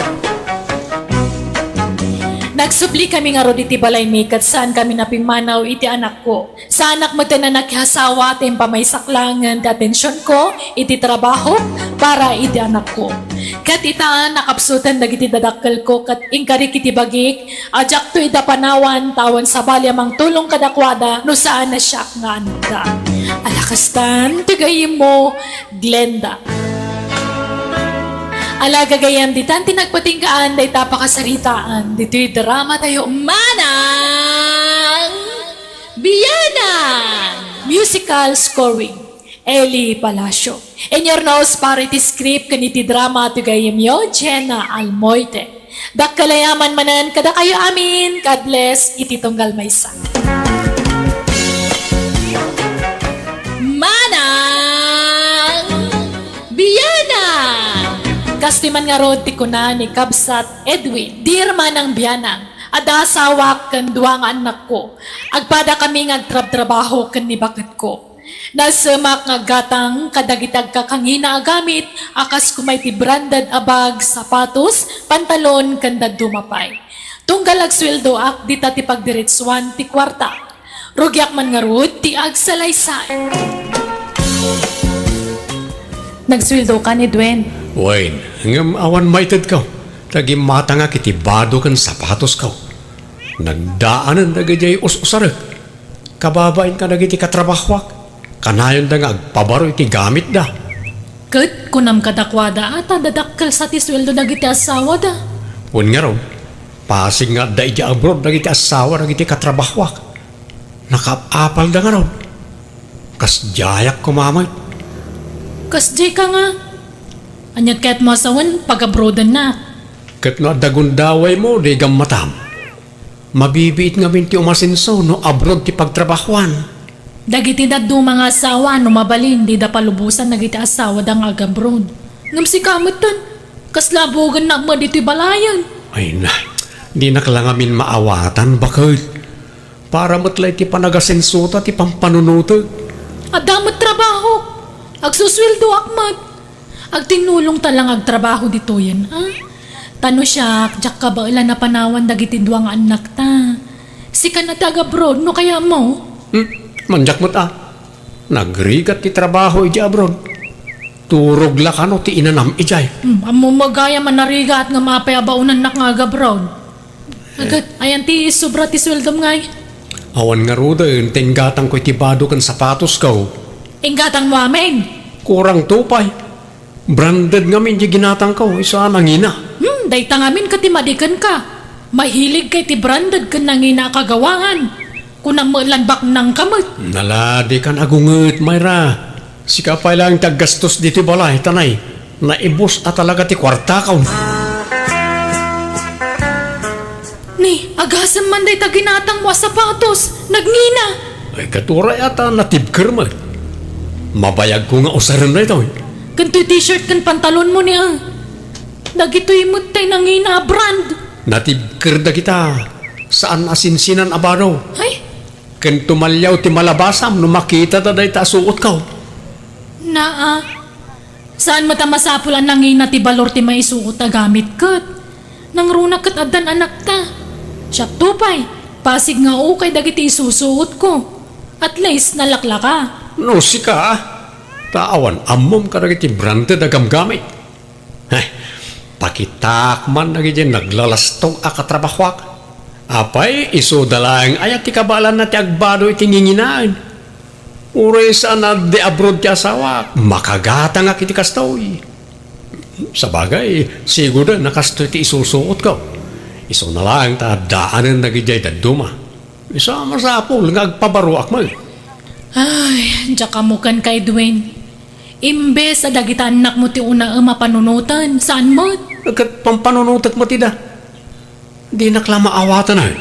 Nagsubli kami ngarud iti balaymi ket saan kami napimmanaw iti anakko. Saanak met a nakiasawa ta impamaysak laengen ti atensionko iti trabahok para iti anakko. Ket ita, nakapsuten dagiti dadakkelko ket inkarik iti bagik a diakto ida panawan ta awan sabali a mangtulong kadakuada no saan a siak nga anakda. Ala kastan ti gayyemmo, Glenda. Ala gagayyem, ditan ti nagpatinggaan dayta a pakasaritaan ditoy drama tayo, Manang Bianang! Musical scoring, Eli Palacio. In your nose para iti script ken iti drama ti gayyemyo, Jenna Almoite. Dakkel a yaman manen kadakayo amin. God bless iti tunggal maysa. Manang Bianang! Kastoy man ngarud ti kuna ni Kabsat Edwin, Dear Manang Bianang, adda asawak ken dua nga annakko. Agpadakami nga agtrabtrabaho ken ni baketko. Nasemak nga aggatang kadagiti agkakangina a gamit a kas kuma iti branded a bag, sapatos, pantalon, ken dadduma pay. Tunggal agsueldoak, dita ti pagdiretsuan ti kuarta. Rugiak man ngarud ti agsalaysay. Nagsueldokan, Edwin? Wen, ngem awan maitedko. Ta gimmatangak iti bado ken sapatosko. Nagdaanen dagidiay us-usarek. Kababain kadagiti katrabahoak, kanayonda nga agpabaro iti gamitda. Ket kunam kadakuada a ta dadakkel sa ti sueldo dagiti asawada. Wen ngarud, pasig nga adda idiay abroad dagiti asawa dagiti katrabahoak. Nakaap-apalda ngarud. Kasdiayak koma met. Kasdiay ka nga. Aniat kayatmo a sawen, pag-abroadennak? Ket no adda gundawaymo, di gammatam. Mabibiit ngamin ti umasenso no abroad ti pagtrabahoan. Dagiti dadduma nga asawa, no mabalin, dida palubosan dagiti asawada nga agabroad. Ngem sika metten, kasla abugennak met ditoy balayen. Ay na, dinak la ngamin maawatan, baket. Para met la iti panagasensota ti pampanunotek. Adda met trabahok. Agsusueldoak met. Agtinnulongta la nga agtrabaho ditoyen, a? Ta no siak, diak kabaelan a panawan dagiti dua nga annakta. Sika na ti agabroad, no kayatmo? Hmm, mandiak met a. Nagrigat ti trabaho idiay abroad. Turog la kano ti inanam idiay. Hmm, ammom gayam a narigat ngem apay a baonannak nga agabroad? Agat, ayan ti sobra ti sueldom ngay? Awan ngaruden, ta inggatangko iti bado ken sapatosko. Inggatangmo amin? Kurangto pay. Branded ngamin ti ginatangko, isu a nangina. Hmm, dayta ngamin ket ti madikenka. Mahiligka iti branded ken nangina a kagawaan. Kunam met lan baknangka met. Naladikan agunget, Myra. Sika pay laeng ti aggastos ditoy balay, ta nay, naibus a talaga ti kuartakon. Ni, agasem man dayta ginatangmo a sapatos, nagngina. Ay, ket uray a ta natibker met. Mabayagko nga usaren daytoy. Ken toy t-shirt ken pantalonmo ni, a. Dagitoy met tay nangina a brand. Natibker dagita. Saan a sinsinan a bado. Ay? Ken tumaliaw ti malabasam no makitada dayta a suotko. Naa, saan met a masapul a nangina ti balor ti maisuot a gamit ket. Nangruna ket addan anakta. Siakto pay, pasig nga ukay dagiti isusuotko. At least, nalaklaka. No sika, ta awan ammom kadagiti branded a gamgamit. Heh, pakitaak man dagiti naglalastog a katrabahoak. Apay, isuda laeng aya ti kabaelanna ti agbado iti nginginaen? Uray saan a di abroad ti asawak, makagatangak iti kastoy. Sabagay, sigurden a kastoy ti isusuotko. Isuna laeng ta addaanen dagidiay dadduma. Isu a masapul nga agpabaroak met. Ay, diak ammo kenka, Edwin. Imbes a dagiti annakmo ti unaem a panunoten, saan met? Ket pampanunotek met ida. Dinak la maawatan, ay.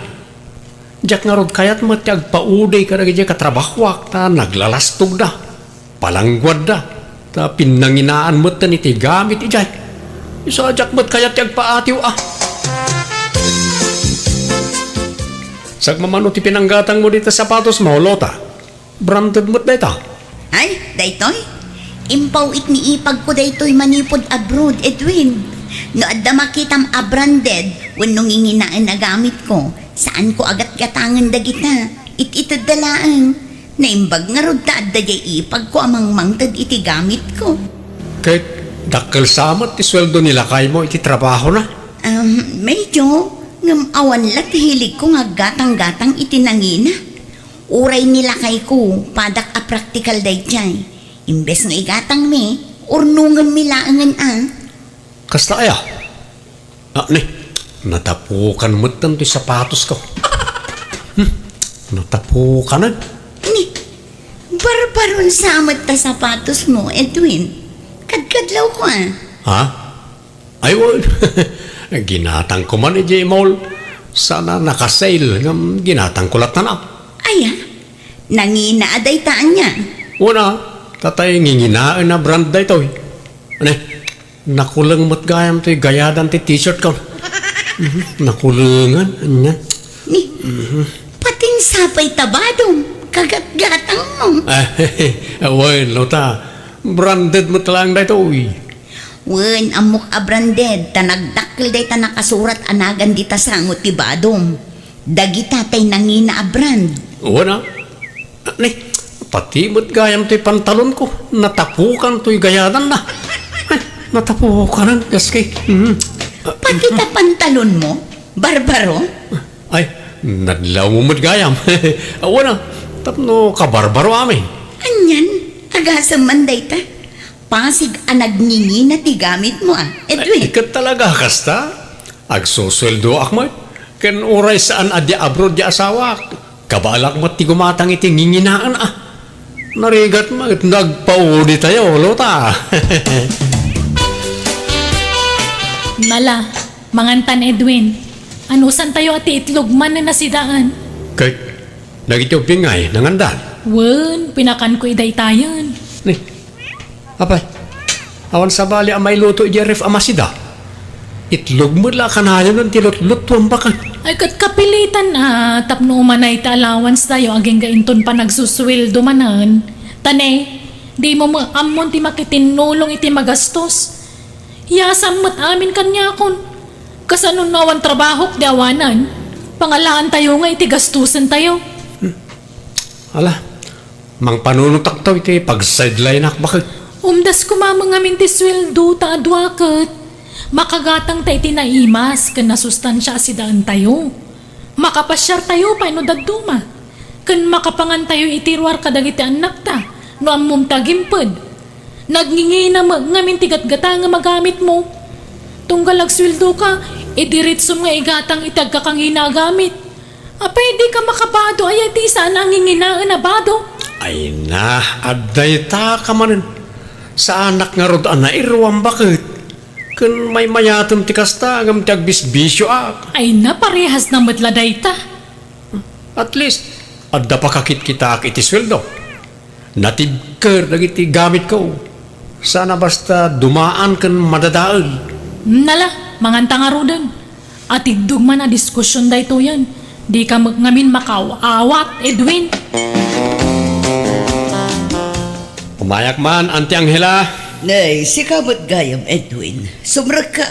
Diak ngarud kayat met ti agpaudi kadagiti katrabahoak ta naglalastogda, palangguadda, ta pinnanginaan metten iti gamit idiay. Isu a diak met kayat ti agpaatiw, a. Sagmamano ti pinanggatangmo dita sapatosmo, Lota. Branded met dayta. Ay, daytoy? Impaw-it ni ipagko daytoy manipud abroad, Edwin. No adda makitam a branded wenno nginginaen a gamitko, saanko a gatgatangen dagita. It-itedda laeng. Naimbag ngarud ta adda diay ipagko a mangmangted iti gamitko. Ket dakkel sa met ti sueldo ni lakaymo iti trabahona? Um, medyo, ngem awan la ti hiligko nga aggatang-gatang iti nangina. Uray ni lakayko, padak a praktikal daydiay. Imbes nga igatangmi, urnongenmi laengen a. Kasta aya? Ah, ni, natapukan metten toy sapatosko. Hmm, natapukanen. Ni, barbaron sa met ta sapatosmo, Edwin. Kadkadlawko a. Ha? Ay, wen. Ginatangko man idiay mall. Sana naka-sale, ngem ginatangko latta. Aya? Nangina a dayta ania? Wen a, tatay nginginaen a brand daytoy. Ani, nakuleng met gayam toy gayadan ti t-shirt ko. Mhm, nakulengan, ania? Ni, patin sapay ta badom, kagatgatangmo. Ah, wen, Lota. Branded met laeng daytoy. Wen, ammok a branded, ta nagdakkel dayta nakasurat a nagan dita sango ti badom. Dagita tay nangina a brand. Wen a. Ni, pati met gayam toy pantalonko, natapukan toy gayadanna. Ay, natapukanen, gaski. Mhm. Pati ta pantalonmo, Barbaro? Ay, nadlawmo met gayam. Wen a, tapno kabarbaro amin. Anian, agasem man dayta. Pasig a nagngingina ti gamitmo a, Edwin. Ay, ket talaga kasta? Agsusueldoak met, ken uray saan a dia abroad ti asawak, kabaelak met ti gumatang iti nginginaen a. Narigat met, nagpauditayo, Lota. Nala, mangantan Edwin. Anusantayo a ti itlog man a nasidaan. Ket, dagiti ubbing ngay, nangandan? Wen, pinakanko idaytayen. Ni, apay, awan sabali a mailuto idiay ref a masida? Itlog met la a kanayon ti lutlutuam baket. Ay, ket kapilitan a tapno umanay ti allowance tayo agingga inton panagsusueldo manen. Ta ne, dimo met ammon ti makitinnulong iti magastos. Yasam met amin kaniakon. Kasano no awan trabahok ti awanan? Pangalaantayo nga iti gastusentayo. Ala, mangpanunotakto iti pag-sideline-ak baket. Umdas koma met ngamin ti sueldo ta a dua ket makagatangta iti naimas ken nasustansia a sidaentayo. Makapasiartayo pay no dadduma, ken makapangantayo iti ruar kadagiti annakta no ammom ti agimped. Nagngingina met ngamin ti gatgatangem a gamitmo. Tunggal agsueldoka, idiritsom nga igatang iti agkakangina a gamit. Apay, dika makabado aya iti saan a nginginaen a bado? Ay na, adda ita ka manen. Saanak ngarud a nairuam baket. Ken maymayatem ti kasta ngem ti agbisbisioak. Ay na, parehas na met la dayta. At least, adda pakakitkitaak iti sueldo. Natibker dagiti gamitko. Sana basta dumaan ken madadael. Nala, manganta ngaruden. Atiddog man a diskusion daytoyen. Dika met ngamin makaawat, Edwin. Umayak man, Auntie Angela. Nay, sika met gayam, Edwin. Sumrekka.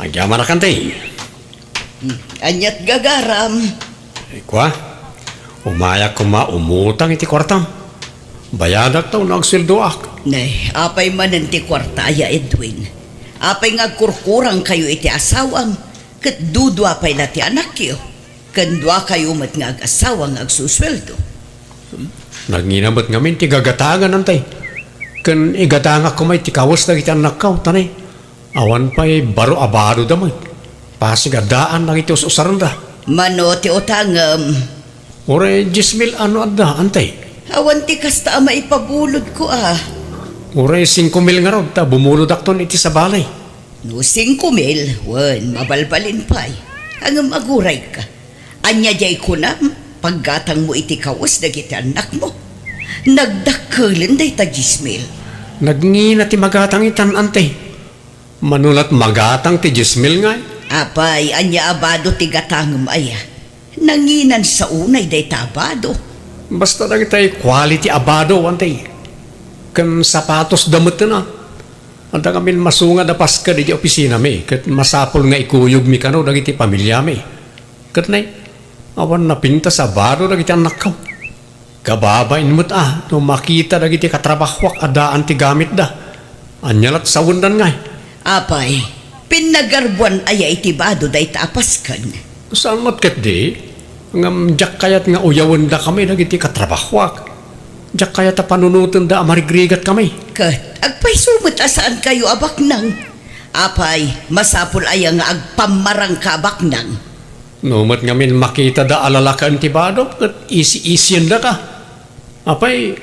Agyamanak, Auntie. Hmm, aniat gagaram? Ay, kua, umayak koma umutang iti kuartam. Bayadak ta no agsueldoak. Nay, apay manen ti kuarta aya, Edwin? Apay nga agkurkurangkayo iti asawam? Ket dudua pay la ti anakyo, ken duakayo met nga ag-asawa nga agsusueldo. Nagngina met ngamin ti gagatangan, Auntie. Ken igatangak koma iti kawes dagiti annakko, ta ne, awan pay baro a badoda met. Pasig a daan dagiti us-usarenda. Mano ti utangem? Uray dies mil a no adda, Auntie. Awan ti kasta a maipabulodko a. Uray singko mil ngarud ta bumulodakton iti sabali. No singko mil, wen, mabalbalin pay. Ngem agurayka. Ania diay kunam? Paggatangmo iti kawes dagiti annakmo. Nagdakkelen dayta dies mil. Nagngina ti magatang itan, Auntie. Mano la't magatang ti dies mil ngay? Apay, ania a bado ti gatangem aya? Nanginan sa unay dayta a bado. Basta dagitay quality a bado, Auntie. ken sapatosda metten a. Adda ngamin masungad a pasked iti opisinami, ket masapul nga ikuyogmi kano dagiti pamiliami. Ket nay, awan napintas a bado dagiti annakko. Kababain met a no makita dagiti katrabahoak a daan ti gamitda. Ania lat sawendan ngay? Apay, pinnagarbuan aya iti bado dayta a pasked? Saan met ketdi? Ngem diak kayat nga uyawendakami dagiti katrabahoak. Diak kayat a panunotenda a marigrigatkami. Ket agpayso met a saankayo a baknang? Apay, masapul aya nga agpammarangka a baknang? No met ngamin makitada a lalakaen ti bado, ket isi-isiendaka. Apay,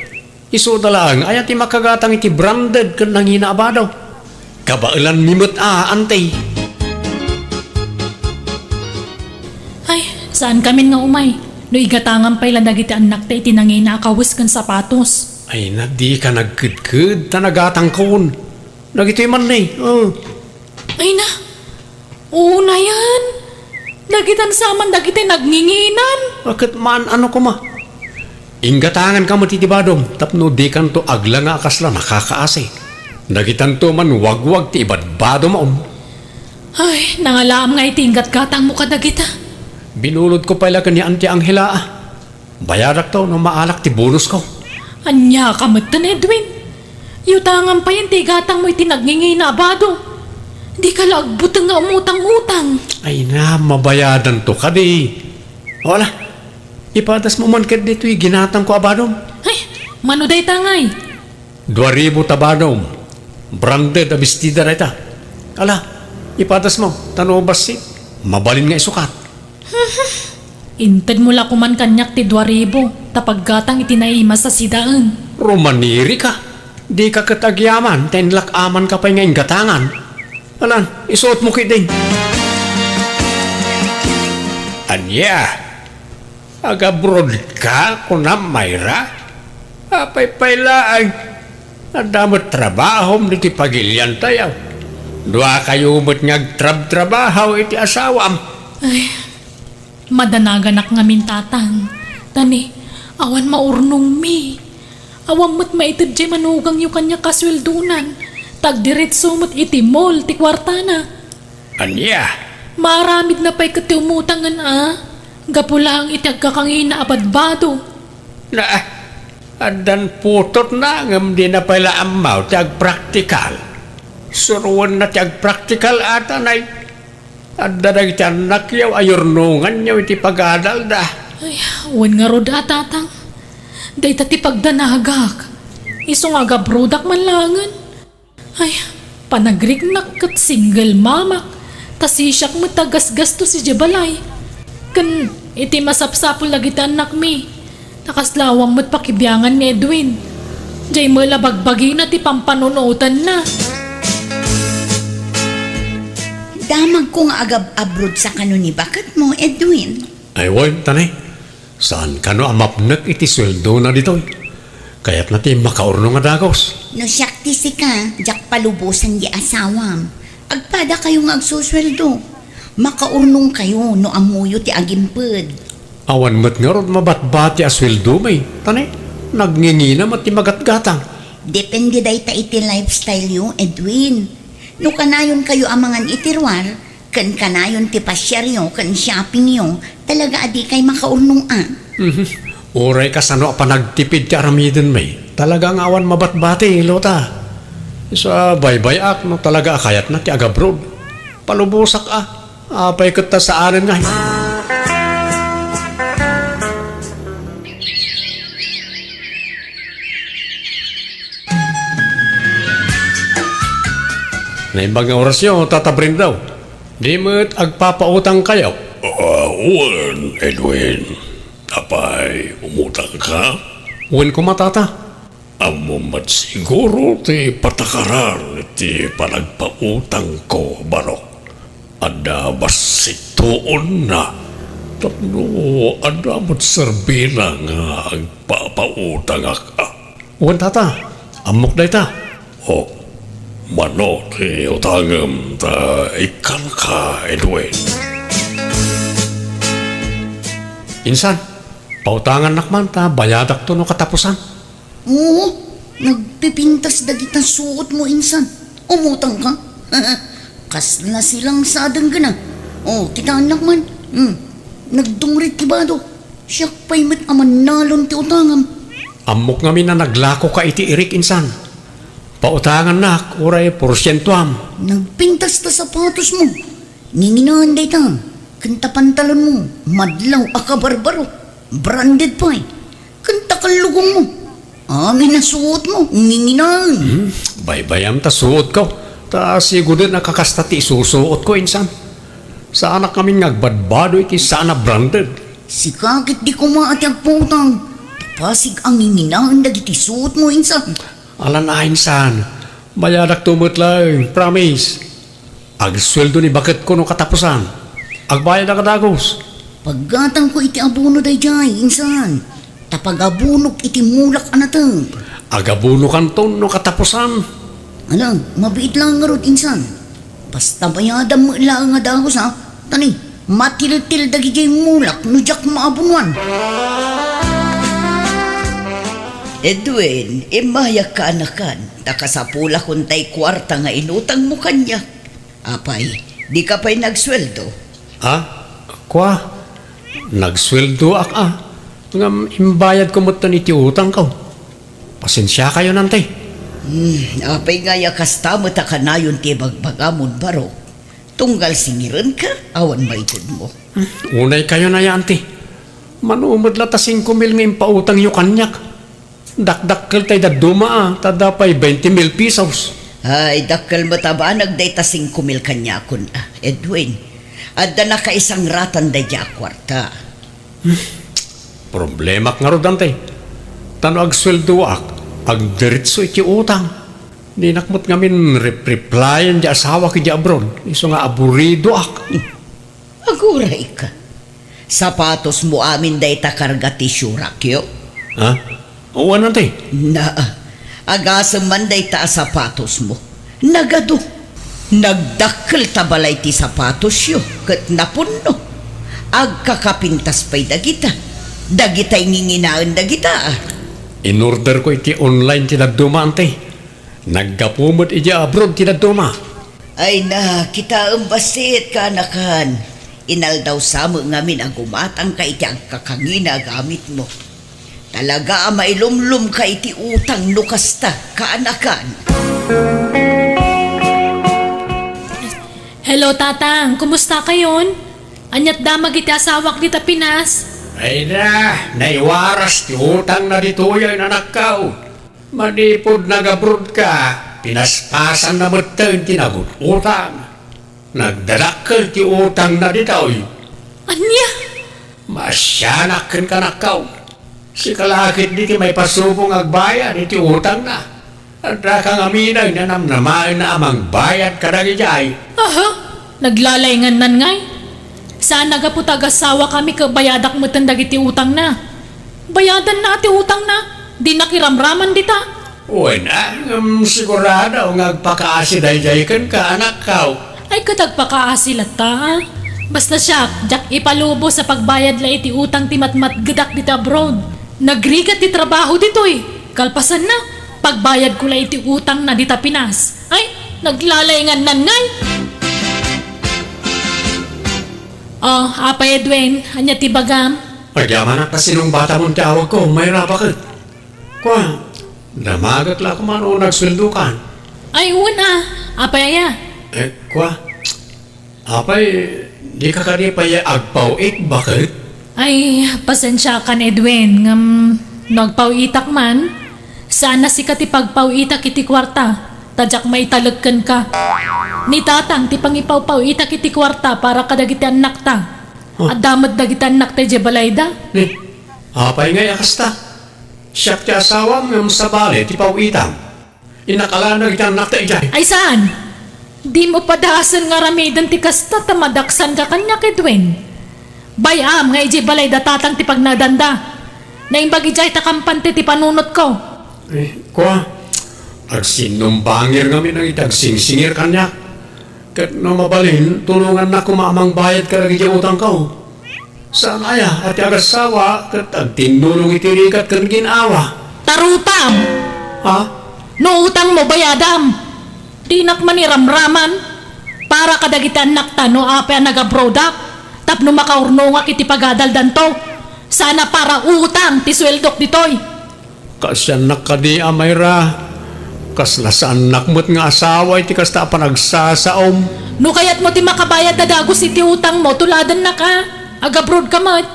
isuda laeng aya ti makagatang iti branded ken nangina a bado? Kabaelanmi met a, anti. Ay, saankamin nga umay. No igatangan pay la dagiti annakta iti nangina a kawes ken sapatos. Ay na, dika nagkedked ta nagatangkon. Dagitoy man ni, oh. Ay na, unayen. Dagitan sa man dagiti nagnginginan. Aket maan ano koma? Inggatanganka met iti badom tapno dikanto aglanga a kasla nakakaasi. Dagitanto man wagwag ti ibadbadom. Ay, nangalaam nga iti inggatgatangmo kadagita. Binulodko pay la ken ni Auntie Angela, a. Bayadakto no maalak ti bonusko. Ania ka metten, Edwin? Yutangan payen ti igatangmo iti nagngingina a bado. Dika la agbuteng nga umutang-utang. Ay na, mabayadanto kadi. O ala, ipadasmo man ket ditoy ginatangko a badom. Ay, mano dayta ngay? Dua ribu ta badom. Branded a bestida dayta. Ala, ipadasmo, ta no bassit, mabalin nga isukat. Intedmo la koman kaniak ti dua ribu, ta paggatang iti naimas a sidaen. Rumanirika. Dika ket agyaman, ta inlak-amanka pay nga inggatangan. Alan, isuotmo ketdin. Ania? Agabrodka, kunam, Myra? Apay pay laeng, adda met trabahom ditoy pagiliantayo. Duakayo met nga agtrabtrabaho iti asawam. Ay, madanaganak ngamin, Tatang. Ta ni, awan maurnongmi. Awan met maited diay manugangyo kaniak a sueldonan. Ta agdiretso met iti mall ti kuartana. Ania? Maaramidna pay ket ti umutangen a, gapu laeng iti agkakangina a badbado. Na, addan putotna ngem dina pay la ammo ti agpraktikal. Suroenna ti agpraktikal a, ta nay, adda dagiti annakyo a yurnonganyo iti pagadalda. Ay, wen ngarud a, Tatang. Dayta ti pagdanagak. Isu nga agabrodak man laengen. Ay, panagriknak ket single mamak, ta sisiak met ti agasgastos idiay balay. Ken iti masapsapul dagiti annakmi, ta kasla awan met pakibiangan ni Edwin. Diay met la bagbagina ti pampanunotenna. Damagko nga agab-abroad sa kano ni baketmo, Edwin. Ay, wen, ta ni. Saan kano a mapnek iti sueldona ditoy? Kayatna ti makaurnong a dagus. No siak ti sika, diak palubosen ti asawam. Agpadakayo nga agsusueldo. Makaurnongkayo no ammoyo ti agimped. Awan met ngarud mabatbati a sueldomi, ta ni, nagngingina met ti magatgatang. Depende dayta iti lifestyle yo, Edwin. No kanayonkayo a mangan iti ruar, ken kanayon ti pasiaryo ken shoppingyo, talaga a dikay makaurnong a. Mhm. Uray kasano a panagtipid ti aramidenmi, talaga nga awan mabatbati, Lota. Isu a baybay-ak no talaga a kayatna ti agabroad. Palubosak a, apay ket ta saanen ngay. Naimbag nga orasyo, Tata Brendo. Di met agpapautangkayo? Ah, wen, Edwin. Apay, umutangka? Wen koma, Tata. Ammom met siguro ti patakaran ti panagpautangko, barok. Adda bassit tuonna. Tapno adda met serbina nga agpapautangak, a. Wen, Tata. Ammok dayta. O, mano ti utangem ta ikkanka, Edwin? Insan, pautangannak man ta bayadakto no katapusan. Oo, Nagpipintas dagita suotmo insan. Umutang ka? Kasla silang sa denggana. O, kitaennak man. Hmm. Nagdungrit ti bado. Siak pay met a mannalon ti utangam. Ammok ngamin a naglakoka iti irik insan. Pautangannak, uray porsientoam. Nagpintas ta sapatosmo. Nginginaen dayta. Ken ta pantalonmo, madlaw a kabarbaro. Branded pay. Ken ta kallugongmo. Amin a suotmo, nginginaen. Hmm, baybayam ta suotko. Ta siguden a kakasta ti isusuotko insan. Saanak ngamin nga agbadbado iti saan a branded. Sika ket di koma a ti agpautang. Ta pasig a nginginaen dagiti suotmo insan. Alan a insan. Bayadakto met laeng, promise. Agsueldo ni baketko no katapusan. Agbayadak a dagus. Paggatangko iti abono daydiay, insan. Ta pagabonok iti mulak a nateng. Agabonokanton no katapusan. Ala, mabiit laeng ngarud, insan. Basta bayadam met laeng a dagus, ha? Tani, matiltil dagidiay mulak no diak maabonoan. Edwin, immayak kaanakan, ta kasapulakon tay kuarta nga inutangmo kaniak. Apay, dika pay nagsueldo? Ha? Kua? Nagsueldoak a. Ngem imbayadko metten iti utangko. Pasensiakayon, anti. Hmm, apay ngay a kasta met a kanayon ti ibagbagamon, Barok? Tunggal singirenka, awan maitedmo. Hmm, unaykayon aya, anti. Mano met la ta singko mil nga impautangyo kaniak. Dakdakkel tay dadduma a, ta adda pay bainte mil pesos. Ay, dakkel met a banag dayta singko mil kaniakon a, Edwin. Adda nakaisangratan daydiay a kuarta. Hmm. Problemak ngarud, anti. Ta no agsueldoak, agdiretso iti utang. Dinak met ngamin rep-replyan di asawak idiay abroad, isu nga aburidoak. Agurayka. Sapatosmo amin dayta karga ti siurakyo? Ha? Wen, anti. Naa. Agasem man dayta a sapatosmo. Nagadu. Nagdakkel ta balay ti sapatosyo ket napunno. Agkakapintas pay dagita. Dagitay nginginaen dagita. Inorderko iti online ti dadduma, anti. Naggapu met idiay abroad ti dadduma. Ay na, kitaem bassit, kaanakan. Inaldaw sa met ngamin a gumatangka iti agkakangina a gamitmo. Talaga a mailumlomka iti utang no kasta, kaanakan. Hello, Tatang. Kumusta kayon? Aniat damag iti asawak dita Pinas? Ay na, naiwaras ti utangna ditoy a inanakko. Manipud nag-abroad ka, pinaspasanna metten ti nagut-utang. Nagdadakkel ti utangna ditoy. Ania? Maasianak kenka, anakko. Sika la ketdi ti maipasubo nga agbayad iti utangna. Addaka ngamin a namnamaenna a mangbayad kadagidiay. Aha, naglalaingnan ngay. Saan a gapu ta agasawakami ket bayadak metten dagiti utangna. Bayadanna ti utangna, dinak iramraman dita. Wen a, ngem sigurado nga agpakaasi daydiay kenka, anakko. Ay, ket agpakaasi latta, a. Basta siak, diak ipalubos a pagbayad la iti utang ti matmatgedak dita abroad. Nagrigat ti trabaho ditoy. Kalpasanna, pagbayadko la iti utangna dita Pinas. Ay, naglalaingnan ngay. Oh, Apay Edwin, ania ti bagam? Agyamanak ta sinungbatamon ti awagko, Mayra, baket. Kua, damagek la koma no nagsueldokan. Ay, wen a. Apay aya? Eh, kua, apay, dika kadi pay agpaw-it, baket? Ay, pasensiakan, Edwin, ngem no agpaw-itak man, saan a sika ti pagpaw-itak iti kuarta, ta diak maitalek kenka. Ni Tatang ti pangipawpaw-itak iti kuarta para kadagiti annakta. Huh? Adda met dagiti annakta idiay balayda. Ni, apay ngay a kasta? Siak ti asawam ngem sabali ti paw-itam. Innak a laeng dagiti annakta idiay. Ay saan? Dimo padasen nga aramiden ti kasta ta madaksanka kaniak, Edwin. Bay-am nga idiay balay da Tatang ti pagnadanda. Naimbag idiay ta kampante ti panunotko. Eh, kua, agsinumbangir ngamin dagiti agsingsingir kaniak. Ket no mabalin, tulongannak koma a mangbayad kadagiti utangko. Saan aya a ti agassawa ket agtinnulong iti rigat ken gin-awa? Tarutam! Ha? No utangmo, bayadam. Dinak man iramraman. Para kadagiti annakta no apay a nagabroadak tapno makaurnongak iti pagadaldanto. Sana para utang ti sueldok ditoy. Kaasiannak kadi, Mayra. Kasla saannak met nga asawa iti kasta a panagsasaom. No kayatmo ti makabayad a dagus iti utangmo, tuladannak a. Agabroad ka met.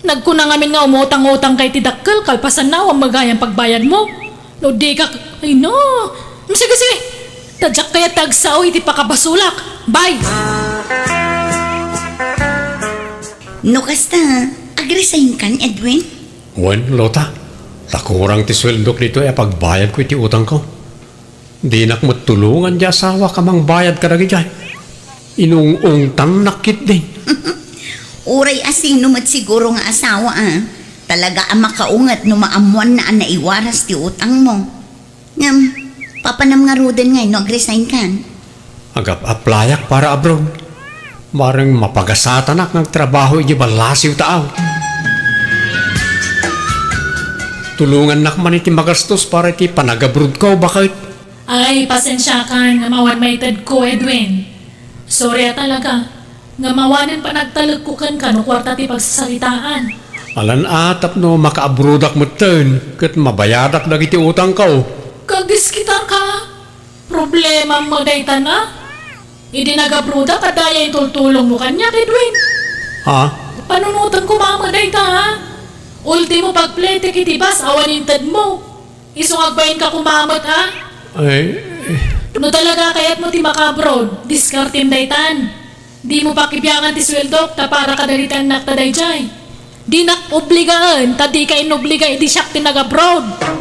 Nagkuna ngamin nga umutang-utang ka iti dakkel, kalpasanna, awan met gayam pagbayadmo. No di ka, ay no. Sige, sige. Ta diak kayat ti agsao iti pakabasolak. Bye! No kasta, agresign kan, Edwin? Wen, Lota. Ta kurang ti sueldok ditoy a pagbayadko iti utangko. Dinak met tulongan ti asawak a mangbayad kadagidiay. Inung-ungtannak ketdi. Uray asino met siguro nga asawa a talaga a makaunget no maammoanna a naiwaras ti utangmo. Ngem, papanam ngaruden ngay no agresign kan? Agap-applyak para abroad. Bareng mapagasatanak nga agtrabaho idiay ballasiw taaw. Tulongannak man iti magastos para iti panagabroadko, baket. Ay, pasensiakan nga awan maitedko, Edwin. Sorry a talaga. Ngem awanen panagtalekko kenka no kuarta ti pagsasaritaan. Alan a tapno makaabroadak metten ket mabayadak dagiti utangko. Kagdiskitarka? Problemam met dayta na. Idi nagabroadak, adda aya intultulongmo kaniak, Edwin? Ha? Panunoten koma met dayta, ha? Ultimo pagpletek iti bus, awan intedmo. Isu nga agbainka koma met, ha? Ay, eh. No talaga kayatmo ti maka-abroad, diskartem daytan. Dimo pakibiangan ti sueldok ta para kadagiti annakta daydiay. Dinak obligaen ta dika inobliga idi siak ti nag-abroad.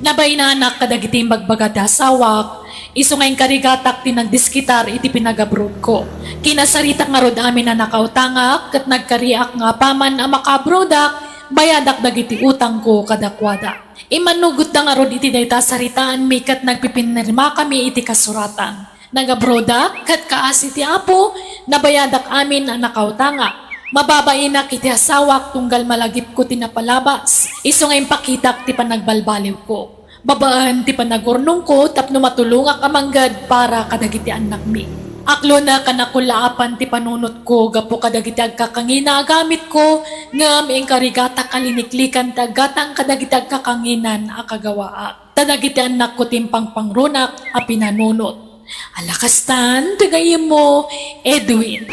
Nabainanak kadagiti imbagbaga ti asawak, isu nga inkarigatak ti nagdiskitar iti pinag-abroadko. Kinasaritak ngarud amin a nakautangak ket nagkariak nga apaman a maka-abroadak, bayadak dagiti utangko kadakuada. Immannugotta ngarud iti dayta a saritaanmi ket nagpipinirmakami iti kasuratan. Nagabroadak ket kaasi ti Apo, nabayadak amin a nakautangak. Mababainak iti asawak tunggal malagipko ti napalabas, isu nga impakitak ti panagbalbaliwko. Babaen ti panagurnongko tapno matulongak a mangged para kadagiti annakmi. Aklonek a nakullaapan ti panunotko gapu kadagiti agkakangina a gamitko, ngem inkarigatak a liniklikan ti aggatang kadagiti agkakanginan a kagawaak. Ta dagiti annakko ti impangpangrunak a pinanunot. Ala kastan ti gayyemmo, Edwin.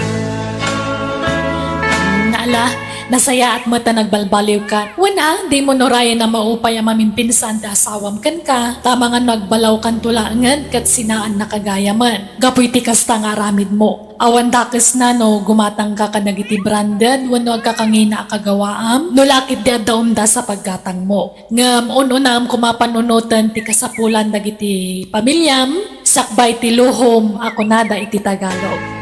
Ala, nasayaat met ta nagbalbaliwka. Wen a, dimo nurayen a maupay a mamimpinsan ti asawam kenka, ta amangan no agbalawkanto laengen ket sinaannaka gayamen. Gapu iti kasta nga aramidmo. Awan dakesna no gumatangka kadagiti branded wenno agkakangina a kagawaam, no la ketdi adda umdas a paggatangmo. Ngem un-unam koma panunoten ti kasapulan dagiti pamiliam, sakbay ti luhom a kunada iti Tagalog.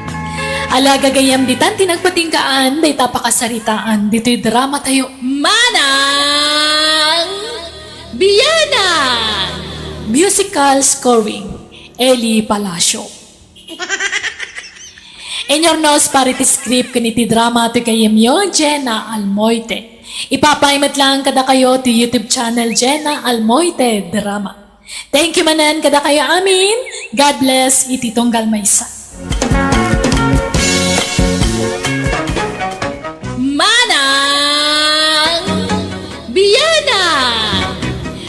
Ala, gagayyem, ditan ti nagpatinggaan dayta pakasaritaan ditoy dramatayo, Manang Bianang! Musical scoring, Eli Palacio. Inyurnos para iti script ken iti drama ti gayyemyo, Jenna Almoite. Ipapay met laeng kadakayo ti YouTube channel, Jenna Almoite Drama. Thank you manen kadakayo amin. God bless iti tunggal maysa. Manang Bianang!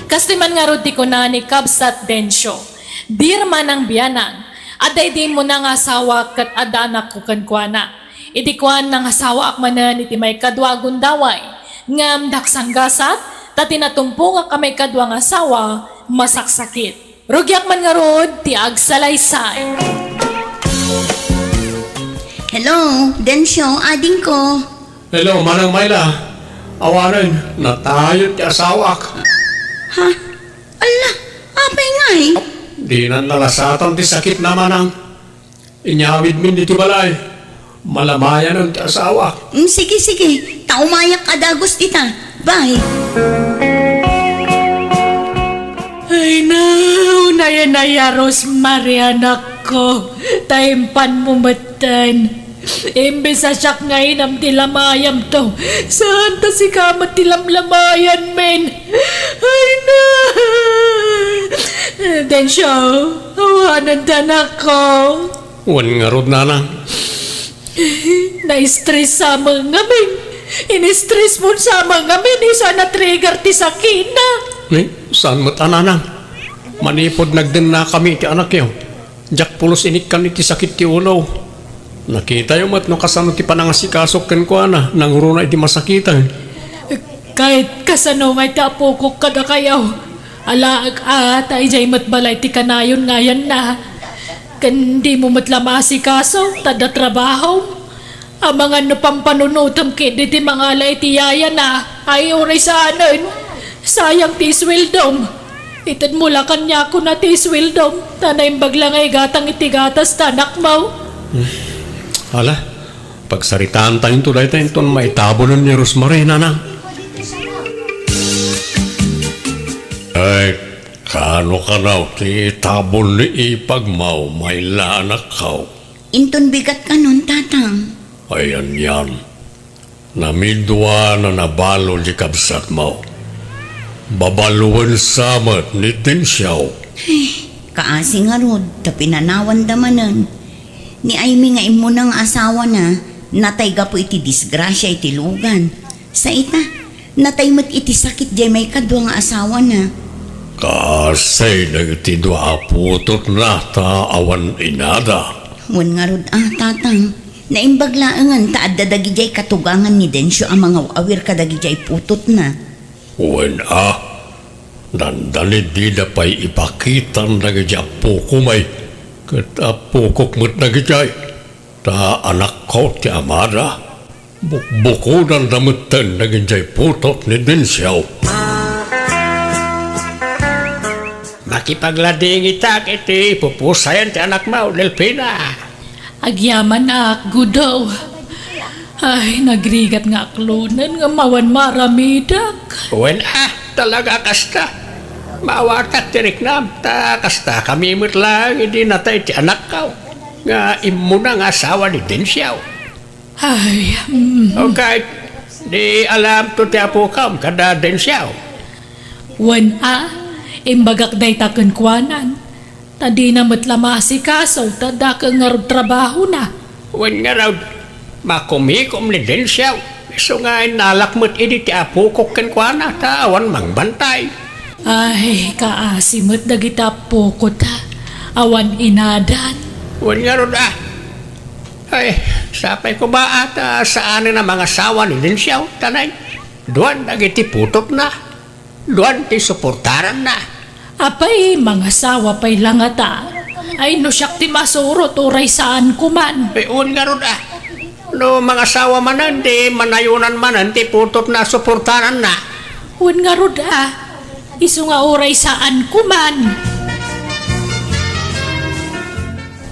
Kastoy man ngarud ti kuna ni Kabsat Dencio, "Dear Manang Bianang, adda idi immuna nga asawa ket adda anakko kenkuana. Idi kuan nga asawaak manen iti maikadua a gundaway, ngem daksanggasat, ta ti natumpongak a maikadua nga asawa, masaksakit. Rugiak man ngarud ti agsalaysay." Hello, Dencio, adingko. Hello, Manang Myla. Awanen, natayot ti asawaak. Ha? Ala, apay ngay? Dinan nalasatan ti sakitna, Manang. Inyawidmin ditoy balay. Malamayanen ti asawaak. Mm, sige, sige. Ta umayak a dagus dita. Bye. Ay, no, nayanaya, Rosemary, anakko. Ta impanmo metten. Imbes a siak nga inam ti lamayamto, saan ta sika met ti lamlamayan, men. Ay na! Dencio, awanen ti anakko. Wen ngarud, nanang. Na-stress sa met ngamin. In-stress mo sa met ngamin, isu a na-trigger ti sakitna. Ni, saan met a, nanang? Manipud nagdennakami ti anakyo, diak pulos inikkan iti sakit ti ulo. Nakitayo met no kasano ti panangasikasok kenkuana, nangruna idi masakiten. Ket kasano ngay ti apokok kadakayo? Alaek a, ta idiay met balay ti kanayon nga ayanna. Ken dimo met la maasikaso, ta adda trabahom. Amangan no pampanunotem ketdi ti mangala iti yayana, ay uray saanen. Sayang ti isweldom. Itedmo la kaniakona ti isweldom, ta naimbag la nga igatang iti gatas ti anakmo. Hmm. Ala, pagsaritaantayonto dayta inton maitabonen ni Rosemary, nanang. Ay, kaano kanaw ti itabon ni ipagmo, mayla, anakko? Inton bigat kanon, tatang. Ay, anian. Namidua a nabalo di kabsatmo. Babaluen sa met ni Dencio. Ay, kaasi ngarud, ta pinanawanda manen. Ni Aimee nga immuna nga asawana, natay gapu iti disgrasia iti lugan. Sa ita, natay met iti sakit diay maikadua nga asawana. Kaasi dagiti dua a putotna ta awan inada. Wen ngarud a, tatang, naimbag laengen ta adda dagidiay katugangan ni Dencio a mangaw-awir kadagidiay putotna. Wen a, dandani dida pay ipakitan dagiti appokom ay, ket appokok met dagidiay, ta anakko ti amada. Bukbukudanda metten dagidiay putot ni Dencio. Makipagladingitak iti pupusayan ti anakmo, Delfina. Agyamanak, Gudo. Ay, nagrigat nga aklonen nga awan maaramidek. Wen a, talaga a kasta. Maawatak ti riknam, ta kastakami met laeng idi natay ti anakko, nga immuna nga asawa ni Dencio. Ay, mm. O ket, di alamto ti apokam kada Dencio? Wen a, imbagak dayta kenkuanan. Ta dina met la maasikaso, ta dakkel ngarud trabahona. Wen ngarud, makumikom ni Dencio, isu nga innalak met idi ti apokok kenkuana, ta awan mangbantay. Ay, kaasi met dagiti appokota, awan inadan. Wen ngarud a, ay, sapay koma a ta saanen a mangasawa ni Dencio, ta nay, duan dagiti putotna. Duan ti suportaranna. Apay, mangasawa pay la ngata? Ay, no siak ti masurot, uray saanko man. Ay, wen ngarud a. No mangasawa manen, di manayonan manen ti putotna a suportaranna. Wen ngarud a. Isu nga uray saanko man.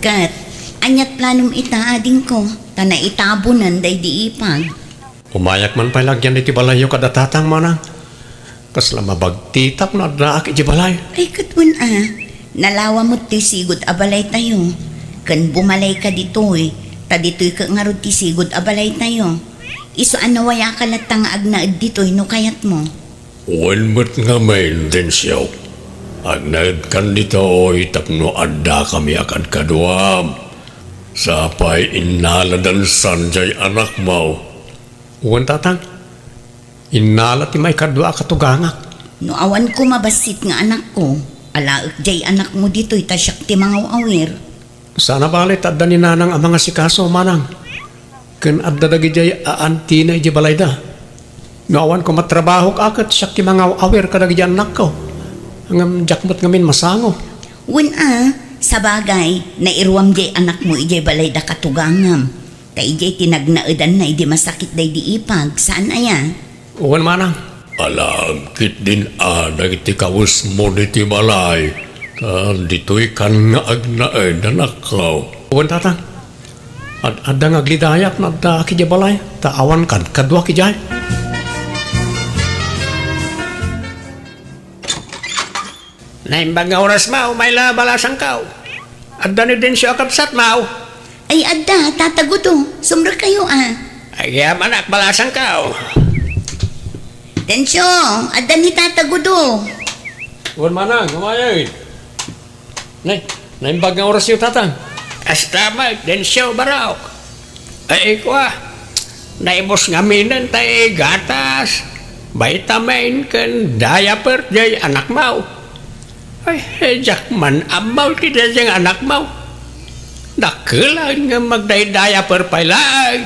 Ket, ania ti planom ita, adingko, ta naitabonen daydi ipag? Umayak man pay la agyan iti balayyo kada tatang, manang. Kasla mabagtitak no addaak iti balay. Ay, ket wen a, nalawa met toy sigud a balaytayo. Ken bumalayka ditoy, ta ditoy ket ngarud ti sigud a balaytayo. Isu a nawayaka latta nga agnaed ditoy no kayatmo. Wen met ngamin, Dencio. Agnaedkan ditoy tapno addakami a kadkaduam. Sapay innaladansan jay anakmo. Wen, tatang. Innala ti maikadua a katugangak. No awan koma bassit nga anakko, alaek jay anakmo ditoy ta siak ti mangaw-awir. Saan a bale ta adda ni nanang a mangasikaso, manang. Ken adda dagidiay aantina idiay balayda. No awan koma trabahok a ket siak ti mangaw-awir kadagidi annakko. Ngem diak met ngamin masango. Wen a, sabagay, nairuam jay anakmo idiay balayda katugangam. Ta idiay ti nagnaedanna idi masakit daydi ipag, saan aya? Wen manang. Alaem ketdin a dagiti kawesmo ditoy balay, ta ditoykan nga agnaed, anakko. Wen, tatang. Ad-adda nga aglidayat no addaak idiay balay, ta awan kadkaduak idiay. Naimbag nga oras, maw, mayla balasangko. Adda ni Dencio a kabsat, maw. Ay, adda, Tata Gudo. Sumrekkayo, a. Agyamanak, balasangkaw. Dencio, adda ni Tata Gudo. Wen, manang, umayay. Nay, naimbag nga orasyo, Tatang. Kasta met, Dencio, barok. Ay, kua, naibus ngaminen tay gatas, vitamin, ken diaper jay anakmo. Ay, diak man ammo ti daydiay nga anakmo. Dakkel a ngem agday diaper pay laeng.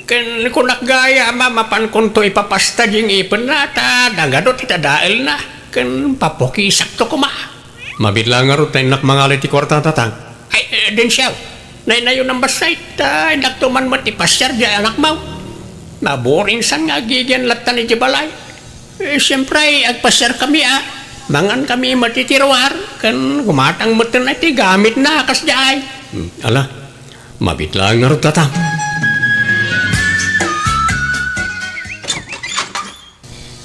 Ken kunak gayam a mapankonto ipapasta diay ngipenna ta nagadu ti tadaelna ken papukisakto koma. Mabiit laeng ngarud ta innak mangalay ti kuarta, Tatang. Ay, eh, Dencio, naynayon a bassit ta innakto man met ipasiar diay anakmo. Naburinsan nga agigian latta idiay balay. Eh, siempre, agpasiarkami a mangankami met iti ruar ken gumatang metten ti gamitna kasdiay. Hmm, ala, mabiit laeng ngarud, Tatang.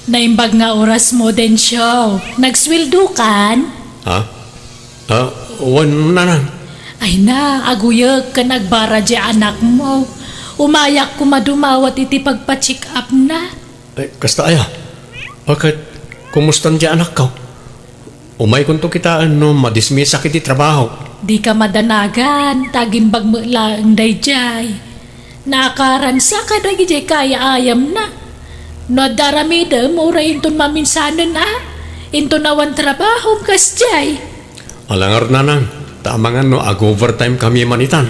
Naimbag nga orasmo, Dencio. Nagsweldokan? Ha? Ah, wen, nanang. Ay na, aguyek ken agbara diay anakmo. Umayak koma dumawat iti pagpa-check-upna. Ay, kasta aya? Ket, kumustan diay anakko? Umaykonto kitaen no madismisak iti trabaho. Dika madanagan, ta agimbag met laeng daydiay. Naakaransa kadagiti kaay-ayamna. No adda aramidem, uray inton maminsanen a, inton awan trabahom kasdiay. Ala ngarud, nanang, ta amangan no ag-overtime kami manitan.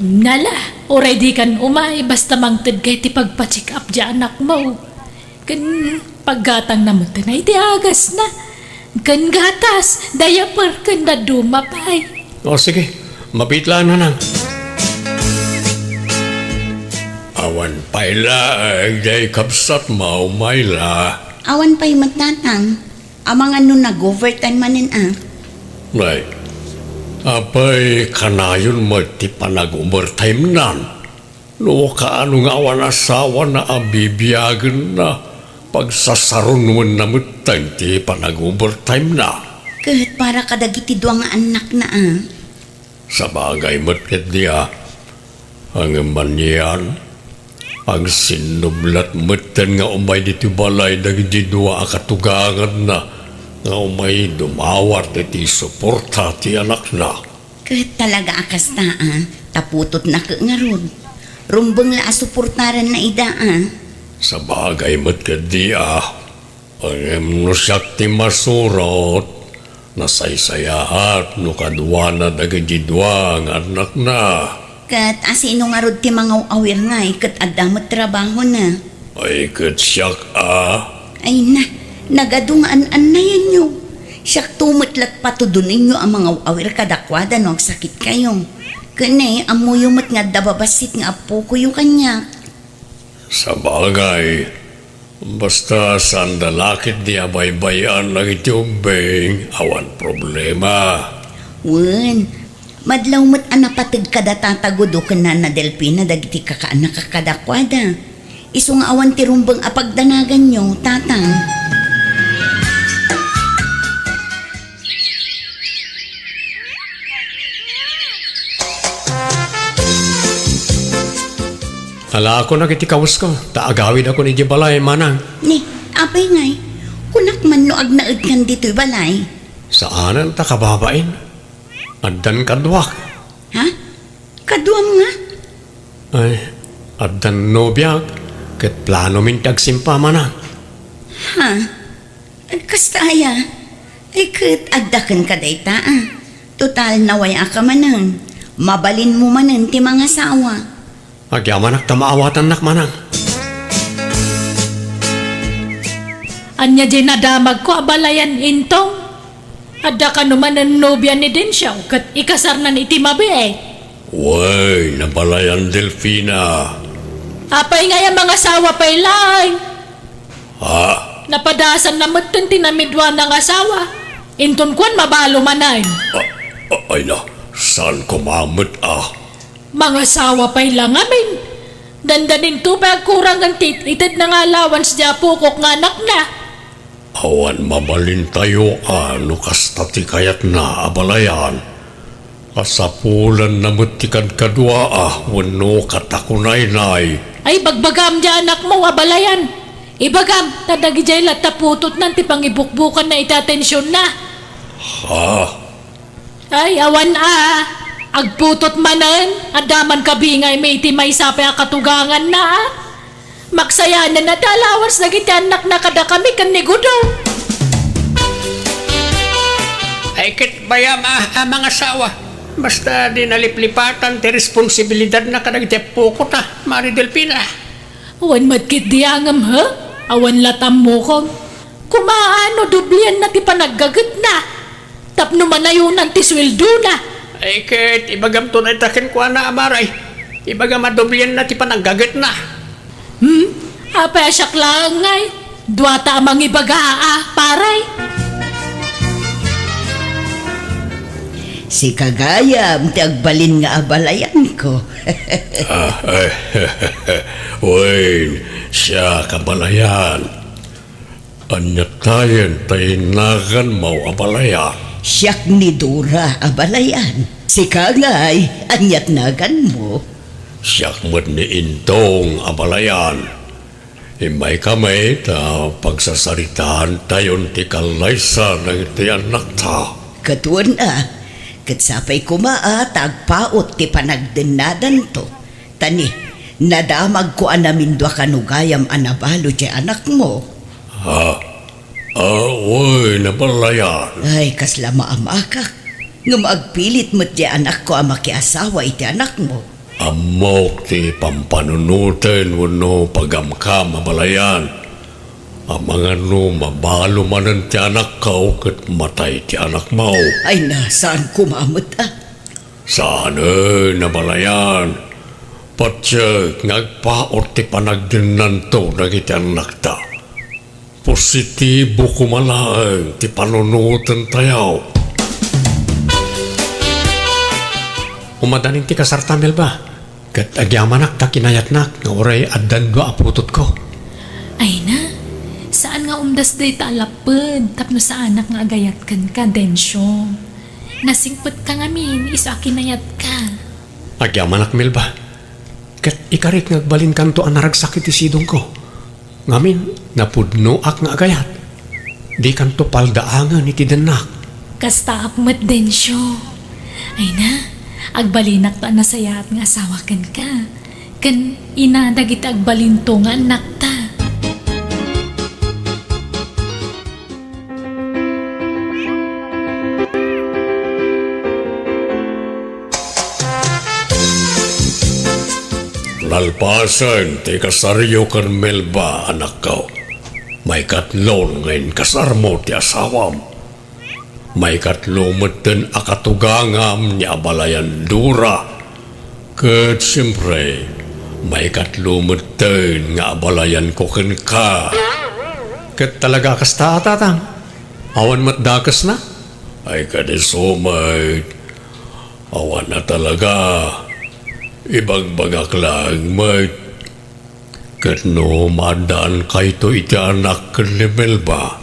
Nala, uray dikan umay, basta mangtedka iti pagpa-check-up diay anakmo. Ken paggatangna met iti agasna. Ken gatas, diaper, ken dadduma pay. O, sige. Mabiit laeng, nanang. Awan pay laeng diay kabsatmo, Myla. Awan pay met, Tatang. Amangan no nag-overtime manen a. Nay, apay kanayon met ti panag-overtime-nan? No kaano nga awan asawana a bibiagenna, pagsasarunoenna metten ti panag-overtime-na. Ket para kadagiti dua nga annakna a. Sabagay met ketdi a. Ngem anian, agsinnublat metten nga umay ditoy balay dagiti dua a katuganganna nga umay dumawat iti suporta ti anakna. Ket talaga a kasta a, ta putotna ket ngarud. Rumbeng la a suportaranna ida a. Sabagay met ketdi a. Ngem no siak ti masurot, nasaysayaat no kaduana dagiti dua nga annakna. Ket asino ngarud ti mangaw-awir ngay ket adda met trabahona? Ay, ket siak a. Ay na, nagadu nga an-annayanyo. Siakto met la ti patudonenyo a mangaw-awir kadakuada no agsakitkayo. Ken ne, ammoyo met nga adda babassit nga appokoyo kaniak. Sabagay, basta saanda la ketdi a baybay-an dagiti ubbing, awan problema. Wen, madlaw met a napateg kada Tata Gudo ken Nana Delfina dagiti kakaannaka kadakuada. Isu nga awan ti rumbeng a pagdanaganyo, Tatang. Alaakon dagiti kawesko, ta agawidakon idiay balay, manang. Ni, apay ngay, kunak man no agnaedkan ditoy balay? Saanen ta kababain. Addan kaduak. Ha? Kaduam nga? Ay, addan nobiak, ket planomin ti agsimpa, manang. Ha? Kasta aya? Ay, ket adda kenka dayta a. Total, naway-aka manen. Mabalinmo manen ti mangasawa. Agyamanak ta maawatannak, manang. Ania diay nadamagko a balayan, Intong? Adda kano manen nobia ni Dencio ket ikasarnan iti mabiit? Wen, nabalayan, Delfina. Apay ngay a mangasawa pay laeng? Ha? Napadasanna metten ti namiduana nga asawa. Inton kuan, mabalo manen. A-, a-, ay na, saan koma met a? Mangasawa pay la ngamin. Dandaninto pay agkurangen ti itedna nga allowance ti apokok nga anakna. Awan mabalintayo a no kasta ti kayatna a balayan. Kasapulanna met ti kadkaduaa wenno katakunaynay. Ay, bagbagam diay anakmo, abalayan. Ibagam, ta dagidiay latta putotnan ti pangibukbukanna iti atensionna. Ha? Ay, awan a. Agputot manen, adda man kabingaymi iti maysa pay a katuganganna, a. Maksayanan a ti alawas dagiti annakna kadakami ken ni Gudo. Ay, ket bayam a, a mangasawa. Basta di naliplipatan ti responsibilidadna kadagiti appoko ta, Mari Delfina. Awan met ketdi angem, he? Awan latta ammokon. Kumaa no doblianna ti panaggagetna tapno manayonan ti sueldona. Ay, ket ibagamto dayta kenkuana, Amari. Ibagam a doblianna ti panaggagetna. Hmm? Apay a siak laeng ngay? Duata a mangibaga a, pare. Sika gayam ti agbalin nga abalayanko. Ah, ay, wen, siak, abalayan. Ania tayen ti naganmo, abalayan? Siak ni Dora, abalayan. Sika ngay, ania ti naganmo? Siak met ni Intong, abalayan. Immaykami ta pagsasaritaantayon ti kallaysa dagiti annakta. Ket wen a, ket sapay koma a ta agpaut ti panagdennadanto. Ta ni, nadamagko a namindua kano gayam a nabalo ti anakmo. Ha? Ah, wen, abalayan. Ay, kasla maamakak. Ngem agpilit met ti anakko a makiasawa iti anakmo. Ammok ti pampanunoten wenno pagamkam, abalayan. Amangan no mabalo manen ti anakko ket matay ti anakmo. Ay na, saan koma met a. Saanen, abalayan. Patiek nga agpaut ti panagdennanto dagiti annakta. Positibo koma laeng ti panunotentayo. Umadanin ti kasarta, Melba, ket agyamanak ta kinayatnak nga uray addan dua a putotko. Ay na, saan nga umdas dayta a lapped tapno saanak nga agayat kenka, Dencio. Nasingpetka ngamin isu a kinayatka. Agyamanak, Melba, ket ikarik nga agbalinkanto a naragsak iti sidongko. Ngamin, napudnoak nga agayat. Dikanto paldaangen iti dennak. Kastaak met, Dencio. Ay na, agbalinak ta nasayaat nga asawa kenka. Ken ina dagiti agbalinto nga annakta. Nalpasen ti kasaryo ken Melba, anakko. Maikatlo nga inkasarmo ti asawam. Maikatlo metten a katugangam ni abalayan Dora. Ket siempre, maikatlo metten nga abalayanko kenka. Ket talaga a kasta, Tatang? Awan met dakesna? Ay, kadi isu met. Awan a talaga. Ibagbagak laeng met. Ket no maaddankayto iti anak ken ni Melba,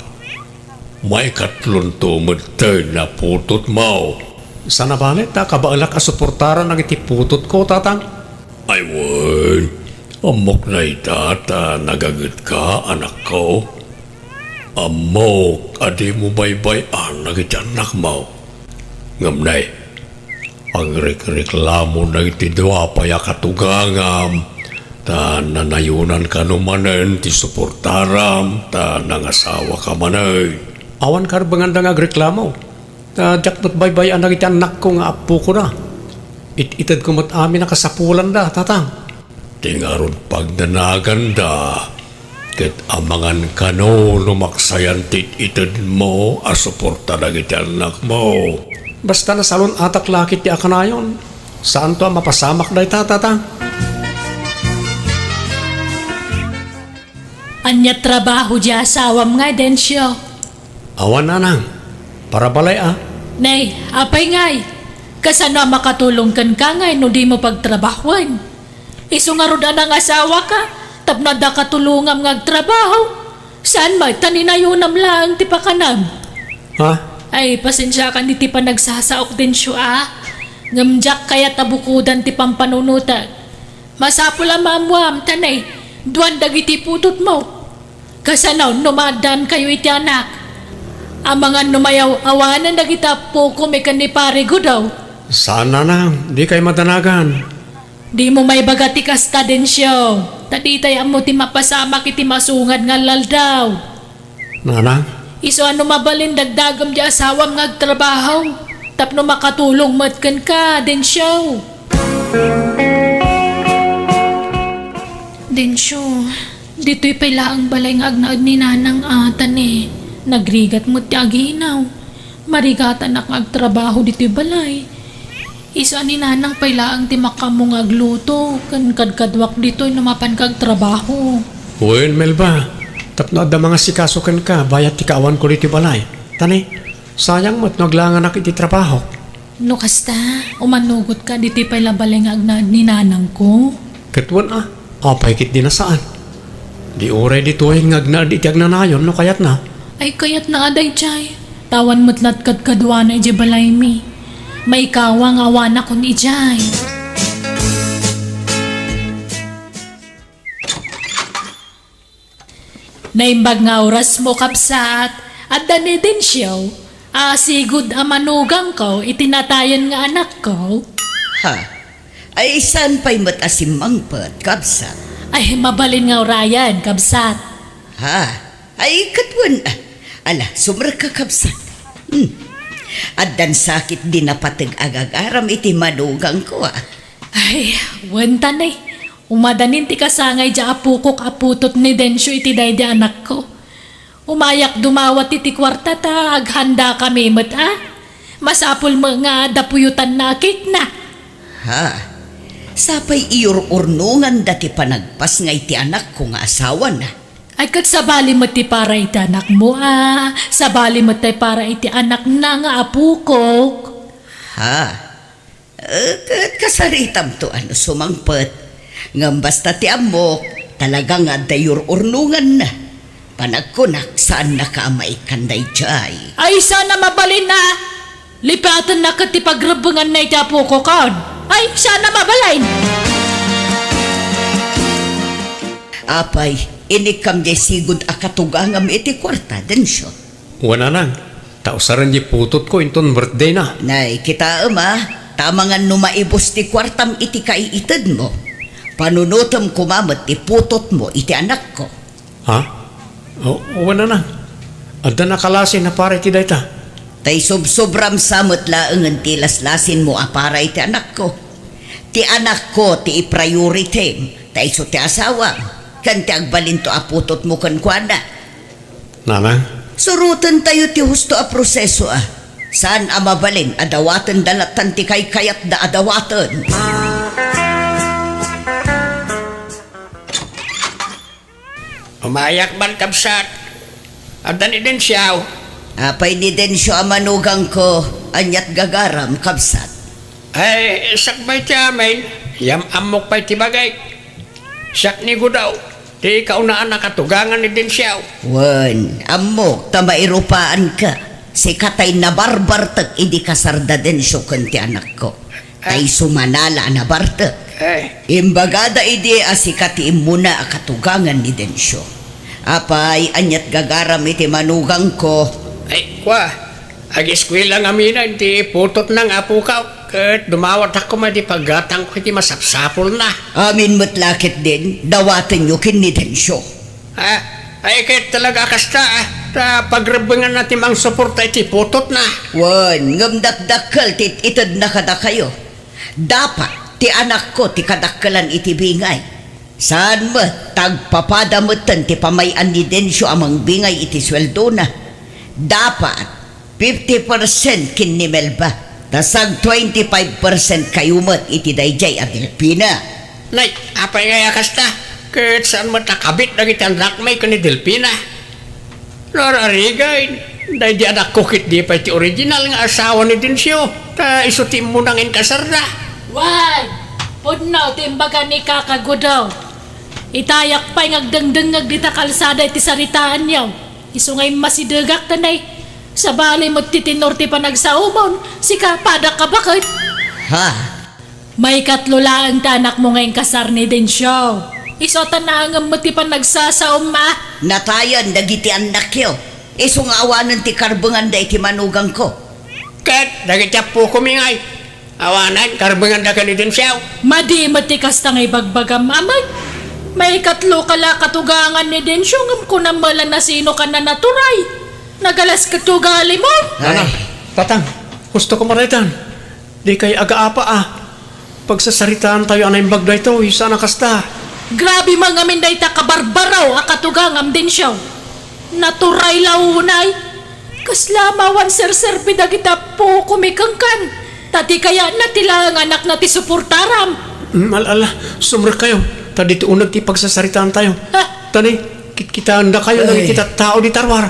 maikatlonto metten a putotmo. Saan a bale ta kabaelak a suportaran dagiti putotko, Tatang? Ay wen, ammok dayta ta nagagetka, anakko. Ammok a dimo baybay-an dagiti annakmo. Ngem nay, agrikreklamo dagiti dua pay a katugangam, ta nanayonan kano manen ti suportaram, ta nangasawaka manen. Awan karbenganda nga agreklamo, ta diak met baybay-an dagiti annakko nga appokona. It-itedko met amin a kasapulanda, Tatang. Ti ngarud pagdanaganda, ket amangan kano no maksayan ti it-itedmo a suporta dagiti annakmo. Basta nasalun-atak la ket ti a kanayon, saanto a mapasamak dayta, Tatang. Ania trabaho di asawam nga, Dencio? Awan, nanang. Parabalay a. Nay, apay ngay? Kasano a makatulong kenka ngay no dimo pagtrabahoen? Isu ngarud a nangasawaka, tapno adda katulongam nga agtrabaho. Saan met ta ninayonam laeng ti pakanam. Ha? Ay, pasensiakan iti panagsasaok, Dencio, a. Ngem diak kayat a bukodan ti pampanunotek. Masapul a maammuam, ta ne, duan dagiti putotmo. Kasano no maaddaankayo iti anak? Amangan no mayaw-awanen dagiti appokom ken ni Pare Gudaw. Saan, nanang, dikay madanagan. Dimo maibaga ti kasta, Dencio, ta ditay ammo ti mapasamak iti masungad nga aldaw. Nanang? Isu a no mabalin, dagdagem ti asawam nga agtrabaho tapno makatulong met kenka, Dencio. Dencio, ditoy pay laeng balay nga agnaed ni Nanang a, ta ne, nagrigat met ti aginaw. Marigatanak nga agtrabaho ditoy balay. Isu a ni Nanang pay laeng ti makaammo nga agluto ken kadkaduak ditoy no mapanka agtrabaho. Wen, Melba, tapno adda mangasikaso kenka bayat ti kaawanko ditoy balay. Ta ne, sayang met no aglanganak iti trabahok. No kasta, umanugotka ditoy pay la balay nga agnaed ni Nanangko. Ket wen a, apay ketdi a saan? Di uray ditoyen nga agnaed iti agnanayon no kayatna. Ay, kayatna a daydiay. Awan met la't kadkaduana idiay balaymi. Maikawa nga awanakon idiay. Naimbag nga orasmo, kabsat, adda ni Dencio a sigud a manugangko iti natayen nga anakko. Ha? Ay, saan pay met a simmangpet, kabsat? Ay, mabalin nga urayen, kabsat. Ha? Ay, ket wen, ala, sumrekka, kabsat. Hmm. Addan sakit di napateg a gagaram iti manugangko, a. Ay, wen ta ne. Umadanin ti kasangay diay apokok a putot ni Dencio iti daydi anakko. Umayak dumawat iti kuarta ta aghandakami met, a. Masapul met nga adda puyotanna a cake-na. Ha? Sapay iyur-urnonganda ti panagpasngay ti anakko nga asawana. Ay, ket sabali met ti para iti anakmo, a. Sabali met ti para iti anakna nga apokok. Ha? Eh, ket kasaritamto a no sumangpet. Ngem basta ti ammok, talaga nga adda iyur-urnonganna. Panagkunak, saannaka a maikkan daydiay. Ay, saan a mabalin a lipatenna ket ti pagrebbenganna iti apokokon. Ay, saan a mabalin. Apay, inikkam diay sigud a katugangam iti kuarta, Dencio? Wen, nanang, ta usaren diay putotko inton birthday-na. Nay, kitaem a, ta amangan no maibus ti kuartam iti kaiitedmo, panunotem koma met ti putotmo iti anakko. Ha? O, wen, nanang. Adda nakalasin a para iti dayta. Ta isubsubram sa met laengen ti laslasinmo a para iti anakko. Ti anakko ti i-priority-m, ta isu ti asawam, ken ti agbalinto a putotmo kenkuana. Nanang? Surotentayo ti husto a proseso, a. Saan a mabalin a dawatenda lattan ti kaykayatda a dawaten. Umayak man, kabsat. Adda ni Dencio? Apay ni Dencio a manugangko, ania't gagaram, kabsat? Ay, sakbay ti amin, yam-ammok pay ti bagik. Siak ni Gudaw, ti kaunaan a katugangan ni Dencio. Wen, ammok ta mairupaanka. Sika tay nabarbartek idi kasarda Dencio ken ti anakko. Ta isu manala a nabartek. Ay. Imbagada idi a sika ti immuna a katugangan ni Dencio. Apay, ania't gagaram iti manugangko? Ay, kua, ageskuela ngaminen ti putotna nga apokaw, ket dumawatak koma iti paggatangko iti masapsapulna. Amin met la ketdin, dawatenyo ken ni Dencio. Ah, ay, ket talaga a kasta, a, ta pagrebbenganna ti mangsuporta iti putotna. Wen, ngem dakdakkel ti it-itedna kadakayo. Dapat ti anakko ti kadakkelan iti bingay. Saan met, ta agpapada metten ti pamay-an ni Dencio a mangbingay iti sueldona. Dapat fifty percent ken ni Melba, ta sag twenty-five percent kayo met iti daydiay a Delfina. Nay, apay ngay a kasta? Ket saan met a kabit dagiti annakmi ken ni Delfina? Rararigay, daydi anakko ket di pay ti original nga asawa ni Dencio, ta isu ti immuna nga inkasarda. Wen, pudno ti imbaga ni Kaka Gudaw. Itayak pay nga agdengdengngeg dita kalsada iti saritaanyo. Isu nga immasidegak, ta nay, sabali met ti tenor ti panagsaomon, sika, padak a baket. Ha? Maikatlo laeng ti anakmo nga inkasar ni Dencio. Isu a naangem met ti panagsasaom, a. Natayen dagiti annakyo. Isu nga awanen ti karbenganda iti manugangko. Ket dagiti appokomi ngay, awanen karbenganda ken ni Dencio. Madi met ti kasta nga ibagbagam, amay. Maikatlo ka la katugangan ni Dencio, ngem kunam met la no sino ka a naturay. Nagalas ket ti ugalimo. Ay. Nana, tatang, gusto ko maraytan. Dikay agaapa a. Pagsasaritaantayo a naimbag daytoy, saan a kasta. Grabe man ngamin dayta kabarbaro a katugangam, Dencio. Naturay la unay. Kasla mawan serserbi dagiti appokomi kenkan. Ta di kayatna ti laeng anakna ti suportaram. Mm, al-, ala, sumrekkayo. Ta ditoy uneg ti pagsasaritaantayo. Ha? Ta ni, kitkitaendakayo dagiti tattao di Tarwar.